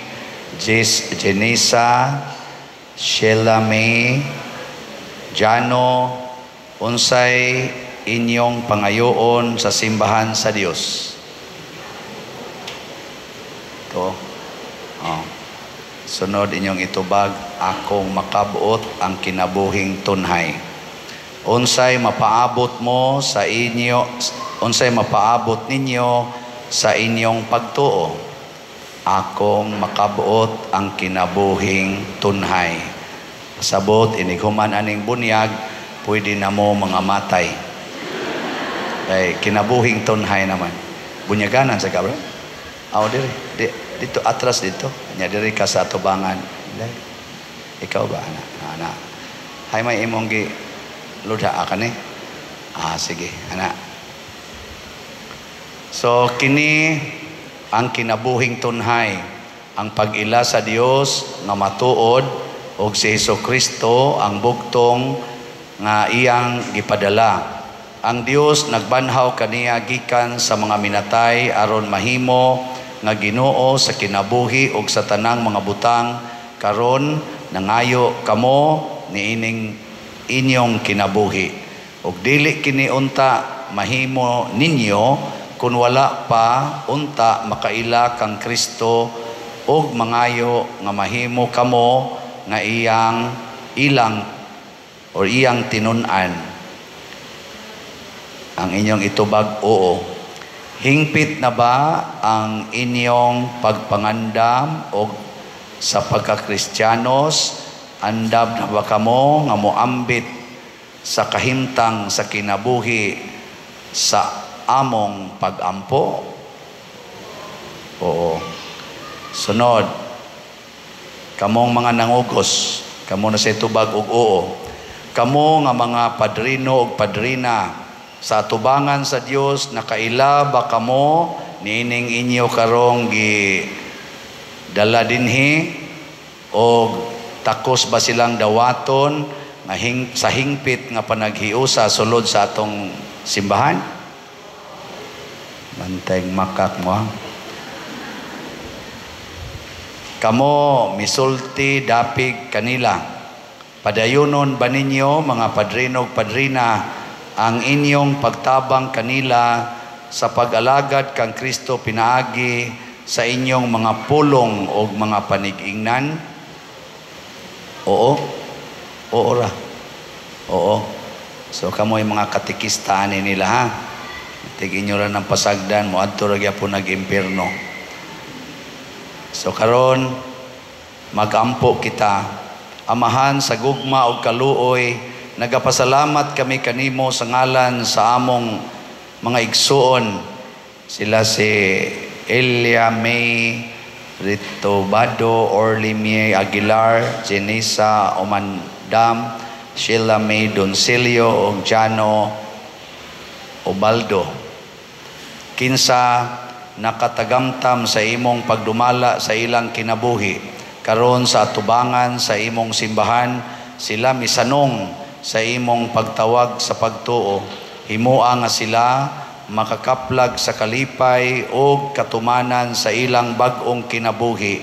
S1: Jis Jenisa, Sheila May, Jano, unsay inyong pangayoon sa simbahan sa Dios? Ito. Oh. Sunod inyong itubag, akong makabuot ang kinabuhing tunhay. Unsay mapaabot mo sa inyo, unsay mapaabot ninyo sa inyong pagtuo? Akong makabuot ang kinabuhing tunhay. Sabot inighuman aning bunyag, pwede na mo mga matay. Ay, kinabuhing tunhay naman. Bunyaganan sa kabra? Aw diri, dito atras dito. Nya diri ka sa atubangan. Ikaw ba ana? Ana. Hay may imong gi ludha ka ni? Ah, sige, ana. So kini ang kinabuhing tunhay, ang pag-ila sa Dios nga matuod og si Hesukristo ang bugtong nga iyang gipadala. Ang Dios nagbanhaw kaniya gikan sa mga minatay aron mahimo nga Ginoo sa kinabuhi og sa tanang mga butang. Karon nangayo kamo niining inyong kinabuhi, og dili kini unta mahimo ninyo kun wala pa unta makaila kang Kristo og mangayo nga mahimo kamo nga iyang ilang or iyang tinun-an. Ang inyong itubag, oo. Hingpit na ba ang inyong pagpangandam o sa pagkakristiyanos? Andam na ba kamo nga moambit sa kahimtang sa kinabuhi sa among pagampo? Oo. Sunod, kamong mga nangugos, kamo na sa tubag og oo. Kamo nga mga padrino og padrina sa atubangan sa Dios, nakaila ba kamo niining inyo karong gi dala dinhi og takos ba silang dawaton nga sa hingpit nga panaghiusa sulod sa atong simbahan? Bantay makak mo. Kamo misulti dapig kanila. Padayonon ba ninyo mga padrino ug padrina ang inyong pagtabang kanila sa pag-alagad kang Kristo pinaagi sa inyong mga pulong o mga panigingnan? Oo. Oo ra. Oo. So kamo yung mga katikista ani nila, ha. Tig inyo ra ng pasagdan mo adto ra gyapon nag-impierno. So karon magampo kita. Amahan sa gugma ug kaluoy, nagapasalamat kami kanimo sa ngalan sa among mga igsuon. Sila si Elia May Ritobado, Orly May Aguilar, Jenisa Omandam, Sheila May Doncilio ug Jano Obaldo. Kinsa nakatagamtam sa imong pagdumala sa ilang kinabuhi karon sa atubangan sa imong simbahan, sila misanong sa imong pagtawag sa pagtuo. Himoa nga sila makakaplag sa kalipay o katumanan sa ilang bag-ong kinabuhi.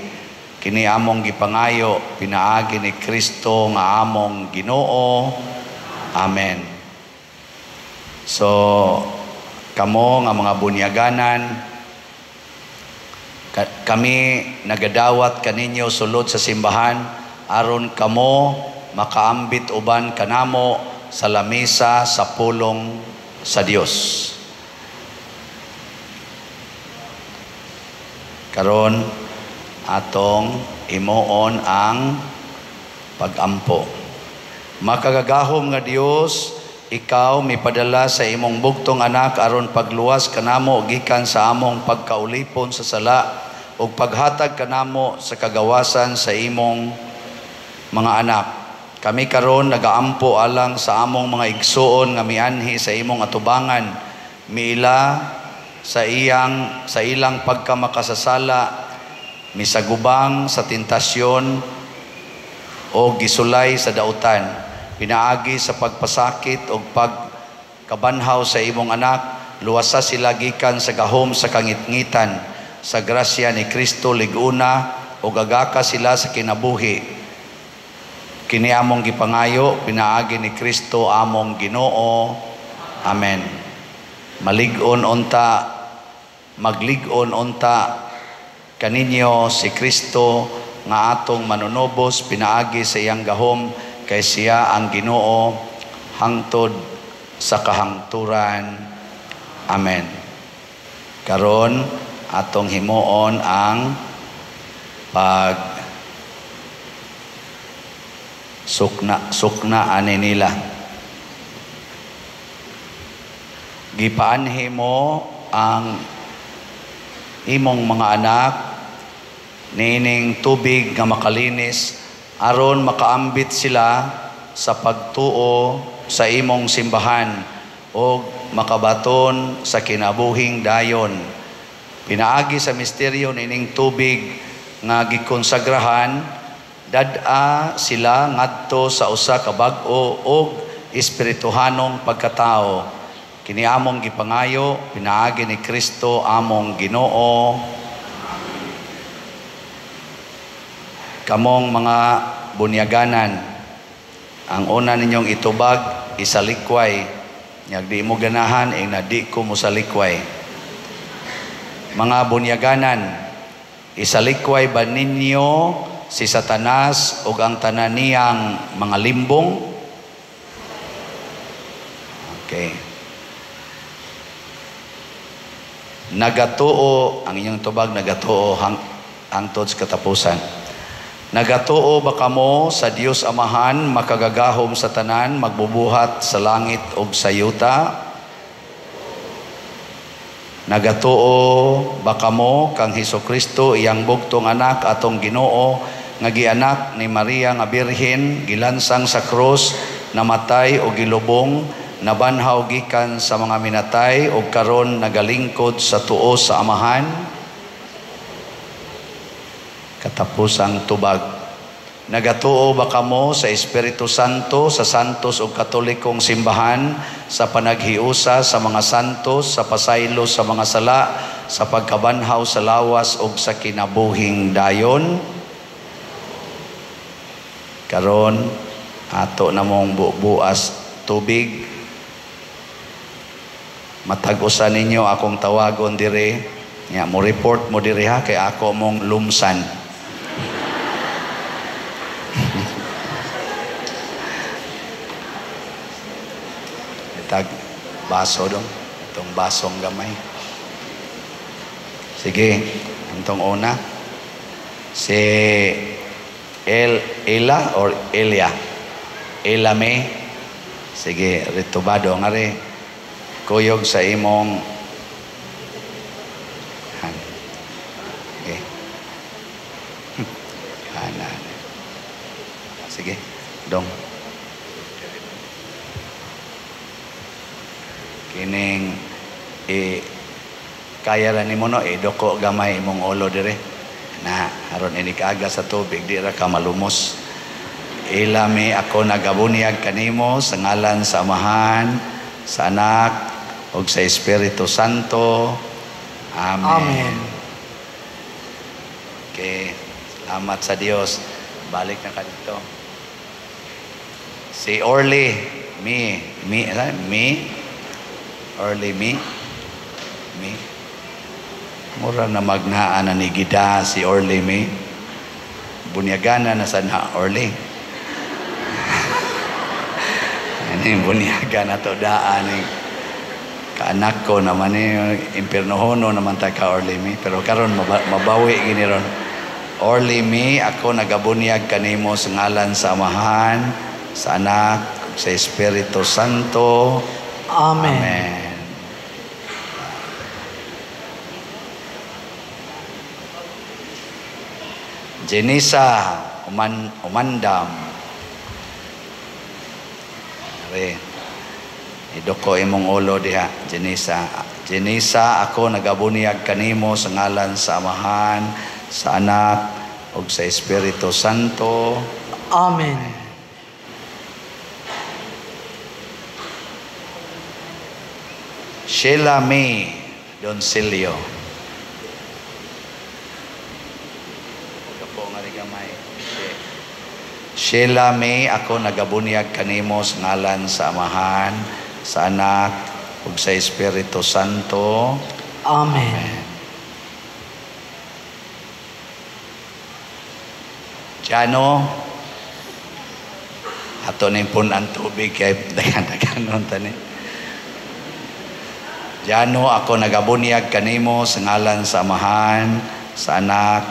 S1: Kini among gipangayo pinaagi ni Kristo nga among Ginoo. Amen. So kamo nga mga bunyaganan, kami nagadawat kaninyo sulod sa simbahan aron kamo makaambit uban kanamo sa lamesa sa pulong sa Dios. Karon atong imuon ang pagampo. Makagagahom nga Dios, ikaw mipadala sa imong bugtong anak aron pagluwas kanamo gikan sa among pagkaulipon sa sala ug paghatag kanamo sa kagawasan sa imong mga anak. Kami karon nagaampo alang sa among mga igsuon nga mianhi sa imong atubangan, miila sa ilang pagkamakasasala, misagubang sa tentasyon o gisulay sa dautan, pinaagi sa pagpasakit o pagkabanhaw sa imong anak, luwasa sila gikan sa gahom sa kangitngitan. Sa grasya ni Kristo liguna o gagaka sila sa kinabuhi. Kini among gipangayo pinaagi ni Kristo among Ginoo. Amen. Malig-on unta, maglig-on unta kaninyo si Kristo nga atong manunobos pinaagi sa iyang gahom, kay siya ang Ginoo hangtod sa kahangturan. Amen. Karon atong himuon ang pag sukna ani nila. Gipaanhi mo ang imong mga anak niining tubig nga makalinis aron makaambit sila sa pagtuo sa imong simbahan o makabaton sa kinabuhing dayon. Pinaagi sa misteryo niining tubig nga gikonsagrahan, dad-a sila ngadto sa usa ka bag-o og espirituhanong pagkatao. Kini among gipangayo pinaagi ni Kristo among Ginoo. Kamong mga bunyaganan, ang una ninyong itubag isalikway. Nyag di mo ganahan, ing na di ko mosalikway. Mga bunyaganan, isalikway ba ninyo si Satanas ug ang tanan niyang mga limbong? Okay. Nagatuo, ang inyong tubag nagatuo hangtod sa katapusan. Nagatuo ba kamo sa Dios Amahan, makagagahom sa tanan, magbubuhat sa langit ug sa yuta? Nagatuo ba kamo kang Hesukristo iyang bugtong anak atong Ginoo nga gianak ni Maria nga birhen, gilansang sa krus, namatay o gilubong, nabanhaw gikan sa mga minatay ug karon nagalingkod sa tuo sa Amahan? Katapusang tubag. Nagatuo ba kamo sa Espiritu Santo, sa santos ug katolikong simbahan, sa panaghiusa sa mga santos, sa pasaylo sa mga sala, sa pagkabanhaw sa lawas ug sa kinabuhing dayon? Karon ato namong bubuas tubig. Matag usa ninyo akong tawagon dire. Nya mo report mo dire ha kay ako mong lumsan. Tag baso dong, itong basong gamay. Sige, itong una si Ella or Elia. Ella May. Sige, ritubado ngari. Kuyog sa imong han. Sige. Ana. Sige, dong. Kining kaya ra nimo no, idoko gamay imong ulo dire. Na aron ini kaaga sa tubig di ra ka malumos. Ilami ako nagabunyag kanimo sa ngalan sa Amahan, sa Anak ug sa Espiritu Santo. Amen.
S3: Amen.
S1: Okay, salamat sa Dios. Balik na ka dito. Si Orly, mi Orly mi. Mura na magnaa na ni Gida si Orly mi. Bunyagana na sa na Orly. Ini bunyaga na to daan ni kaanak ko naman ni impiernohono naman ta ka Orly mi, pero karon mabawi gini ron. Orly mi, ako nagabunyag kanimo sa ngalan sa Amahan, sa Anak, sa Espiritu Santo.
S3: Amen.
S1: Amen. Jenisa Umandam. Are, idoko imong ulo diha, Jenisa. Jenisa, ako nagabuniyag kanimo sa ngalan sa Amahan, sa Anak, ug sa Espiritu Santo.
S3: Amen.
S1: Sheila May Doncilio. Sheila May, ako nagabunyag kanimo sa ngalan sa Amahan, sa Anak, ug sa Espiritu Santo.
S3: Amen.
S1: Amen. Jano, ato ning pun-an tubig kay daghan-daghanon tani. Jano, ako nagabunyag kanimo sa ngalan sa Amahan, sa Anak,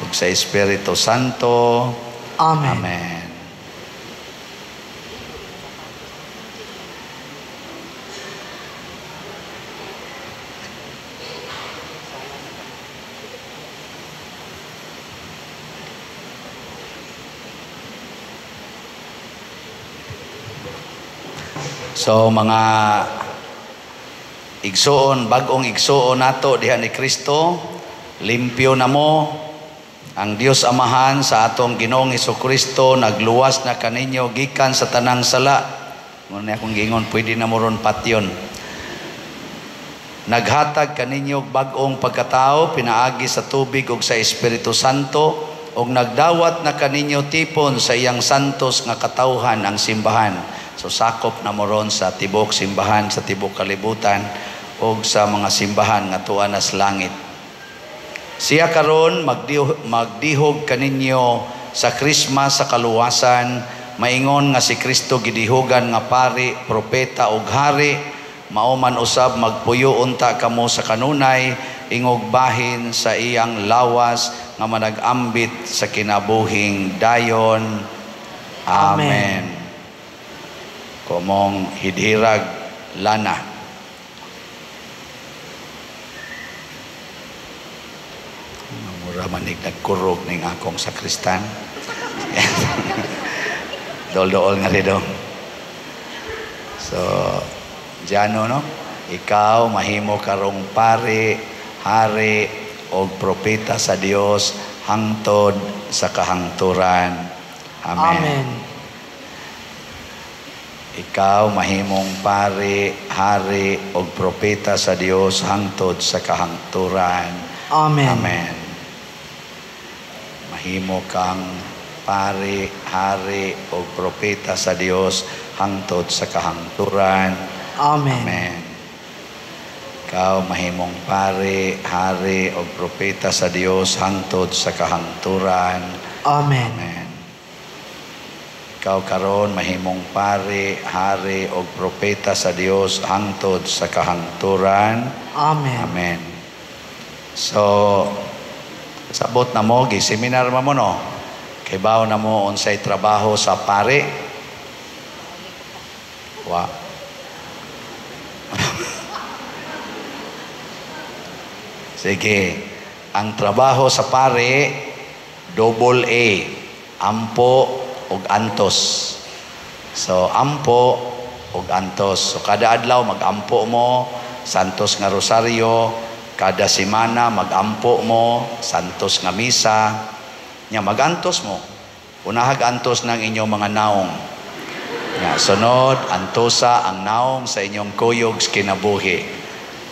S1: ug sa Espiritu Santo.
S3: Amen.
S1: Amen. So mga igsuon, bag-ong igsuon nato diha ni Kristo, limpyo na mo. Ang Dios Amahan sa atong Ginoong Hesukristo nagluwas na kaninyo gikan sa tanang sala. Ngunit akong giingon, pwede na mo ron patyon. Naghatag kaninyo bag-ong pagkatao pinaagi sa tubig ug sa Espiritu Santo, ug nagdawat na kaninyo tipon sa iyang santos nga katawhan ang simbahan. So sakop na mo ron sa tibok simbahan, sa tibok kalibutan ug sa mga simbahan nga tuwa nas langit. Siya karon magdihog kaninyo sa Christmas sa kaluwasan, maingon nga si Kristo gidihogan nga pari, propeta ug hari, mao man usab magpuyo unta kamo sa kanunay, ingog bahin sa iyang lawas nga manag-ambit sa kinabuhing dayon. Amen.
S3: Amen.
S1: Komong hidhirag lana. Mura manig nagkurog ning akong sakristan. Dool-dool nga rin dong. So, Jano, no? Ikaw mahimo karong pari, hari, og propeta sa Dios hangtod sa kahangturan. Amen.
S3: Amen.
S1: Ikaw mahimong pari, hari, og propeta sa Dios hangtod sa kahangturan.
S3: Amen.
S1: Amen. Mahimo kang pari, hari, og propeta sa Dios hangtod sa kahangturan.
S3: Amen.
S1: Amen. Ikaw mahimong pari, hari, og propeta sa Dios hangtod sa kahangturan.
S3: Amen.
S1: Amen. Ikaw karon mahimong pari, hari, og propeta sa Dios hangtod sa kahangturan.
S3: Amen.
S1: Amen. So, sabot na mo, gi-seminar mo no? Kay bawo na mo unsay trabaho sa pari? Wa. Sige. Ang trabaho sa pari, double A, ampo ug antos. So, ampo ug antos. So, kada adlaw magampo mo, santos nga rosaryo, kada semana magampo mo, santos nga misa, nya magantos mo. Unahag antos ng inyong mga naong. Nya sunod antosa ang naong sa inyong kuyog sa kinabuhi.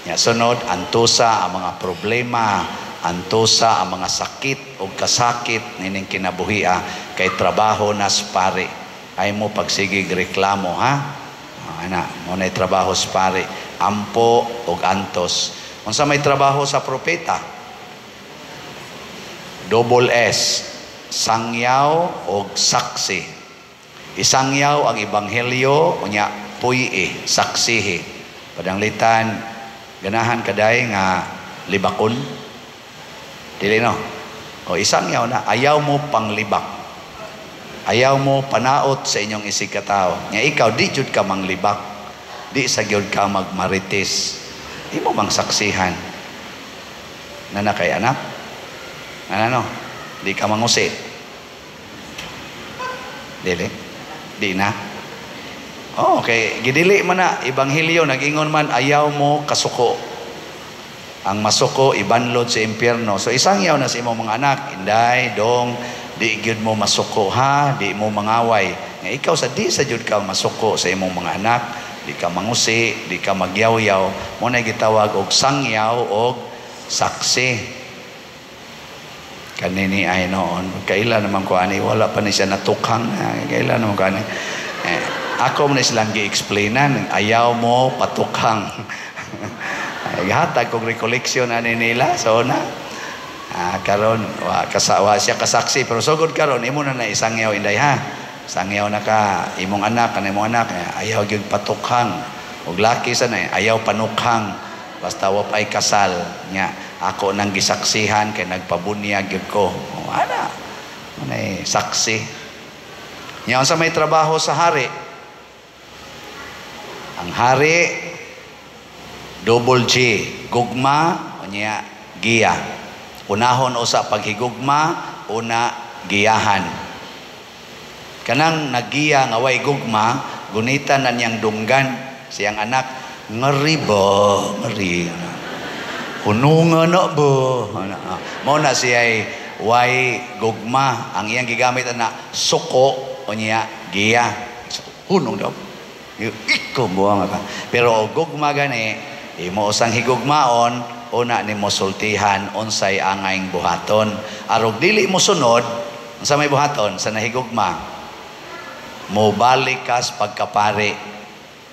S1: Nya sunod antosa ang mga problema, antosa ang mga sakit o kasakit nining kinabuhia kay trabaho nas pare. Ay mo pagsigig reklamo, ha? Ana, mo nay trabaho sa pare, ampo og antos. Unsa may trabaho sa propeta? Double S, sangyaw og saksi. Isangyaw ang ebanghelyo unya puy-i, saksihi. Padanglitan ganahan kaday nga libakon. Dili no. O isangyaw na, ayaw mo panglibak. Ayaw mo panaot sa inyong isig katao. Nya ikaw di jud ka manglibak. Di sa gyud ka magmarites. Imo mang saksihan. Nana kay anak? Nana no? Di ka mangusi. Dili? Di na? Oh, okay. Gidili man na ebanghelyo nag-ingon man ayaw mo kasuko. Ang masuko ibanlod sa impyerno. So isangyaw na sa imong mga anak, inday, dong, di gyud mo masuko ha, di mo mangaway. Nga ikaw sa di sa gyud ka masuko sa imong mga anak, di ka mangusi, di ka magyawyaw, mo na gitawag og sangyaw og saksi. Kanini ay noon, kaila naman ko ani, wala pa ni siya natukhang, kaila naman ko ani. Ako man silang gi-explainan, ayaw mo patukhang. Hatag kog recollection ani nila, so na. Karon wa kasawa siya kasaksi, pero sugod karon imo na na isangyaw inday ha. Sangyaw na ka imong anak, kanang imong anak, ayaw gyud patukhang. Og laki sa na ayaw panukhang. Basta wa pay kasal nya ako nang gisaksihan kay nagpabunyag gyud ko. O, ana. Manay saksi. Nya unsa may trabaho sa hari? Ang hari double G, gugma unya giya. Unahon usa paghigugma, una giyahan. Kanang nagiya nga way gugma, gunitan na niyang dunggan siyang anak, ngeri ba, ngeri. Hununga na ba? Mao na siya'y way gugma. Ang iyang gigamit na suko unya giya. Hunong daw. Ikaw buwang ka. Pero gugma gani, imo usang higugmaon, una nimo sultihan unsay angayng buhaton. Arog dili mo sunod, unsa may buhaton sa nahigugma? Mobalik kas pagkapari,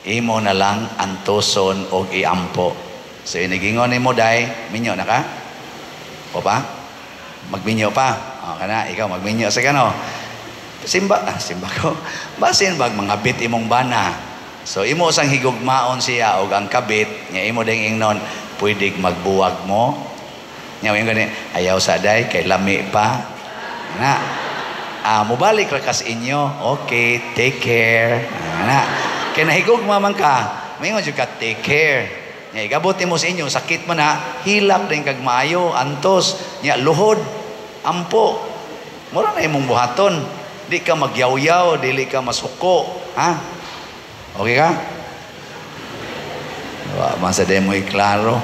S1: imo na lang antuson og iampo. So inigingon nimo day, minyo na ka? O pa? Magminyo pa. O kana, ikaw magminyo sa kano. Simba, simba ko. Basin bag mga bit imong bana. So imo sang higugmaon siya og ang kabit nya imo ding ingnon, pwede magbuwag mo. Nya ingon gani, ayaw sa day kay lami pa. Na. Mobalik ra kas inyo. Okay, take care. Na. Kay nahigugma man ka, maingon jud ka take care. Nya igabot nimo sa inyo, sakit man na, hilak din kag maayo, antos, nya luhod, ampo. Mura na imong buhaton. Di ka magyawyaw, dili ka masuko, ha? Okay ka? Wa man sa demo klaro.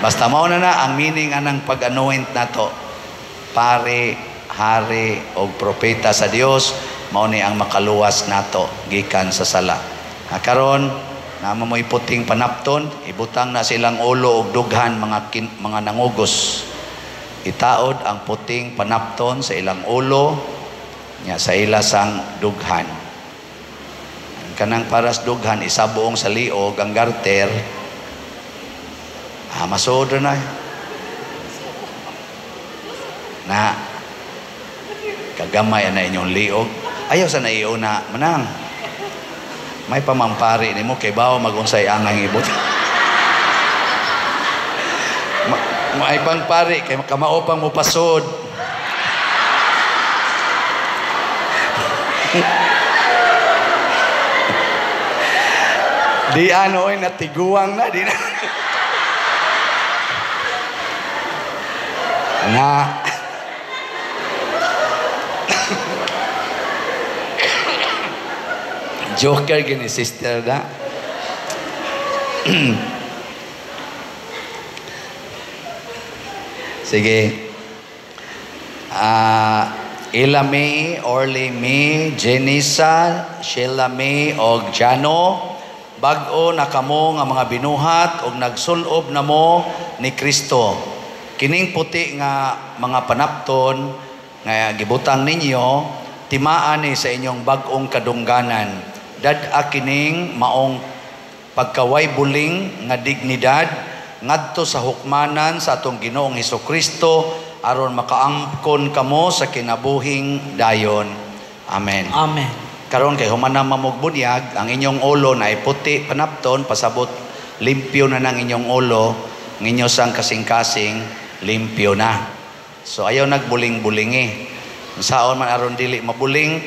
S1: Basta mao na na ang meaning anang pag-anoint nato. Pare, hari og propeta sa Dios, mao ni ang makaluwas nato gikan sa sala. Ha, karon naman mo'y puting panapton, ibutang na silang ulo og dughan mga nangugos. Itaod ang puting panapton sa ilang ulo nya sa ila sang dughan. Ang kanang paras dughan isabuong sa liog ang garter. Ah, masuod na. Na kagamay na inyong liog. Ayaw sa naiuna manang. May pamampari nimo kay bawo magunsay angang ibot. May pangpari kay kamao pang mupasod. Di ano oy natiguang na di na. Na Joker gini sister da. Sige. Ila May, Orly May, Jenisa, Sheila May, og Jano, bag-o na kamo nga mga binuhat og nagsulob na mo ni Kristo. Kining puti nga mga panapton nga gibutang ninyo, timaan ni sa inyong bag-ong kadungganan. Dad-a kining maong pagkaway buling nga dignidad ngadto sa hukmanan sa atong Ginoong Hesukristo aron makaangkon kamo sa kinabuhing dayon. Amen.
S3: Amen.
S1: Karon kay human na mamugbunyag ang inyong ulo na puti panapton, pasabot limpyo na ng inyong ulo, ang inyo sang kasing-kasing limpyo na. So ayaw nagbuling-bulingi. Saon man aron dili mabuling,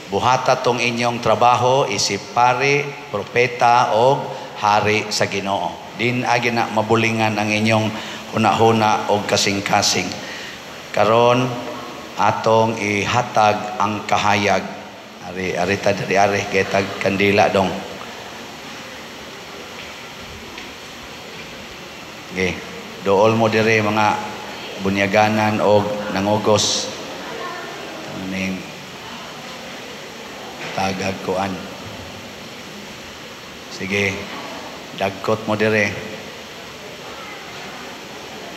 S1: buhata tong inyong trabaho isip pari, propeta og hari sa Ginoo. Din agi na mabulingan ang inyong hunahuna og kasing-kasing. Karon atong ihatag ang kahayag. Ari arita diri ari getag kandila dong. Okay. Dool mo diri mga bunyaganan og nangugos. Ning tagag kuan. Sige, dagkot mo dire.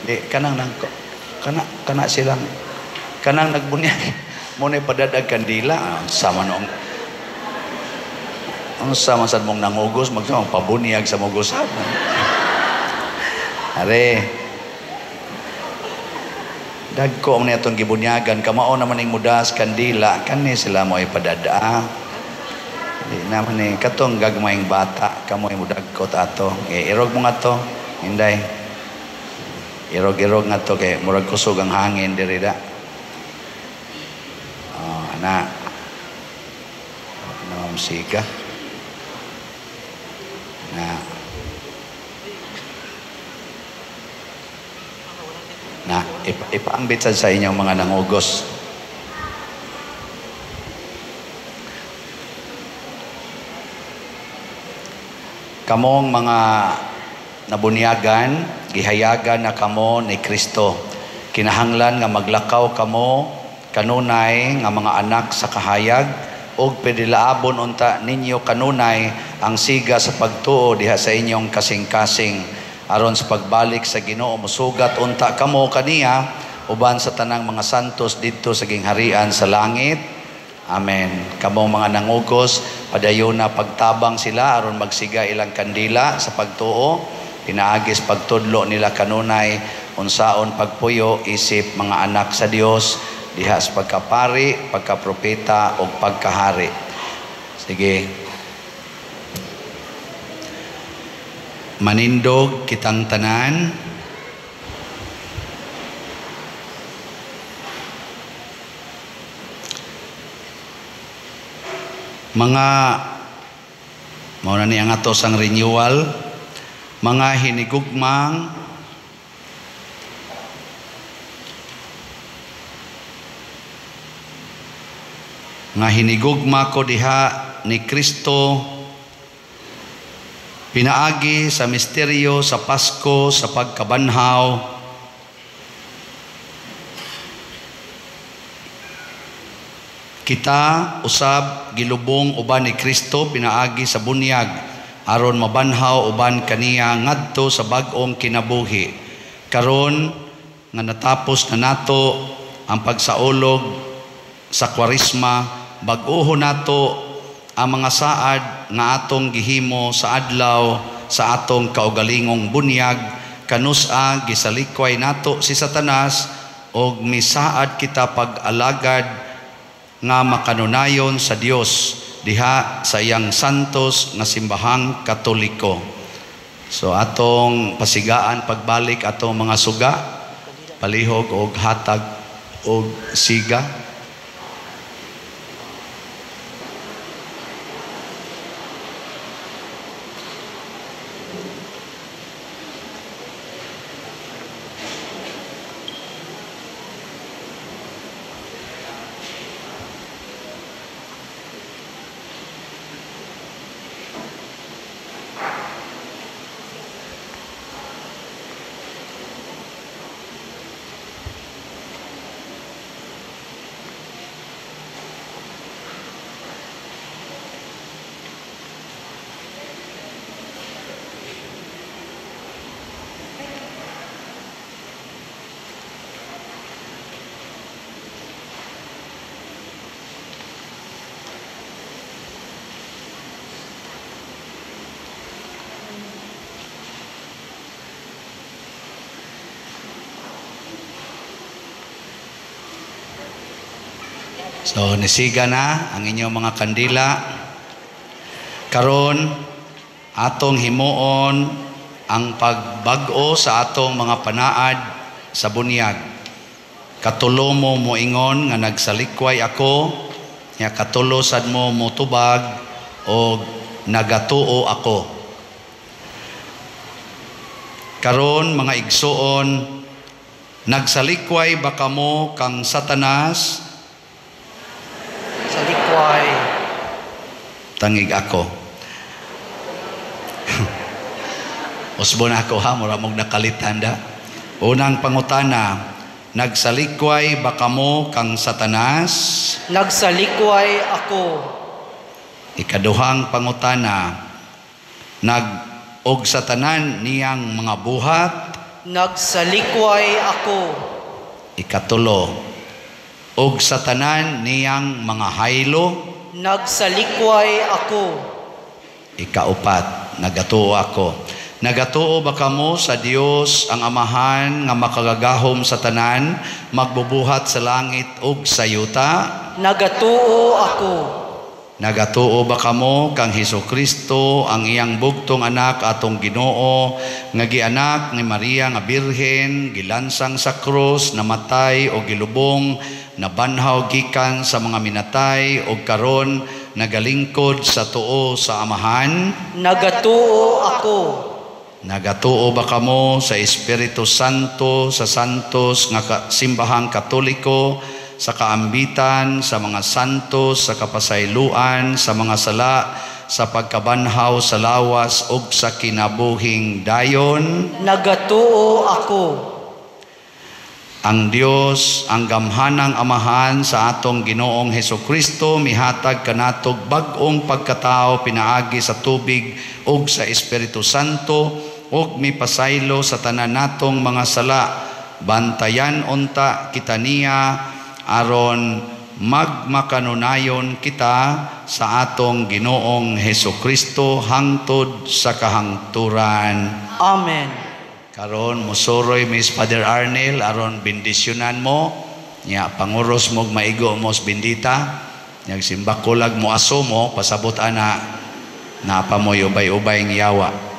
S1: Di kanang nang kana kana silang kanang nagbunyag mo na padadag kandila sama noong ang sama sad mong nangugos magsamang pabunyag sa mugosab. Are dagko ang atong gibunyagan kamao naman ning mudas kandila kani sila mo ay padada. Di naman ni katong gagmayng bata kamo ay mudagkot ato. Irog mo nga to inday. Irog-irog nga to kay murag kusog ang hangin diri da. Oh, ana. Ano siga? Na. Na ipaambit sa inyong mga nangugos. Kamong mga nabunyagan, gihayagan na kamo ni Kristo. Kinahanglan nga maglakaw kamo kanunay nga mga anak sa kahayag ug pidilaabon unta ninyo kanunay ang siga sa pagtuo diha sa inyong kasing-kasing. Aron sa pagbalik sa Ginoo musugat unta kamo kaniya uban sa tanang mga santos didto sa gingharian sa langit. Amen. Kamong mga nangugos, padayon na pagtabang sila aron magsiga ilang kandila sa pagtuo, pinaagis pagtudlo nila kanunay unsaon pagpuyo isip mga anak sa Dios diha sa pagkapari, pagkapropeta ug pagkahari. Sige. Manindog kitang tanan. Mga mao na ni ang ato sang renewal. Mga hinigugmang nga hinigugma ko diha ni Kristo, pinaagi sa misteryo sa Pasko sa pagkabanhaw, kita usab gilubong uban ni Kristo pinaagi sa bunyag aron mabanhaw uban kaniya ngadto sa bag-ong kinabuhi. Karon nga natapos na nato ang pagsaulog sa Kwaresma, bag-oho nato ang mga saad nga atong gihimo sa adlaw sa atong kaugalingong bunyag, kanus-a gisalikway nato si Satanas og misaad kita pag-alagad nga makanunayon sa Dios diha sa iyang santos nga simbahang Katoliko. So atong pasigaan pagbalik atong mga suga, palihog og hatag og siga. So nisiga na ang inyong mga kandila. Karon atong himuon ang pagbag-o sa atong mga panaad sa bunyag. Katulo mo moingon nga nagsalikway ako, nya katulo sad mo motubag og nagatuo ako. Karon mga igsuon, nagsalikway ba kamo kang Satanas?
S3: Salikway.
S1: Tangig ako. Usbon ako ha, mura mong nakalitan da. Unang pangutana, nagsalikway ba kamo kang Satanas?
S3: Nagsalikway ako.
S1: Ikaduhang pangutana, nag-og sa tanan niyang mga buhat?
S3: Nagsalikway ako.
S1: Ikatulo, og sa tanan niyang mga haylo?
S3: Nagsalikway ako.
S1: Ikaupat, nagatuo ako. Nagatuo ba kamo sa Dios ang Amahan nga makagagahom sa tanan, magbubuhat sa langit ug sa yuta?
S3: Nagatuo ako.
S1: Nagatuo ba kamo kang Hesukristo ang iyang bugtong anak atong Ginoo, nga gianak ni Maria nga birhen, gilansang sa krus, namatay o gilubong, nabanhaw gikan sa mga minatay o karon nagalingkod sa tuo sa Amahan?
S3: Nagatuo ako.
S1: Nagatuo ba kamo sa Espiritu Santo, sa santos nga simbahang Katoliko, sa kaambitan, sa mga santos, sa kapasayloan, sa mga sala, sa pagkabanhaw sa lawas ug sa kinabuhing dayon?
S3: Nagatuo ako.
S1: Ang Dios, ang gamhanang Amahan sa atong Ginoong Hesukristo, mihatag kanatog bag-ong pagkatao pinaagi sa tubig ug sa Espiritu Santo, ug mipasaylo sa tanan natong mga sala. Bantayan unta kita niya aron magmakanunayon kita sa atong Ginoong Hesukristo hangtod sa kahangturan.
S3: Amen.
S1: Karon musuroy Miss Father Arnel aron bendisyonan mo, nya panguros mo maigo mo bindita, nya simbakulag mo aso mo pasabot ana napa moy ubay-ubay ng yawa.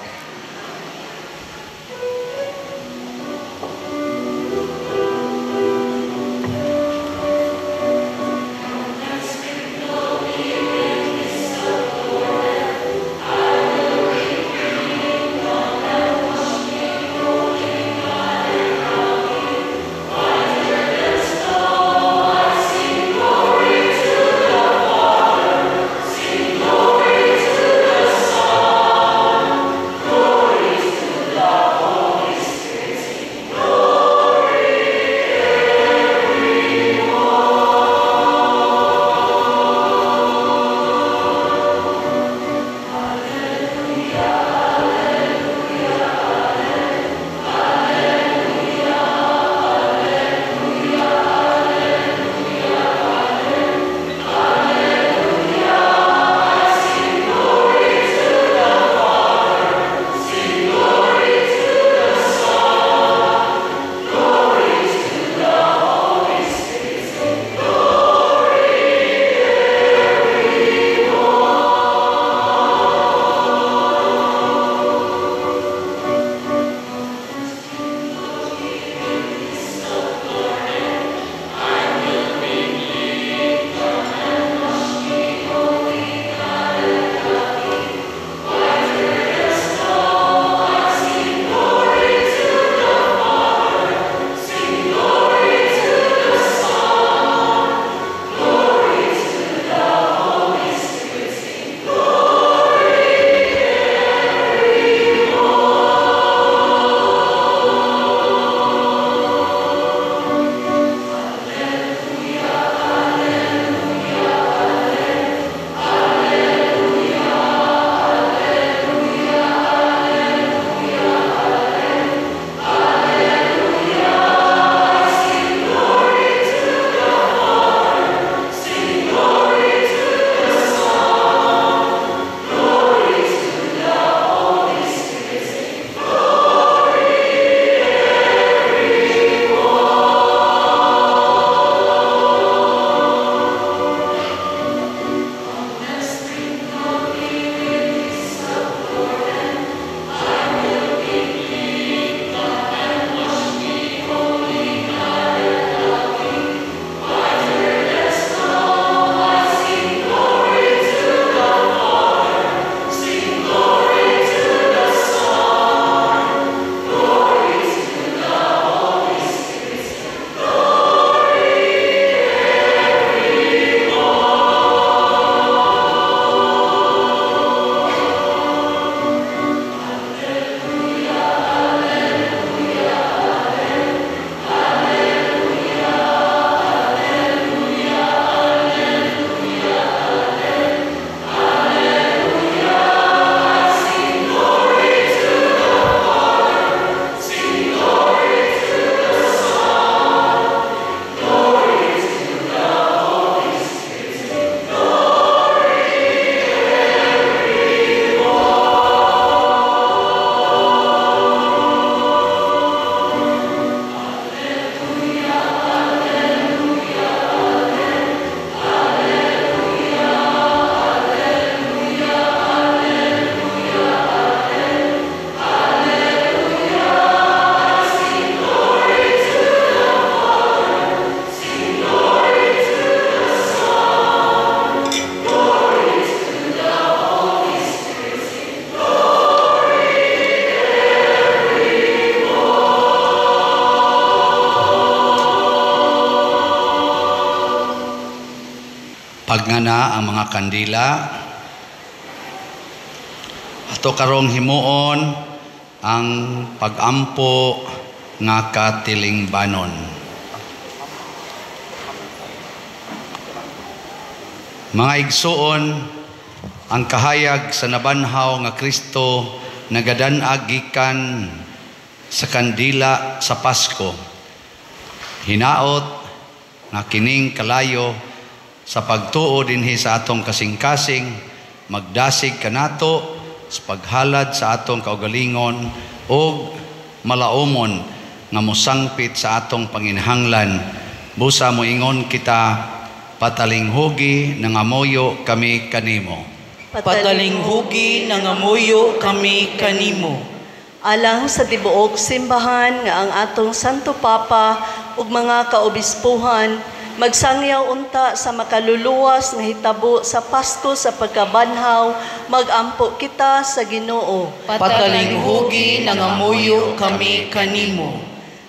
S1: Pagngana ang mga kandila. Ato karong himuon ang pagampo nga katilingbanon. Mga igsuon, ang kahayag sa nabanhaw nga Kristo nagadan-ag gikan sa kandila sa Pasko. Hinaot nga kining kalayo sa pagtuo dinhi sa atong kasing-kasing, magdasig kanato sa paghalad sa atong kaugalingon ug malaumon nga mosangpit sa atong panginhanglan. Busa moingon kita, patalinghugi nangamuyo kami kanimo.
S3: Patalinghugi nangamuyo kami kanimo.
S11: Alang sa tibuok simbahan nga ang atong Santo Papa ug mga kaobispuhan magsangyaw unta sa makaluluwas nga hitabo sa Pasko sa pagkabanhaw, magampo kita sa Ginoo.
S3: Patalinghugi nangamuyo kami kanimo.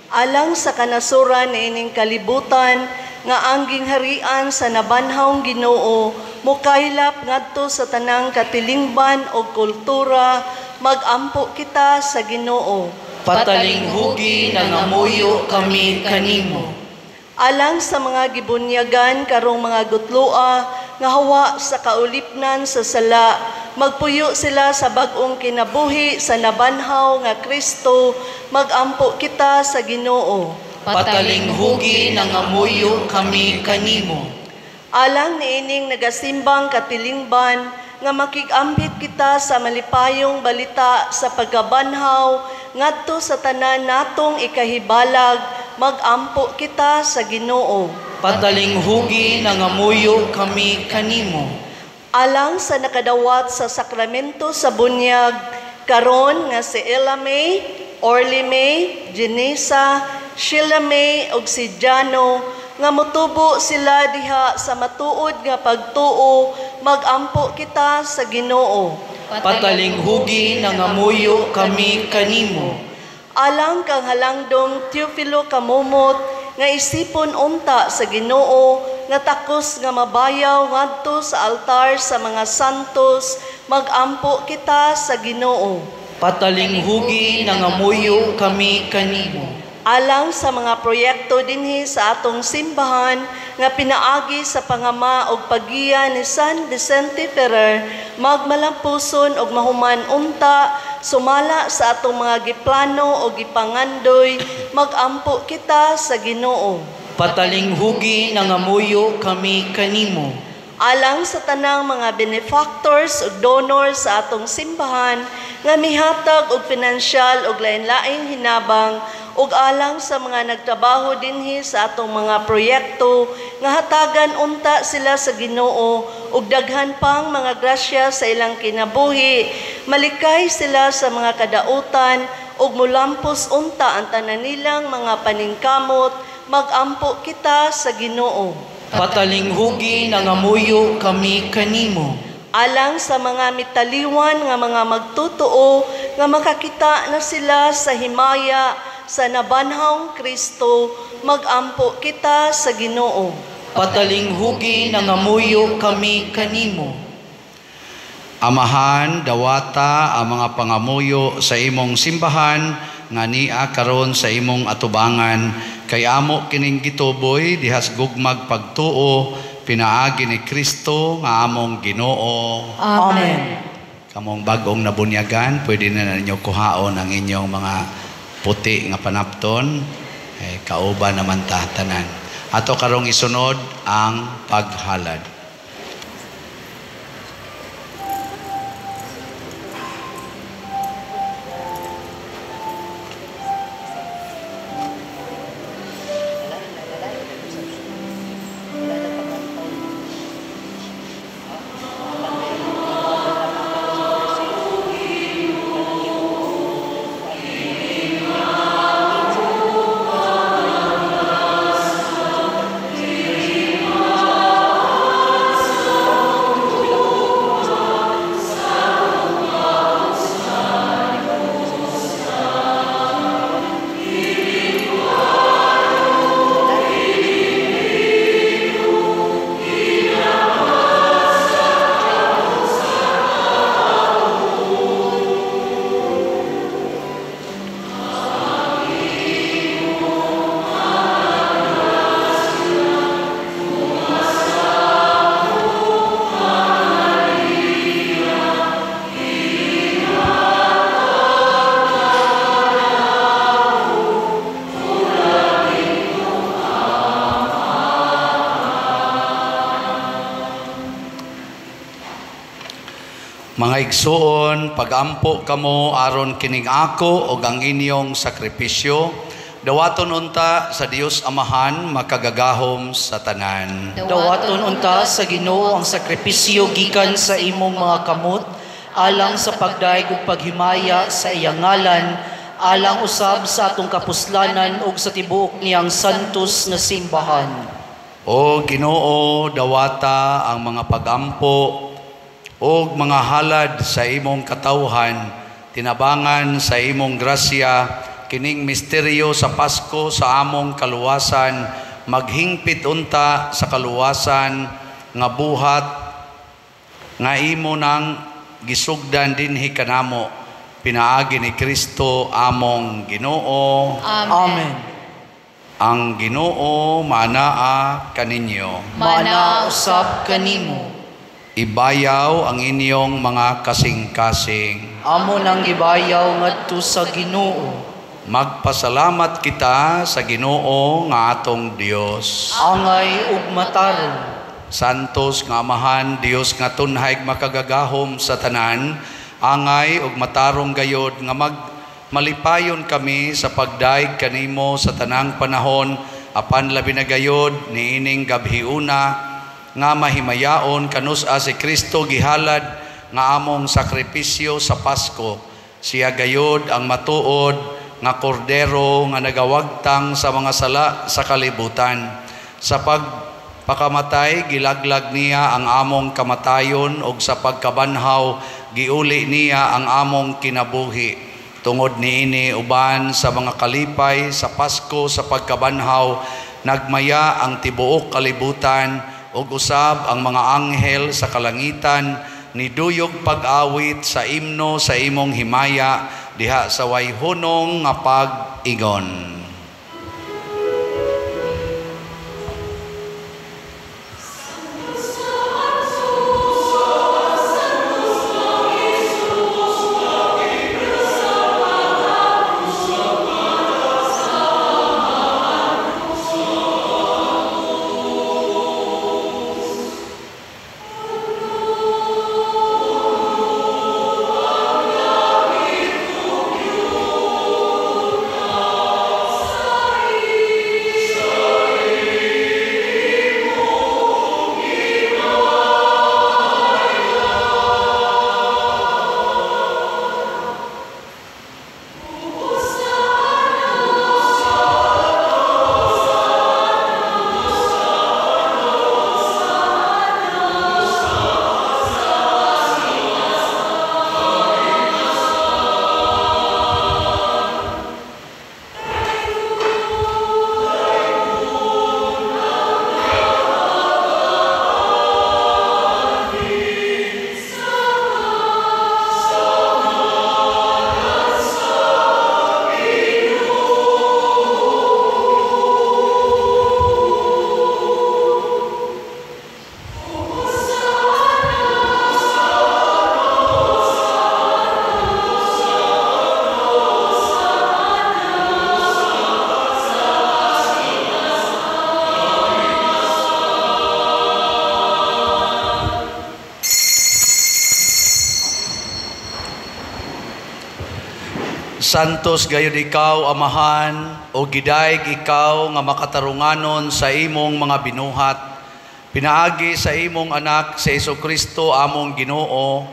S11: Alang sa kanasuran niining kalibutan nga ang gingharian sa nabanhawng Ginoo mokaylap ngadto sa tanang katilingban og kultura, magampo kita sa Ginoo.
S3: Patalinghugi nangamuyo kami kanimo.
S11: Alang sa mga gibunyagan karong mga gutloa nga hawa sa kaulipnan sa sala, magpuyo sila sa bag-ong kinabuhi sa nabanhaw nga Kristo, magampo kita sa Ginoo.
S3: Patalinghugi nangamuyo kami kanimo.
S11: Alang niining nagasimbang katilingban nga makig-ambit kita sa malipayong balita sa pagkabanhaw ngadto sa tanan natong ikahibalag, magampo kita sa Ginoo.
S3: Patalinghugi nangamuyo kami kanimo.
S11: Alang sa nakadawat sa sakramento sa bunyag karon nga si Ella May, Orly May, Genesa, Sheila May ug si Jano nga motubo sila diha sa matuod nga pagtuo, magampo kita sa Ginoo.
S3: Patalinghugi nangamuyo kami kanimo.
S11: Alang kang halangdong Teofilo Kamumot nga isipon unta sa Ginoo nga takos nga mabayaw ngadto sa altar sa mga santos, magampo kita sa Ginoo.
S3: Patalinghugi nangamuyo kami kanimo.
S11: Alang sa mga proyekto dinhi sa atong simbahan nga pinaagi sa pangama og paggiya ni San Vicente Ferrer, magmalampuson og mahuman unta sumala sa atong mga giplano o gipangandoy, magampo kita sa Ginoo.
S3: Patalinghugi nangamuyo kami kanimo.
S11: Alang sa tanang mga benefactors ug donors sa atong simbahan nga mihatag og pinansyal og lain-laing hinabang, ug alang sa mga nagtrabaho dinhi sa atong mga proyekto nga hatagan unta sila sa Ginoo ug daghan pang mga grasya sa ilang kinabuhi, malikay sila sa mga kadautan ug mulampos unta ang tanan nilang mga paningkamot, magampo kita sa Ginoo.
S3: Patalinghugi nangamuyo kami kanimo.
S11: Alang sa mga mitaliwan nga mga magtotoo nga makakita na sila sa himaya sa nabanhawng Kristo, magampo kita sa Ginoo.
S3: Patalinghugi nangamuyo kami kanimo.
S1: Amahan, dawata ang mga pangamuyo sa imong simbahan nga nia karon sa imong atubangan, kay amo kining gituboy dihas gugmag pagtuo pinaagi ni Kristo nga among Ginoo.
S5: Amen.
S1: Kamong bag-ong nabunyagan, pwede na ninyo kuhaon ang inyong mga puti nga panapton, eh, kauban naman ta tanan. Ato karong isunod ang paghalad. Mga igsuon, pagampo kamo aron kining ako og ang inyong sakripisyo, dawaton unta sa Dios Amahan makagagahom sa tanan.
S3: Dawaton unta sa Ginoo ang sakripisyo gikan sa imong mga kamot, alang sa pagdayeg ug paghimaya sa iyang ngalan, alang usab sa atong kapuslanan ug sa tibuok niyang santos nga simbahan.
S1: O Ginoo, dawata ang mga pagampo og mga halad sa imong katawhan, tinabangan sa imong grasya kining misteryo sa Pasko sa among kaluwasan, maghingpit unta sa kaluwasan nga buhat nga imo nang gisugdan dinhi kanamo, pinaagi ni Kristo among Ginoo.
S3: Amen.
S1: Ang Ginoo maanaa kaninyo.
S3: Maanaa usab kanimo.
S1: Ibayaw ang inyong mga kasing-kasing.
S3: Amo nang gibayaw ngadto sa Ginoo.
S1: Magpasalamat kita sa Ginoo nga atong Dios.
S3: Angay ug matarong.
S1: Santos nga Amahan, Dios nga tunhay makagagahom sa tanan, angay ug matarong gayod nga magmalipayon kami sa pagdaig kanimo sa tanang panahon, apan labi na gayod niining gabhiuna nga mahimayaon kanus-a si Kristo gihalad nga among sakripisyo sa Pasko. Siya gayod ang matuod nga kordero nga nagawagtang sa mga sala sa kalibutan. Sa pagpakamatay gilaglag niya ang among kamatayon ug sa pagkabanhaw giuli niya ang among kinabuhi. Tungod niini uban sa mga kalipay sa Pasko sa pagkabanhaw, nagmaya ang tibuok kalibutan ug usab ang mga anghel sa kalangitan niduyog pag-awit sa imno sa imong himaya diha sa wayhunong nga pag-ingon. Santos gayud ikaw, Amahan, o gidayeg ikaw nga makatarunganon sa imong mga binuhat. Pinaagi sa imong anak sa Jesucristo among Ginoo,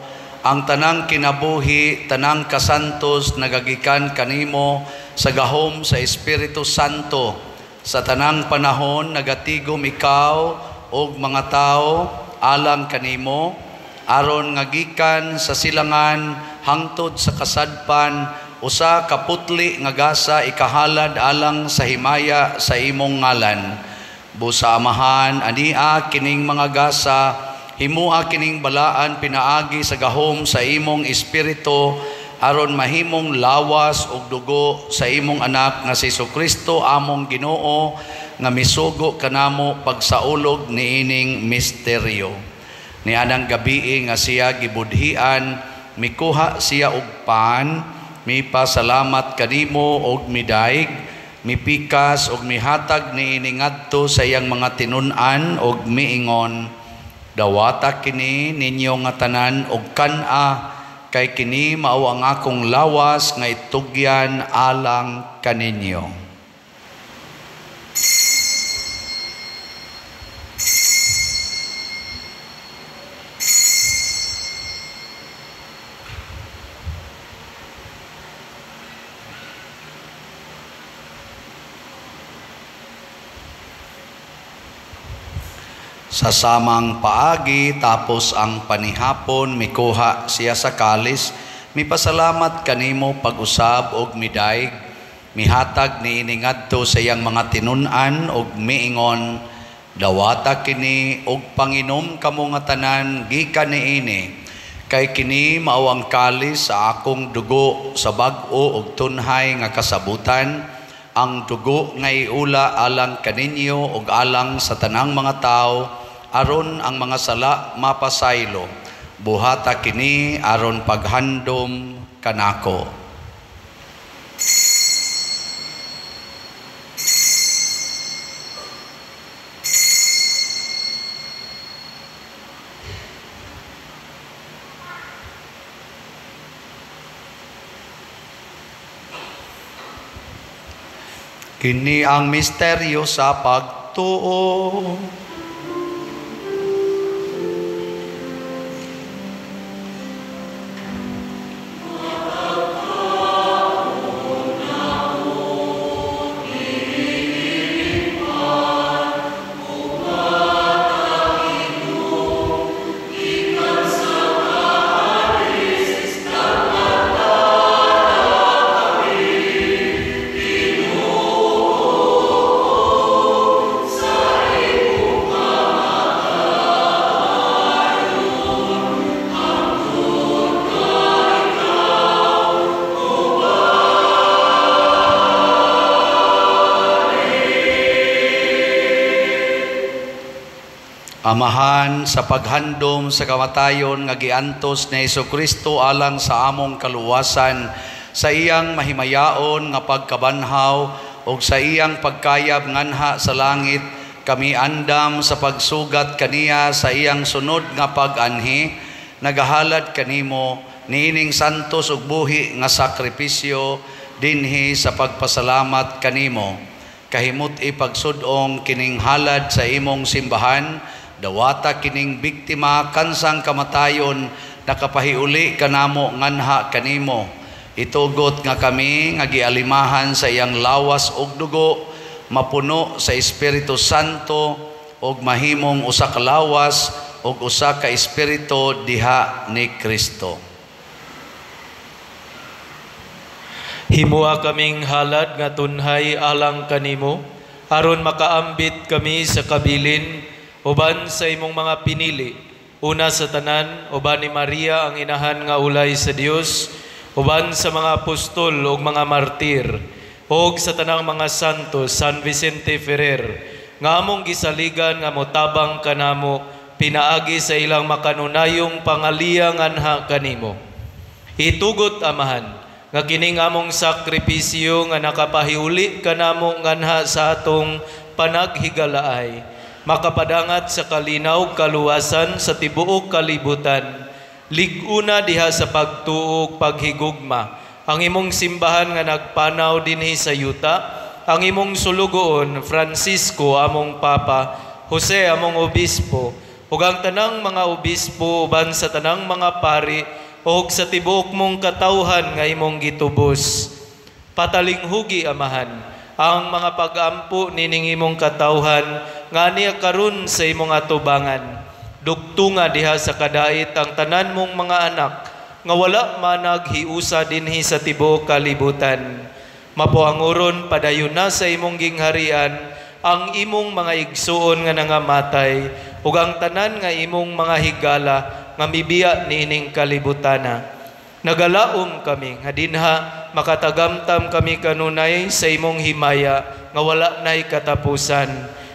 S1: ang tanang kinabuhi, tanang kasantos nagagikan kanimo sa gahom sa Espiritu Santo. Sa tanang panahon nagatigom ikaw og mga tao alang kanimo, aron nga gikan sa silangan hangtod sa kasadpan, usa ka putli nga gasa ikahalad alang sa himaya sa imong ngalan. Busa Amahan, ania kining mga gasa, himua kining balaan pinaagi sa gahom sa imong espiritu, aron mahimong lawas ug dugo sa imong anak nga si Jesucristo among Ginoo, nga misugo kanamo pagsaulog niining misteryo. Nianang gabii nga siya gibudhian, mikuha siya og pan, mipasalamat kanimo og midaig, mipikas og mihatag niini ngadto sa iyang mga tinun-an og miingon, Dawata kini ninyo nga tanan og kan-a, kay kini mao ang akong lawas nga itugyan alang kaninyo. Sa samang paagi, tapos ang panihapon, mikuha siya sa kalis, mipasalamat kanimo pag-usab og midaig, mihatag niini ngadto sa iyang mga tinun-an og miingon, dawata kini og panginom kamo nga tanan gikan niini, kay kini mao ang kalis sa akong dugo sa bag-o og tunhay nga kasabutan, ang dugo nga iula alang kaninyo og alang sa tanang mga tawo, aron ang mga sala mapasaylo. Buhata kini aron paghandom kanako. Kini ang misteryo sa pagtuo. Amahan, sa paghandom sa kamatayon nga giantos ni Hesukristo alang sa among kaluwasan, sa iyang mahimayaon nga pagkabanhaw ug sa iyang pagkayab nganha sa langit, kami andam sa pagsugat kaniya sa iyang sunod nga pag-anhi, nagahalad kanimo niining santos ug buhi nga sakripisyo dinhi sa pagpasalamat kanimo. Kahimot ipagsud-ong kining halad sa imong simbahan, dawata kining biktima kansang kamatayon nakapahiuli kanamo nganha kanimo. Itugot nga kami nga gialimahan sa iyang lawas ug dugo, mapuno sa Espiritu Santo ug mahimong usa ka lawas ug usa ka espiritu diha ni Kristo.
S12: Himua kaming halad nga tunhay alang kanimo, aron makaambit kami sa kabilin uban sa imong mga pinili. Una sa tanan, uban ni Maria ang inahan nga ulay sa Dios, uban sa mga apostol ug mga martir, ug sa tanang mga santo, San Vicente Ferrer, nga among gisaligan nga motabang kanamo pinaagi sa ilang makanunayong pangaliya nganha kanimo. Itugot, Amahan, nga kining among sakripisyo nga nakapahiuli kanamo nganha sa atong panaghigalaay, makapadangat sa kalinaw kaluwasan sa tibuok kalibutan. Lig-una diha sa pagtuo paghigugma ang imong simbahan nga nagpanaw dinhi sa yuta, ang imong sulugoon Francisco among Papa, Jose among obispo, ug ang tanang mga obispo uban sa tanang mga pari ug sa tibuok mong katawhan nga imong gitubos. Patalinghugi, Amahan, ang mga pag-ampo nining imong katawhan nga niya karon sa imong atubangan. Dugtunga diha sa kadait ang tanan mong mga anak nga wala managhiusa dinhi sa tibuok kalibutan. Mapuanguron padayon na sa imong gingharian ang imong mga igsuon nga nangamatay ug ang tanan nga imong mga higala nga mibiya niining kalibutana. Nagalaom kami nga dinha makatagamtam kami kanunay sa imong himaya nga wala nay katapusan.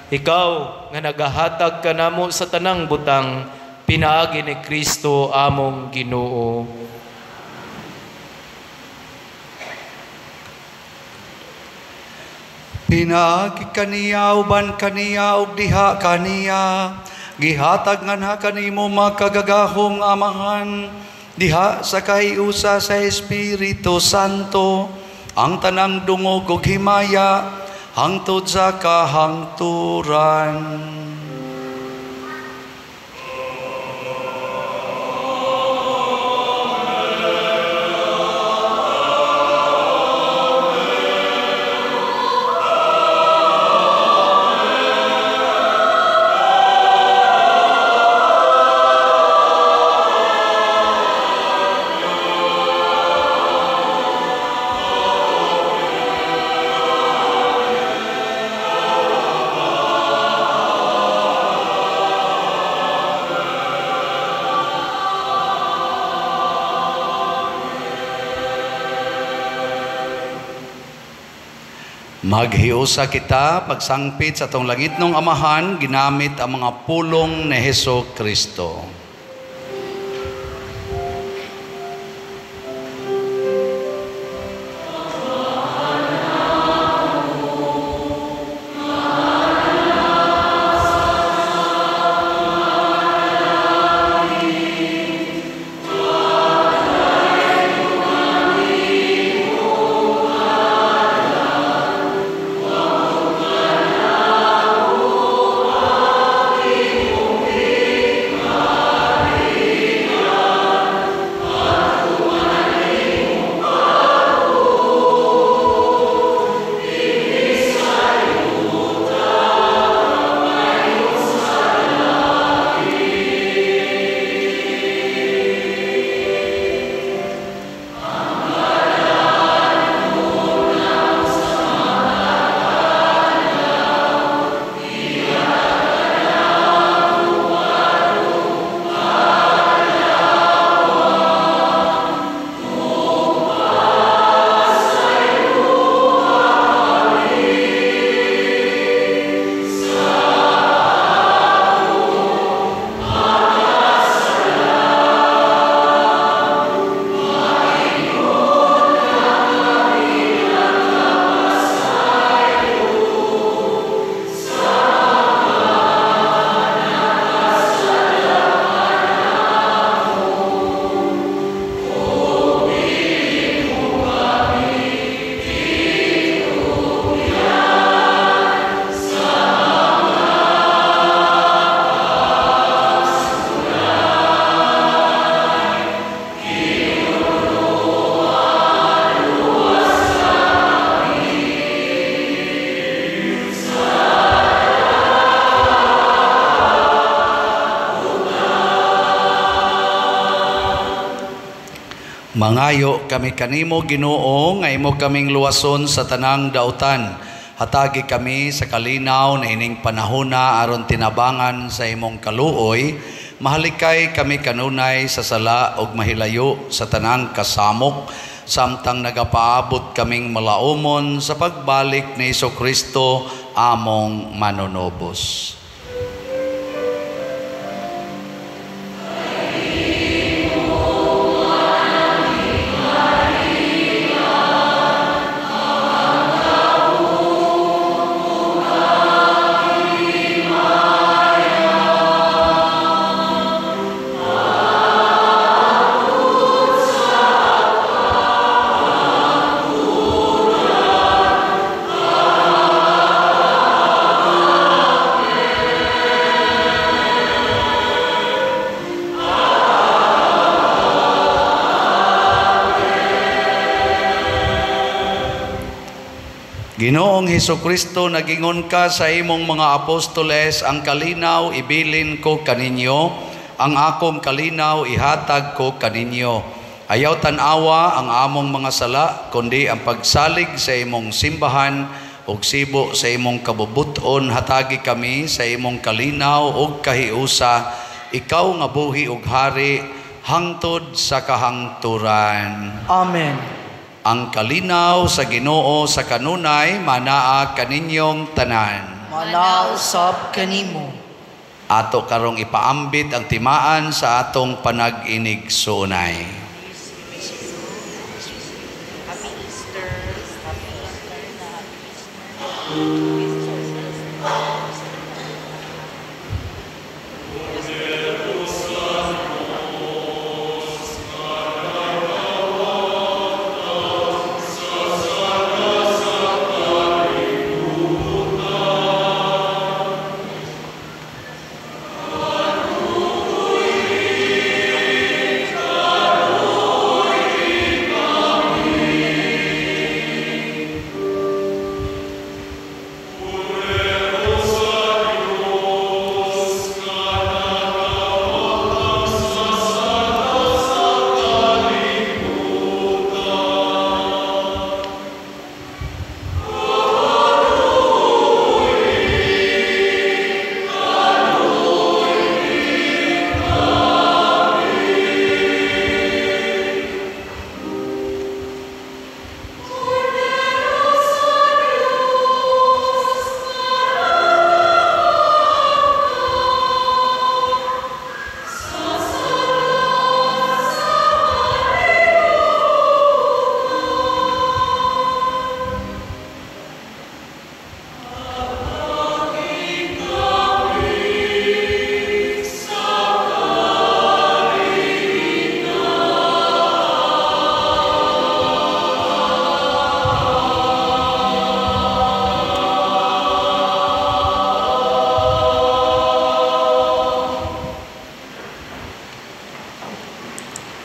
S12: Ikaw nga nagahatag kanamo sa tanang butang, pinaagi ni Kristo among Ginoo.
S1: Pinaagi kaniya uban kaniya ug diha kaniya, Gihatag nganha kanimo makagagahom nga Amahan, diha sa kahiusa sa Espiritu Santo, ang tanang dungog ug himaya hangtod sa kahangturan. Maghiusa kita pagsangpit sa atong langitnong Amahan ginamit ang mga pulong ni Hesus Kristo. Mangayo kami kanimo Ginoo nga imo kaming luwason sa tanang dautan. Hatagi kami sa kalinaw na ining panahona aron tinabangan sa imong kaluoy. Mahalikay kami kanunay sa sala ug mahilayo sa tanang kasamok, samtang nagapaabot kaming malaumon sa pagbalik ni Hesukristo among manunubos. Ginoong Hesukristo, nagingon ka sa imong mga apostoles, ang kalinaw ibilin ko kaninyo, ang akong kalinaw ihatag ko kaninyo. Ayaw tan-awa ang among mga sala, kundi ang pagsalig sa imong simbahan ug sibo sa imong kabubuton, hatagi kami sa imong kalinaw ug kahiusa, ikaw nga buhi ug hari hangtod sa kahangturan.
S3: Amen.
S1: Ang kalinaw sa Ginoo sa kanunay manaa kaninyong tanan.
S3: Manaa usab kanimo.
S1: Ato karong ipaambit ang timaan sa atong panag-inig-suunay.
S5: Happy Easter. Happy Easter. Happy Easter.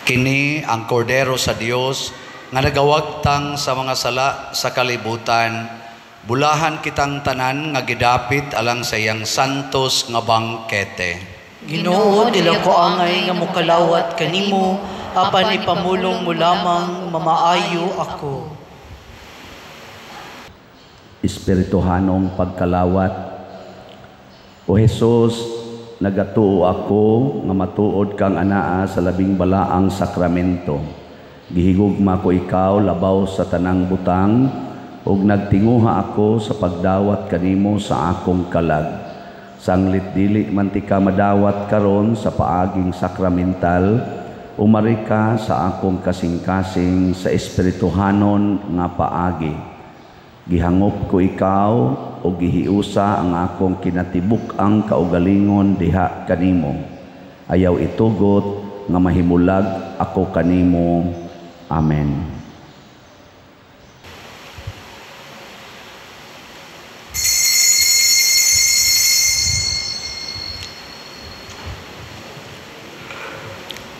S1: Kini ang kordero sa Dios nga nagawagtang sa mga sala sa kalibutan. Bulahan kitang tanan nga gidapit alang sa iyang santos nga bangkete.
S3: Ginoo, dili ko angay nga mokalawat kanimo, apan ipamulong mo lamang mamaayo ako.
S1: Espirituhanong pagkalawat. O Hesus, nagatuo ako nga matuod kang anaa sa labing balaang sakramento. Gihigugma ko ikaw labaw sa tanang butang, ug nagtinguha ako sa pagdawat kanimo sa akong kalag. Sanglit dili man ti ka madawat karon sa paaging sakramental, umari ka sa akong kasing-kasing sa espirituhanon nga paagi. Gihangop ko ikaw o gihiusa ang akong kinatibuk-ang kaugalingon diha kanimo. Ayaw itugot nga mahimulag ako kanimo. Amen.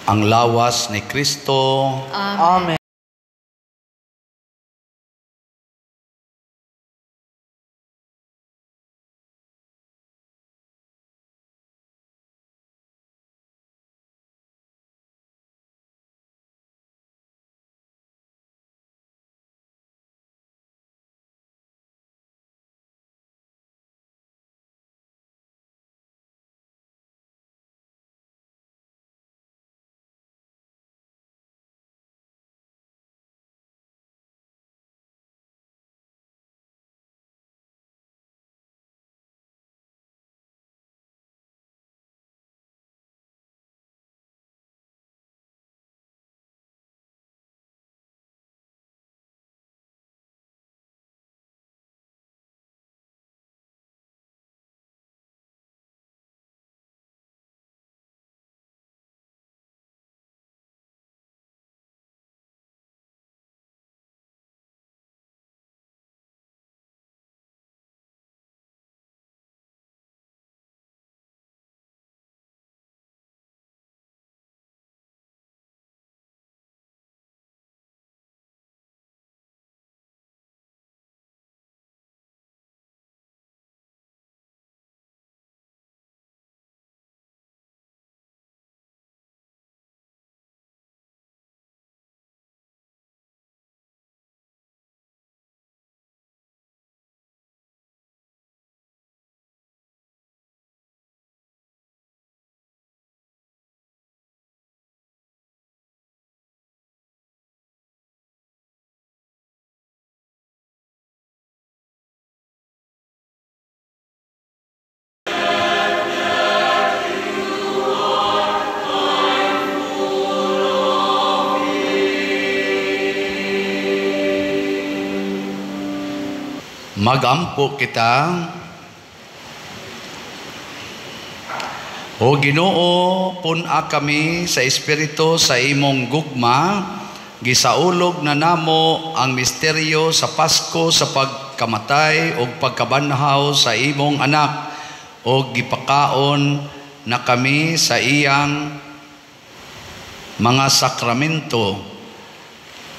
S1: Ang lawas ni Kristo.
S3: Amen.
S1: Magampo kita. O Ginoo, pun-a kami sa espiritu sa imong gugma, gisaulog na namo ang misteryo sa Pasko sa pagkamatay o pagkabanhaw sa imong anak, o gipakaon na kami sa iyang mga sakramento.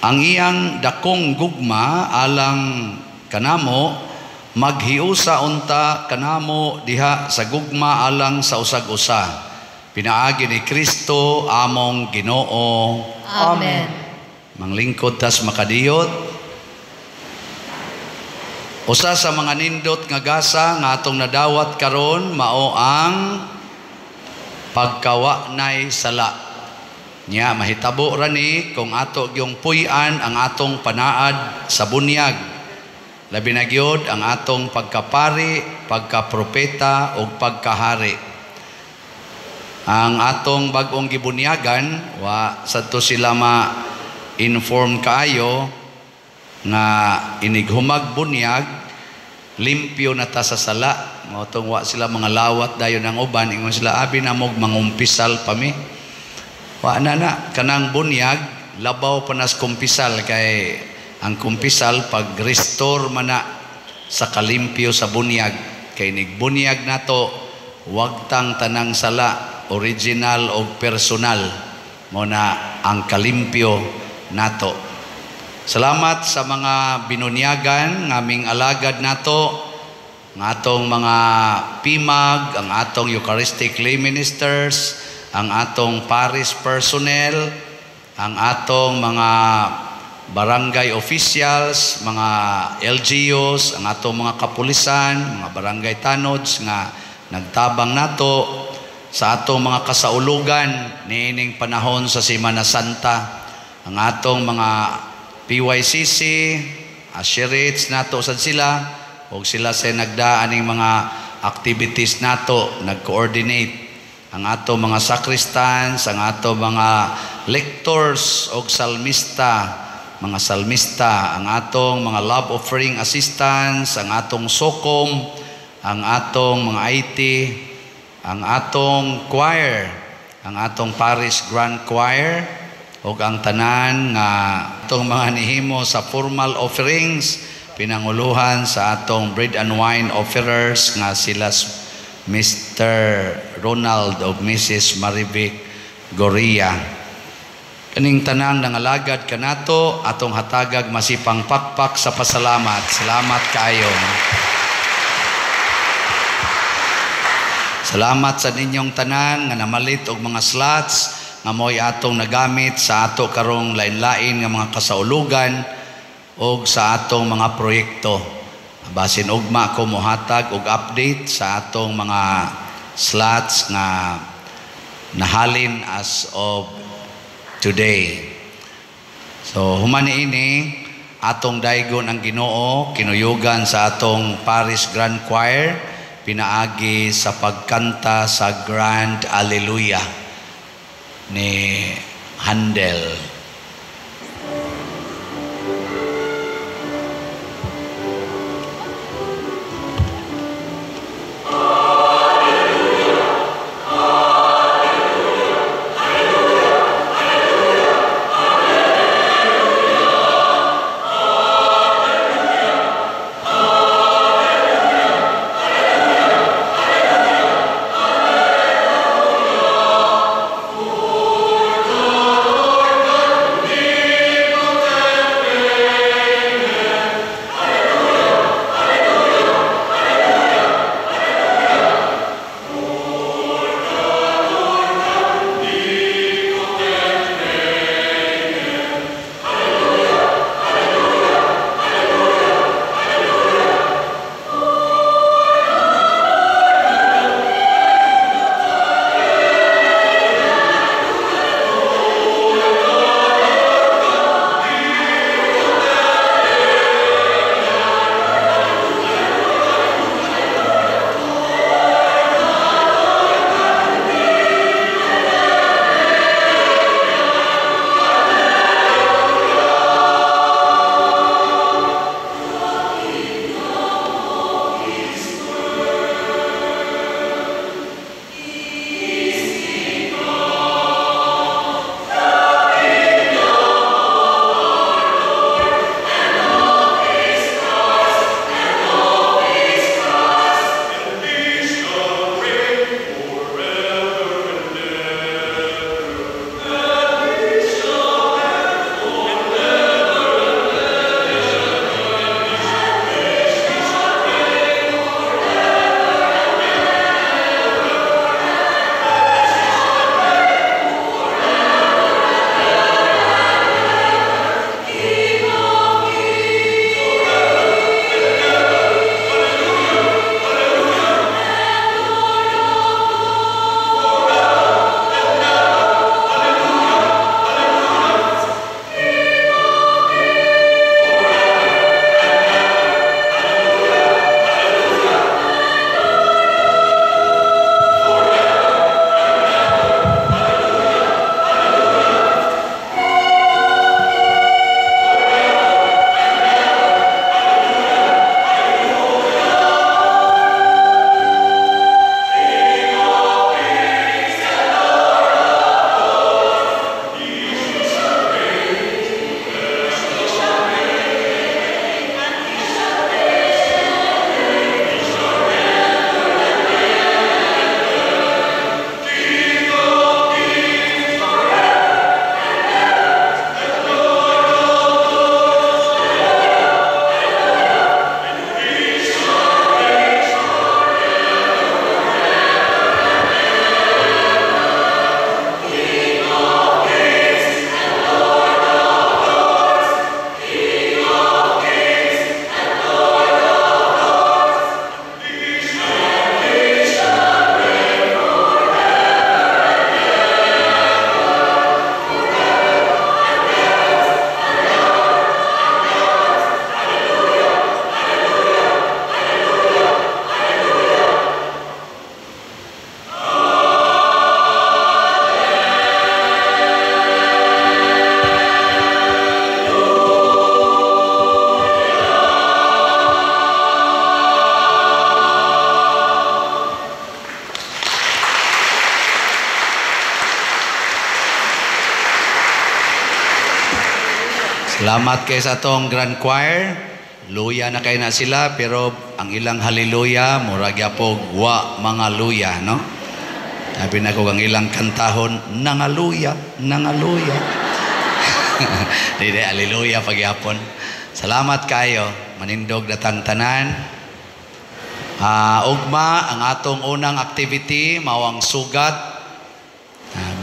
S1: Ang iyang dakong gugma alang kanamo, maghiusa unta kanamo diha sa gugma alang sa usag-usa. Pinaagi ni Kristo among Ginoo.
S7: Amen.
S1: Manglingkod tas makadiyot. Usa sa mga nindot nga gasa nga atong nadawat karon mao ang pagkawanay sala. Nya mahitabo ra ni kung ato gyung puy-an ang atong panaad sa bunyag. Labi na gyud ang atong pagkapari, pagkapropeta ug pagkahari. Ang atong bag-ong gibunyagan, wa sadto sila ma-inform kaayo nga inighumag bunyag, limpyo na ta sa sala. Mao tong wa sila mga lawat dayon ang uban, ingon sila abi na mog mangumpisal pa mi. Wa na na kanang bunyag labaw pa nas kumpisal kay ang kumpisal pag-restore mana sa kalimpyo sa bunyag. Kay nigbunyag nato wagtang tanang sala, original o personal. Mo na ang kalimpyo nato. Salamat sa mga binunyagan ngaming alagad nato, ang atong mga PIMAG, ang atong Eucharistic lay ministers, ang atong parish personnel, ang atong mga barangay officials, mga LGUs, ang atong mga kapulisan, mga barangay tanods nga nagtabang nato sa atong mga kasaulugan niining panahon sa Semana Santa, ang atong mga PYCC, asherates nato sad sila, og sila sa nagdaan ning mga activities nato, nag-coordinate ang ato mga sacristans, ang ato mga lectors og salmista, mga salmista, ang atong mga love offering assistants, ang atong SOCOM, ang atong mga IT, ang atong choir, ang atong parish grand choir, ug ang tanan nga atong mga nihimo sa formal offerings, pinanguluhan sa atong bread and wine offerers nga sila Mr. Ronald o Mrs. Marivic Goria. Kaning tanang nangalagad kanato, atong hatagag masipang pakpak sa pasalamat. Salamat kaayo. Salamat sa ninyong tanan nga namalit og mga slots nga mo'y atong nagamit sa ato karong lain-lain nga mga kasaulugan og sa atong mga proyekto. Basin ugma ko mohatag og update sa atong mga slots nga nahalin as of today. So human ini atong daygon ang Ginoo kinuyugan sa atong Parish Grand Choir pinaagi sa pagkanta sa Grand Alleluia ni Handel.
S7: Lord.
S1: Salamat kay sa atong Grand Choir. Luya na kay na sila, pero ang ilang hallelujah mura gyapon wa mga luya, no? Sabi na ko ang ilang kantahon, nangaluya, nangaluya. Dili, hallelujah pagyapon. Salamat kayo, manindog na tanan. Ugma, ang atong unang activity, mao ang sugat.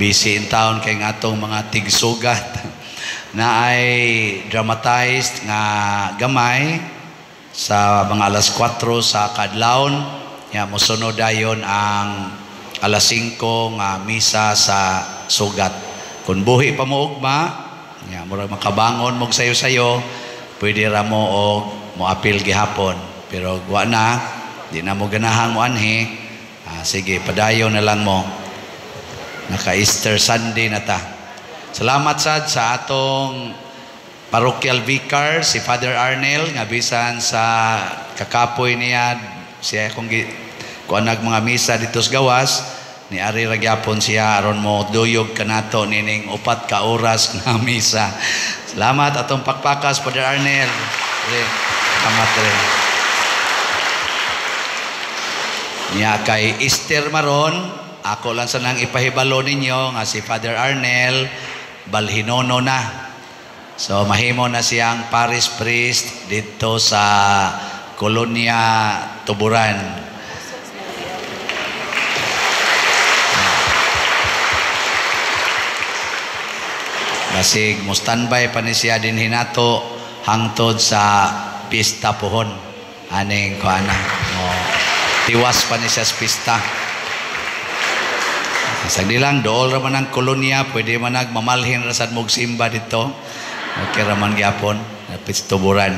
S1: Busy in town kay ng atong mga tigsugat na ay dramatized nga gamay sa mga alas 4 sa kadlawon. Ya, mosunod dayon ang alas 5 nga misa sa sugat. Kung buhi pa mo ugma, ya, murag makabangon mo sayo-sayo, pwede ra mo og moapil gihapon. Pero wa na, di na mo ganahang moanhi, sige, padayon na lang mo. Naka Easter Sunday na ta. Salamat sad sa atong parochial vicar, si Father Arnel, nga bisan sa kakapoy niya, siya kung kuanag mga misa dito sa gawas, ni ari ra gyapon siya aron mo duyog kanato nining 4 ka oras nga misa. Salamat atong pakpakas, Father Arnel. Salamat rin. Niya kay Easter maron, ako lang sanang ipahibalo ninyo nga si Father Arnel balhinono na. So mahimo na siyang parish priest dito sa Kolonya Tuburan. Basig mo standby pa ni siya din hinato hangtod sa pista pohon aning kuana. Mo tiwas pa ni siya sa pista. Sagdi lang, dool ra man ang kolonya, pwede man nagmamalhin ra sad mog simba dito. Okay ra man gyapon, napit sa Tuburan.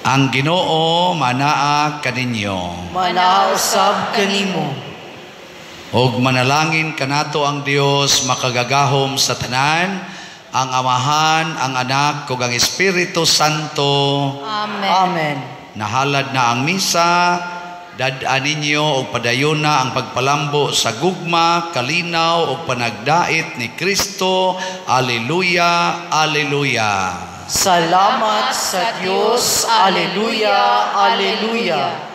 S1: Ang Ginoo manaa kaninyo.
S9: Manaa usab kanimo.
S1: Og manalangin kanato ang Dios makagagahom sa tanan, ang Amahan, ang Anak ug ang Espiritu Santo.
S7: Amen.
S9: Amen.
S1: Nahalad na ang misa. Dad-an ninyo og padayon na ang pagpalambo sa gugma, kalinaw ug panagdait ni Kristo. Alleluia, alleluia.
S9: Salamat sa Dios. Alleluia, alleluia.